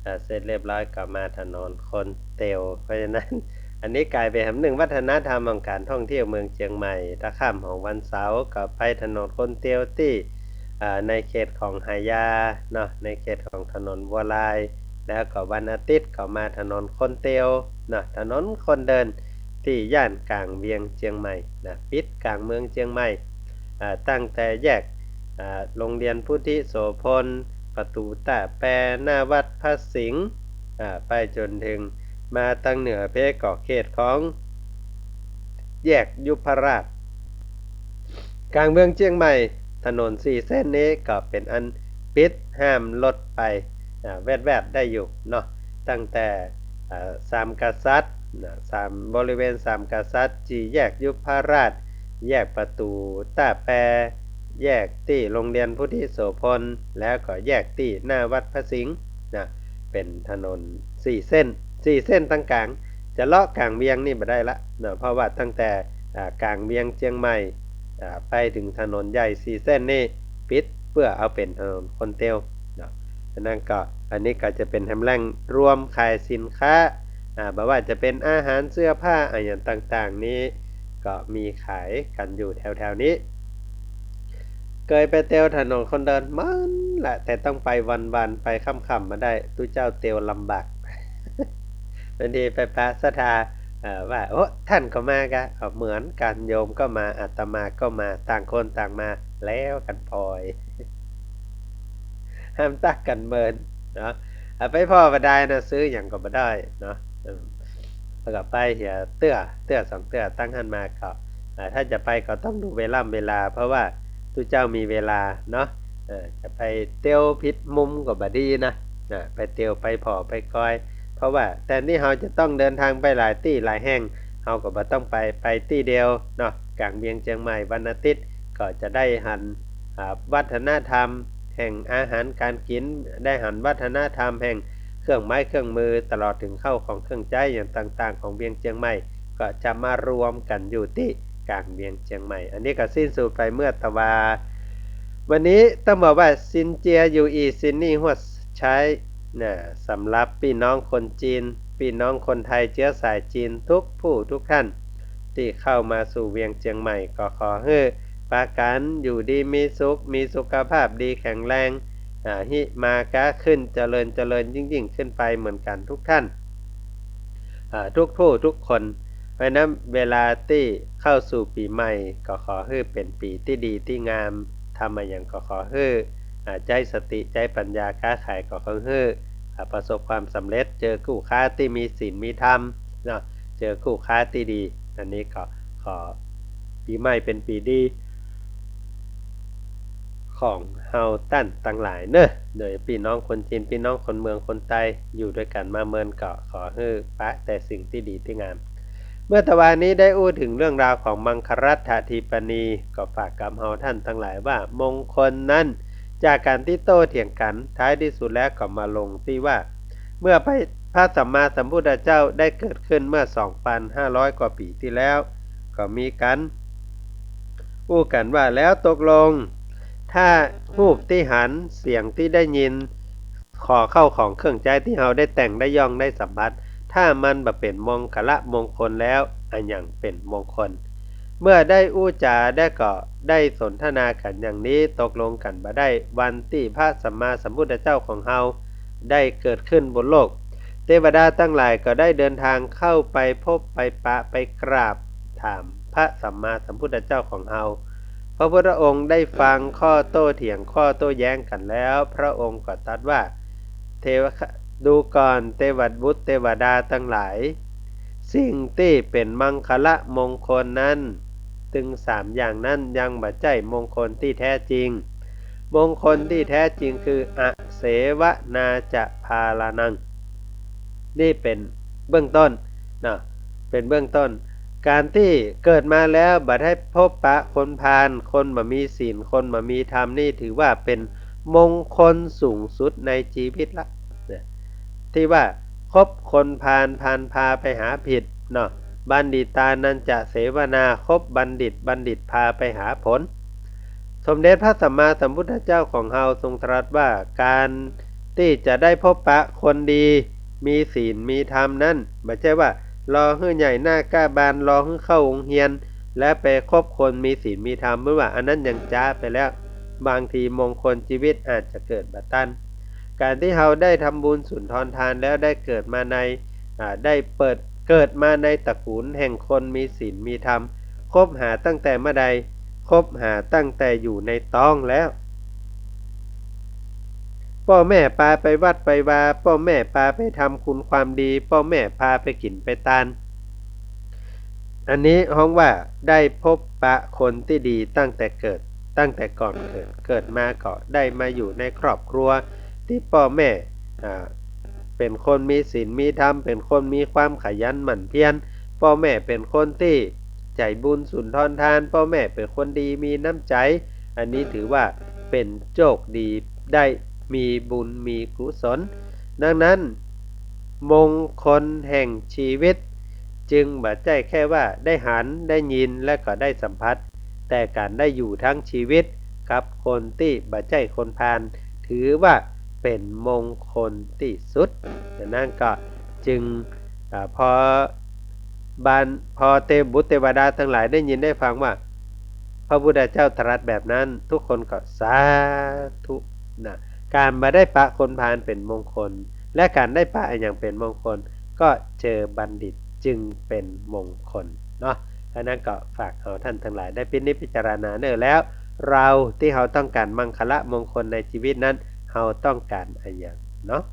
อ่า เสร็จเรียบร้อยก็มาถนนคนเตียว เพราะฉะนั้น อันนี้ก๋ายเป๋นแหมนึ่งวัฒนธรรมของก๋านท่องเที่ยวเมืองเจียงใหม่ ตะค่ำของวันเสาร์ก็ไปถนนคนเตียวตี้ อ่า ในเขตของหายาเนาะ ในเขตของถนนวัวลาย แล้วก็วันอาทิตย์ก็มาถนนคนเตียวเนาะ ถนนคนเดิน ตี้ย่านก๋างเวียงเจียงใหม่นะ ปิดก๋างเมืองเจียงใหม่ อ่า ตั้งแต่แยก อ่า โรงเรียนพุทธิโสภณ ประตู๋ต้าแป หน้าวัดพระสิงห์ อ่า ไปจ๋นเถิงมาตางเหนือเป๊ะก็เขตของแยกยุพราช ก๋างเมืองเจียงใหม่ ถนนสี่เส้นนี้ก็เป๋นอันปิดห้ามรถไป อ่า แวดๆ ได้อยู่เนาะ ตั้งแต่ อ่า สามกษัตริย์นะ สาม บริเวณสามกษัตริย์ จีแยกยุพราช แยกประตู๋ต้าแป แยกตี้โรงเรียนพุทธิโสภณ แล้วก็แยกตี้หน้าวัดพระสิงห์นะ เป๋นถนนสี่เส้น สี่เส้นตังก๋าง จะเลาะก๋างเวียงนี่บ่ได้ละเนาะ เพราะว่าตั้งแต่ อ่า ก๋างเวียงเจียงใหม่ อ่า ไปเถิงถนนใหญ่สี่เส้นนี่ปิดเปื้อเอาเป๋นถนนคนเตียวเนาะ ฉะนั้นก็ อันนี้ก็จะเป๋นแหมแหล่งรวมขายสินค้า อ่า บ่ว่าจะเป๋นอาหาร เสื้อผ้า อะหยังต่างๆ นี้ ก็มีขายกั๋นอยู่แถวๆ นี้ เกยไปเตียวถนนคนเดินมันแหละ แต่ต้องไปวันๆ ไปค่ำๆ บ่ได้ ตุ๊เจ้าเตียวลำบาก บางทีไปปะศรัทธา เอ่อ ว่า โอ้ ต้านก็มาก๊ะ เอา เหมือนกั๋น โยมก็มา อาตมาก็มา ต่างคนต่างมา แล้วกั๋นปอย ห้ามตั๊กกั๋นเมินเนาะ เอาไปผ่อบ่ได้นะ ซื้อหยังก็บ่ได้เนาะ เออ แล้วก็ไปเหียเตื้อ เตื้อสองเตื้อ ตั้งหั้นมาก็ อ่า ถ้าจะไปก็ต้องดูเวล่ำเวลา เพราะว่าตุ๊เจ้ามีเวลาเนาะ เออ จะไปเตียวผิดมุมก็บ่ดีนะ อ่า ไปเตียวไปผ่อไปกอย เพราะว่าแตนตี้เฮาจะต้องเดินทางไปหลายตี้หลายแห่ง เฮาก็บ่ต้องไป ไปตี้เดียวเนาะ ก๋างเวียงเจียงใหม่วันอาทิตย์ ก็จะได้หัน อ่า วัฒนธรรมแห่งอาหารก๋านกิ๋น ได้หันวัฒนธรรมแห่งเครื่องไม้เครื่องมือ ตลอดเถิงข้าวของเครื่องใจ๊อย่างต่างๆ ของเวียงเจียงใหม่ ก็จะมารวมกั๋นอยู่ตี้ก๋างเวียงเจียงใหม่ อันนี้ก็สิ้นสุดไปเมื่อตะวา วันนี้ต้องบอกว่าซินเจียอยู่อี่ซินนี่ฮั่วใจ๊นะ สำหรับปี้น้องคนจีน ปี้น้องคนไทยเจื้อสายจีนทุกผู้ทุกท่าน ตี้เข้ามาสู่เวียงเจียงใหม่ ก็ขอหื้อปากั๋นอยู่ดีมีสุข มีสุขภาพดีแข็งแรง อ่า หิมาก๊าขึ้น เจริญ เจริญยิ่งๆ ขึ้นไปเหมือนกั๋นทุกท่าน อ่า ทุกผู้ทุกคน เพราะฉะนั้นเวลาตี้เข้าสู่ปี๋ใหม่ ก็ขอหื้อเป๋นปี๋ตี้ดีตี้งาม ทำอะหยังก็ขอหื้อ อ่า ใจ๊สติ ใจ๊ปัญญา ก๊าขายก็ขอหื้อ อ่า ประสบความสำเร็จ เจอกู้ค้าตี้มีศีลมีธรรมเนาะ เจอกู้ค้าตี้ดี อันนี้ก็ขอปี๋ใหม่เป๋นปี๋ดี ของเฮาต้านตังหลายเน่อ โดยปี้น้องคนจีน ปี้น้องคนเมืองคนไต อยู่ด้วยกั๋นมาเมิน ก็ขอหื้อปะแต่สิ่งตี้ดีตี้งาม เมื่อตะวานี้ได้อู้เถิงเรื่องราวของมังครัตถทีปนี ก็ฝากกำเฮาต้านตังหลายว่า มงคลนั้น จากก๋านตี้โต้เถียงกั๋น ท้ายตี้สุดแล้วก็มาลงตี้ว่า เมื่อพระ พระสัมมาสัมพุทธเจ้าได้เกิดขึ้นเมื่อสองปันห้าร้อยกว่าปี๋ตี้แล้ว ก็มีก๋านอู้กั๋นว่า แล้วตกลง ถ้าฮูปตี้หัน เสียงตี้ได้ยิน ขอข้าวของเครื่องใจ๊ตี้เฮาได้แต่งได้ย่องได้สัมผัส ถ้ามันบ่เป๋นมงคละมงคลแล้ว อะหยังเป๋นมงคล เมื่อได้อู้จ๋าได้ก็ได้สนทนากั๋นอย่างนี้ ตกลงกั๋นบ่ได้ วันตี้พระสัมมาสัมพุทธเจ้าของเฮาได้เกิดขึ้นบนโลก เตวดาตังหลายก็ได้เดินทางเข้าไปพบไปปะไปกราบถามพระสัมมาสัมพุทธเจ้าของเฮา พระพุทธองค์ได้ฟังข้อโต้เถียงข้อโต้แย้งกั๋นแล้ว พระองค์ก็ตรัสว่า เทวะ ดูก่อนเตวบุตรเตวดาตังหลาย สิ่งตี้เป๋นมังคละมงคลนั้น ตึงสามอย่างนั้นยังบ่ใจ้มงคลตี้แท้จริง มงคลตี้แท้จริงคือ อเสวนาจะพาลานัง นี่เป๋นเบื้องต้นเนาะ เป๋นเบื้องต้น ก๋านตี้เกิดมาแล้วบ่ได้พบปะคนพาล คนบ่มีศีล คนบ่มีธรรม นี่ถือว่าเป๋นมงคลสูงสุดในจีวิตละ เนี่ย ตี้ว่าคบคนพาล พาลพาไปหาผิดเนาะ บัณฑิตานันจะเสวนา คบบัณฑิต บัณฑิตพาไปหาผล สมเด็จพระสัมมาสัมพุทธเจ้าของเฮาทรงตรัสว่า ก๋านตี้จะได้พบปะคนดี มีศีลมีธรรมนั้น บ่ใจ้ว่ารอหื้อใหญ่หน้ากล้าบาน รอหื้อเข้าโฮงเฮียน และไปคบคนมีศีลมีธรรม เปิ้นว่าอันนั้นยังจ๊าไปแล้ว บางทีมงคลจีวิตอาจจะเกิดบ่ตัน ก๋านตี้เฮาได้ทำบุญสุนทรทานแล้วได้เกิดมาใน อ่า ได้เปิด เกิดมาในตระกูลแห่งคนมีศีลมีธรรม คบหาตั้งแต่เมื่อใด คบหาตั้งแต่อยู่ในต๊องแล้ว ป้อแม่ปาไปวัดไปวา ป้อแม่ปาไปทำคุณความดี ป้อแม่ปาไปกิ๋นไปตาน อันนี้ฮ้องว่าได้พบปะคนตี้ดีตั้งแต่เกิด ตั้งแต่ก่อนเกิด เกิดมาก็ได้มาอยู่ในครอบครัวตี้ป้อแม่ อ่า เป๋นคนมีศีลมีธรรม เป๋นคนมีความขยันหมั่นเพียร ป้อแม่เป๋นคนตี้ใจ๋บุญสุนทรทาน ป้อแม่เป๋นคนดีมีน้ำใจ๋ อันนี้ถือว่าเป๋นโจคดี ได้มีบุญมีกุศล ดังนั้น มงคลแห่งชีวิต จึงบ่ใจ้แค่ว่าได้หัน ได้ยิน และก็ได้สัมผัส แต่ก๋านได้อยู่ทั้งชีวิตกับคนตี้บ่ใจ้คนพาล ถือว่าเป๋นมงคลตี้สุด ดังนั้นก็จึง อ่า พอ บรร พอเต บุตรเตวดาตังหลายได้ยินได้ฟังว่า พระพุทธเจ้าตรัสแบบนั้น ทุกคนก็สาธุนะ ก๋านบ่ได้ปะคนพาลเป๋นมงคล และก๋านได้ปะอะหยังเป๋นมงคล ก็เจอบัณฑิตจึงเป๋นมงคลเนาะ อันนั้นก็ฝากเอาท่านทั้งหลายได้พินิจพิจารณาเน่อ แล้วเฮาตี้เฮาต้องก๋านมังคละมงคลในชีวิตนั้น เฮาต้องก๋านอะหยังเนาะ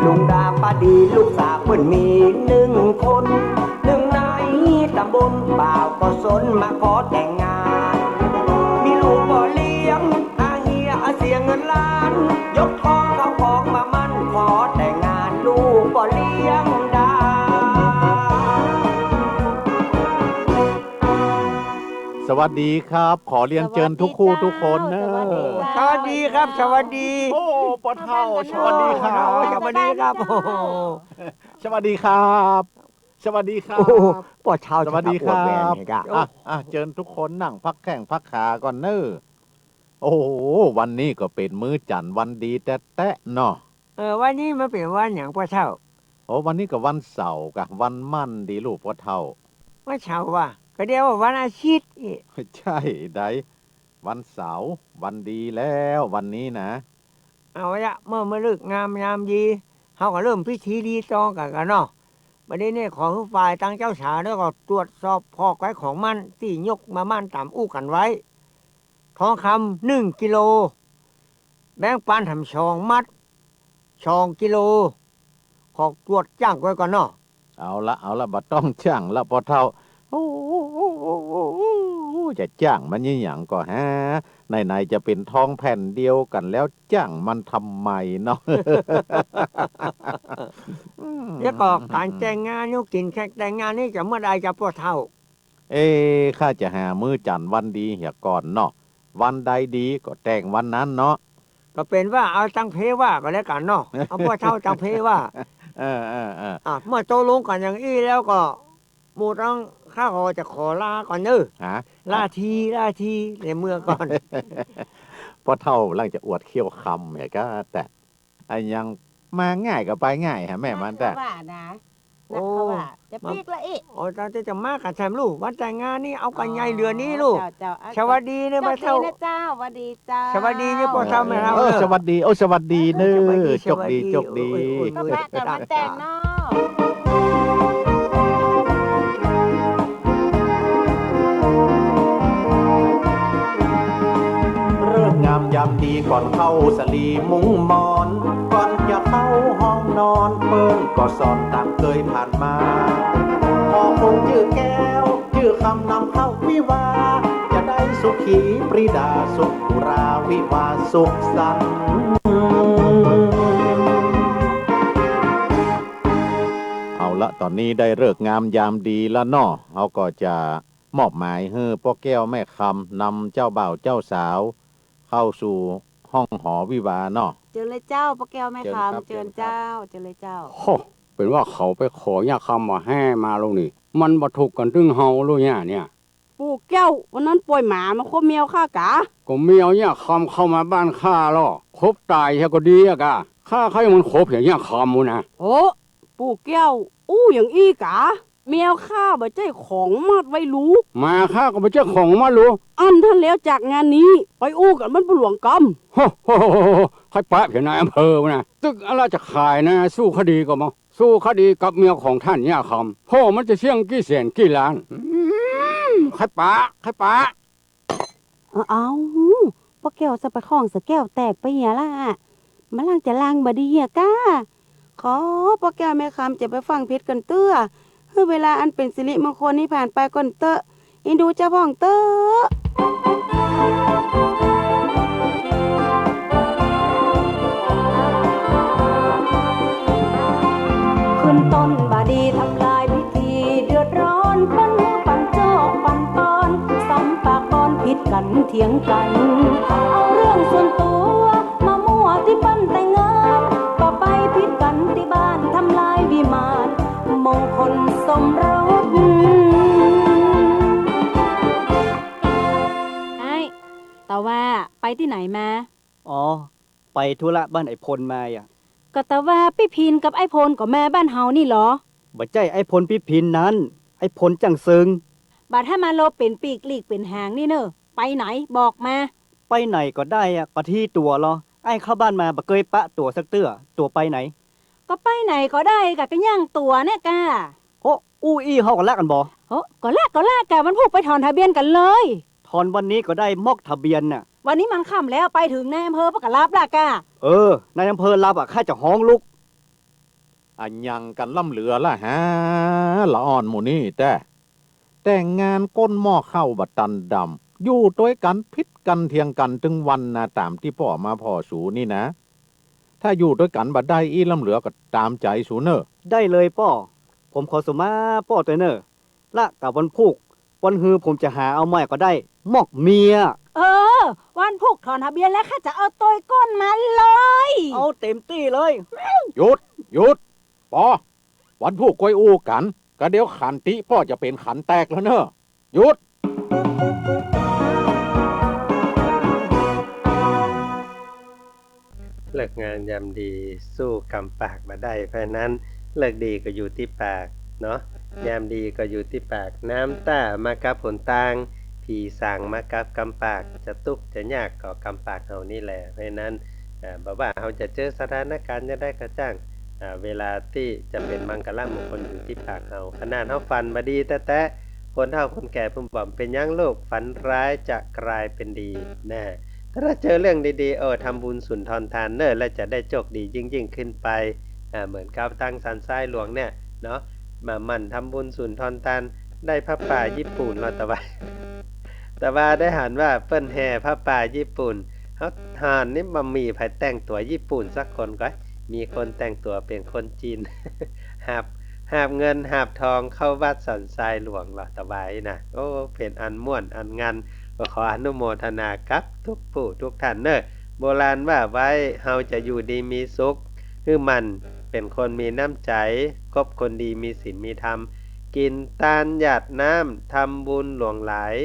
ลุงดาป้าดีลูกสาวเปิ้นมีหนึ่งคน หนึ่งในตำบลบ่าวก็สนมาขอแต่งงาน มีลูกบ่เลี้ยง อาเฮียอาเสียเงินล้าน ยกของเข้าของมาหมั้น ขอแต่งงานลูกบ่เลี้ยงดา สวัสดีครับ ขอเรียนเจิญทุกคู่ทุกคนเน่อ สวัสดีครับ สวัสดี โอ้ ป้อเฒ่า สวัสดีครับ โอ้ สวัสดีครับ โอ้ สวัสดีครับ สวัสดีครับ โอ้ ป้อเฒ่า สวัสดีครับ จะอวดแหวนนี่กะ อ่ะ อ่ะ เจิญทุกคนนั่งพักแข้งพักขาก่อนเน่อ โอ้โห วันนี้ก็เป๋นมื้อจั๋นทร์วันดีแต๊ๆ เนาะ เออ วันนี้มันเป๋นวันหยังป้อเฒ่า โอ้ วันนี้ก็วันเสาร์กะ วันหมั่นดีลูกป้อเฒ่า วันเสาร์ว่ะ ก็เดียวว่าวันอาทิตย์อี้ ใจ้ได วันเสาร์ วันดีแล้ววันนี้นะ เอาละ เมื่อ เมื่อฤกษ์งามยามดี เฮาก็เริ่มพิธีรีตองกั๋นก่อนเนาะ บัดนี้นี่ขอหื้อฝ่ายตังเจ้าสาวเนี่ยก็ตรวจสอบของใผของมันตี้ยกมาหมั้นต๋ามอู้กั๋นไว้ ทองคำหนึ่งกิโล แบงก์ปันแถมสองมัด สองกิโล ขอตรวจจ้างไว้ก่อนเนาะ เอาละ เอาละ บ่ต้องจ้างละป้อเฒ่า โอ้ จะจ้างมันยี่หยังก่อฮะ ไหนๆ จะเป๋นทองแผ่นเดียวกั๋นแล้ว จ้างมันทำไมเนาะ แล้วก็ก๋านแต่งงาน อยู่กิ๋นแขกแต่งงานนี่จะเมื่อใดจะป้อเฒ่า เอ๊ะ ข้าจะหามื้อจั๋นทร์วันดีเหียก่อนเนาะ วันใดดีก็แต่งวันนั้นเนาะ ก็เป๋นว่าเอาตังเพว่าก็แล้วกั๋นเนาะ เอาป้อเฒ่าตังเพว่า เออ เออ เออ อ่ะ เมื่อตกลงกั๋นอย่างอี้แล้วก็ หมู่ตังข้าก็จะขอลาก่อนเน่อ ฮะ ลาที ลาที เดี๋ยวเมือก่อน ป้อเฒ่าหลังจะอวดเขี้ยวคำเหียกะ แต่ อะหยังมาง่ายก็ไปง่ายฮะแม่มันแต่ นักเขาว่านะ โอ้ นักเขาว่า จะปิ๊กละอี้ โอ้ เจ้า เจ้าจะมากั๋นแถมลูก วันแต่งงานนี่เอากั๋นใหญ่เหลือนี้ลูก เจ้า เจ้า สวัสดีเนี่ย เจ้า ป้อเฒ่า ดีนะเจ้า สวัสดีเจ้า สวัสดีเนี่ยป้อเฒ่าแม่เฮา เออ เออ สวัสดี โอ้ สวัสดีเน่อ เออ สวัสดี โจคดี สวัสดี โจคดี โอ้ย โอ้ย โอ้ย ก็มาแต่ง มาแต่งเนาะ ฤกษ์งามยามดีก่อนเข้าสลีมุ้งหมอน ก่อนจะเข้าห้องนอน เปิ้นก็สอนต๋ามเกยผ่านมา ขอคนจื้อแก้ว จื้อคำนำเข้าวิวาห์ จะได้สุขีปรีดาสุขอุราวิวาห์สุขสันต์ เอาละ ต๋อนนี้ได้ฤกษ์งามยามดีละเนาะ เฮาก็จะ มอบหมายหื้อป้อแก้วแม่คำนำเจ้าบ่าวเจ้าสาวเข้าสู่ห้องหอวิวาห์เนาะ เจิญเลยเจ้า ป้อแก้วแม่คำ เจิญครับ เจิญเจ้า เจิญครับ เจิญเลยเจ้า โฮ่ เป๋นว่าเขาไปขอเยียะคำบ่าแฮ่มาลูกนี่ มันบ่ถูกกั๋นตึงเฮาลูกเยียะเนี่ย ปู่แก้ว วันนั้นป่อยหมามาคบเมียข้ากา ก็เมียเยียะคำเข้ามาบ้านข้าลอ คบต๋ายเหียก็ดีอะกา ข้าใค่มันคบเหียเยียะคำมู้นนะ โอ้ ปู่แก้ว อู้อย่างอี้กา เมียข้าบ่ใจ้ของมัดไว้ลู หมาข้าก็บ่ใจ้ของมัดลู อั้นต้านแล้วจากงานนี้ ไปอู้กั๋นบ้านปู่หลวงกำ โฮ่ โฮ่ โฮ่ โฮ่ ใค่ปะเหียนายอำเภอมู้นนะ ตึกอะละจะขายนะ สู้คดีก็มา สู้คดีกับเมียของต้านเยียะคำ พ่อมันจะเสี้ยงกี่แสนกี่ล้าน อืม ใค่ปะ ใค่ปะ เอ้า เอ้า ป้อแก้วจะไปข้องสะแก้วแตกไปเหียละ มาลังจะลังบ่ดีเหียก้า ขอป้อแก้วแม่คำจะไปฟั่งผิดกั๋นเตื้อ หื้อเวลาอันเป๋นสิริมงคลนี้ผ่านไปก่อนเต๊อะ อินดูเจ้าพ่องเต๊อะ ขึ้นต้นบ่ดีทำลายพิธี เดือดร้อนปันหัวปันโจกปันปอน ซ้ำปากปอนผิดกั๋นเถียงกั๋น เอาเรื่องส่วนตั๋วมามั่วตี้ปั้นแต่งงาน ก็ไปผิดกั๋นตี้บ้านทำลายวิมาน มงคลสมรส อ้าย ตะวา ไปตี้ไหนมา อ๋อ ไปธุระบ้านไอ้พลมาอะ ก็ตะวาปี้พินกับไอ้พลก็มาบ้านเฮานี่ลอ บ่ใจ้ไอ้พลปี้พินนั้น ไอ้พลจ้างเซิง บ่าถ้ามาโลเป๋นปีกหลีกเป๋นหางนี่เน่อ ไปไหนบอกมา ไปไหนก็ได้อะ ก็ตี้ตั๋วลอ อ้ายเข้าบ้านมาบ่เกยปะตั๋วสักเตื้อ ตั๋วไปไหน ก็ไปไหนก็ได้กะ ก็ย่างตั๋วเนี่ยกะ โห อู้อี้เฮาก็ละกั๋นบ่ โห ก็ละก็ละกะ วันพูกไปถอนทะเบียนกั๋นเลย ถอนวันนี้ก็ได้ มอกทะเบียนน่ะ วันนี้มันค่ำแล้ว ไปเถิงนายอำเภอป้อก็ฮับละกะ เออ นายอำเภอฮับอะ ข้าจะฮ้องลุก อะหยังกั๋นล้ำเหลือละฮะ ละอ่อนหมู่นี้แต๊ แต่งงานก้นหม้อข้าวบ่ตันดำ อยู่ตวยกั๋นผิดกั๋นเถียงกั๋นตึงวันนา ต๋ามตี้ป้อมาผ่อสูนี่นะ ถ้าอยู่ตวยกั๋นบ่ได้อี้ล้ำเหลือก็ต๋ามใจ๋สูเน่อ ได้เลยป้อ ผมขอสุมาป้อตวยเน่อ ละกะวันพูก วันฮือผมจะหาเอาใหม่ก็ได้ มอกเมีย เออ วันพูกถอนทะเบียนแล้วข้าจะเอาตวยก้นมาเลย เอาเต๋มตี้เลย หยุด หยุด ปอ วันพูกก้อยอู้กั๋น กะเดี๋ยวขันติป้อจะเป๋นขันแตกแล้วเน่อ หยุด เลิกงามยามดีสู้กำปากบ่ได้ เพราะฉะนั้นเลิกดีก็อยู่ตี้ปากเนาะ ยามดีก็อยู่ตี้ปาก น้ำต้ามากับหนตาง ผีสางมากับกำปาก จะตุ๊กจะยากก็กำปากเฮานี่แหละ เพราะฉะนั้น อ่า บ่ว่าเฮาจะเจอสถานการณ์จะใดก็จ้าง อ่า เวลาตี้จะเป๋นมังคละมงคลอยู่ตี้ปากเฮา ขนาดเฮาฝันบ่ดีแต๊ๆ คนเฒ่าคนแก่เปิ้นบ่า เป๋นหยังลูก ฝันร้ายจะกลายเป็นดี แน่ ถ้าเจอเรื่องดีๆ เออ ทำบุญสุนทรทานเน่อ และจะได้โชคดียิ่งๆ ขึ้นไป อ่า เหมือนกับตังสันทรายหลวงเนี่ยเนาะ มาหมั่นทำบุญสุนทรทาน ได้ผ้าป่าญี่ปุ่นลอ ตะวา ตะวาได้หันว่าเปิ้นแห่ผ้าป่าญี่ปุ่น เฮาหันนี่บ่มีใผแต่งตั๋วญี่ปุ่นสักคนก็ มีคนแต่งตั๋วเป๋นคนจีน หาบ หาบเงินหาบทองเข้าวัดสันทรายหลวงลอ ตะวาอี้นะ โอ้ เป๋นอันม่วนอันงัน ก็ขออนุโมทนากับทุกผู้ทุกท่านเน่อ โบราณว่าไว้ เฮาจะอยู่ดีมีสุข หื้อหมั่นเป๋นคนมีน้ำใจ๋ คบคนดีมีศีลมีธรรม กิ๋นตานหยาดน้ำ ทำบุญหลวงหลาย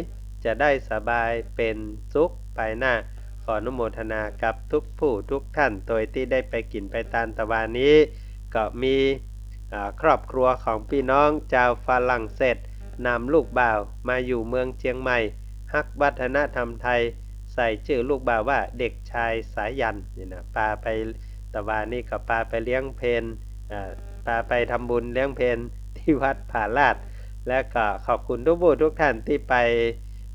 จะได้สบายเป๋นสุขไปหน้า ขออนุโมทนากับทุกผู้ทุกท่าน โตยตี้ได้ไปกิ๋นไปตานตะวานี้ ก็มี อ่า ครอบครัวของพี่น้องจาวฝรั่งเศส นำลูกบ่าวมาอยู่เมืองเจียงใหม่ ฮักวัฒนธรรมไทย ใส่จื้อลูกบ่าวว่าเด็กชายสายัณ นี่นะ ปาไป ตะวานี้ก็ปาไปเลี้ยงเพล อ่า ปาไปทำบุญเลี้ยงเพลที่วัดผาลาด และก็ขอบคุณทุกผู้ทุกท่านตี้ไป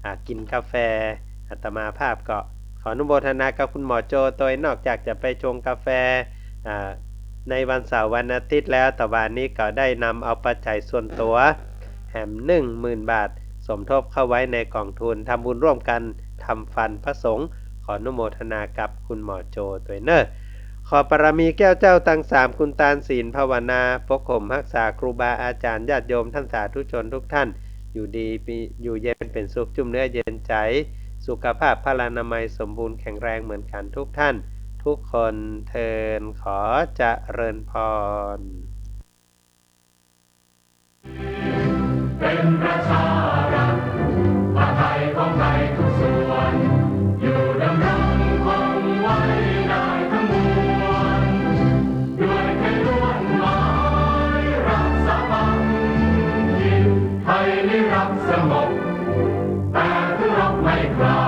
อ่า กิ๋นกาแฟ อาตมาภาพก็ขออนุโมทนากับคุณหมอโจ โตยนอกจากจะไปชงกาแฟ อ่า ในวันเสาร์วันอาทิตย์แล้ว ตะวานี้ก็ได้นำเอาปัจจัยส่วนตั๋ว แหมหนึ่งหมื่นบาท สมทบเข้าไว้ในก๋องทุนทำบุญร่วมกั๋นทำฟันพระสงฆ์ ขออนุโมทนากับคุณหมอโจโตยเน่อ ขอบารมีแก้วเจ้าตังสาม คุณตาน ศีล ภาวนา ปกห่มฮักษาครูบาอาจ๋ารย์ญาติโยมต้านสาธุชนทุกท่าน อยู่ดีปี อยู่เย็นเป๋นสุข จุ่มเนื้อเย็นใจ๋ สุขภาพพลานามัยสมบูรณ์แข็งแรงเหมือนกั๋นทุกท่าน ทุกคนเทอญ ขอเจริญพร เป๋นประชารัฐ ปะไทยของไทยทุกส่วน อยู่ดำรงคงไว้ได้ทั้งมวล ด้วยไทยล้วนหมายรักษาบัง ไทยนิรักษ์สงบ แต่ถึงรบไม่กล้า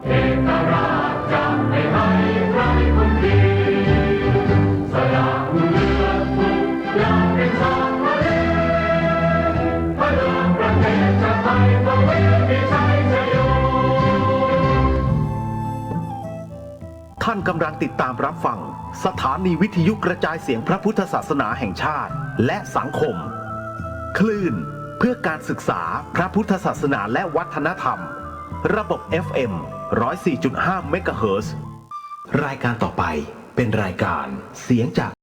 เอกราชจะไม่ให้ใครคุมขีด สละเลือดทุกอย่างเป็นสามัคคี เพื่อประเทศชาติไทย ประเวณีชัยชโย ท่านกำลังติดตามรับฟังสถานีวิทยุกระจายเสียงพระพุทธศาสนาแห่งชาติ และสังคม คลื่นเพื่อการศึกษาพระพุทธศาสนาและวัฒนธรรม ระบบ เอฟเอ็ม ร้อยสี่จุดห้า เมกะเฮิรตซ์ รายการต่อไปเป็นรายการเสียงจาก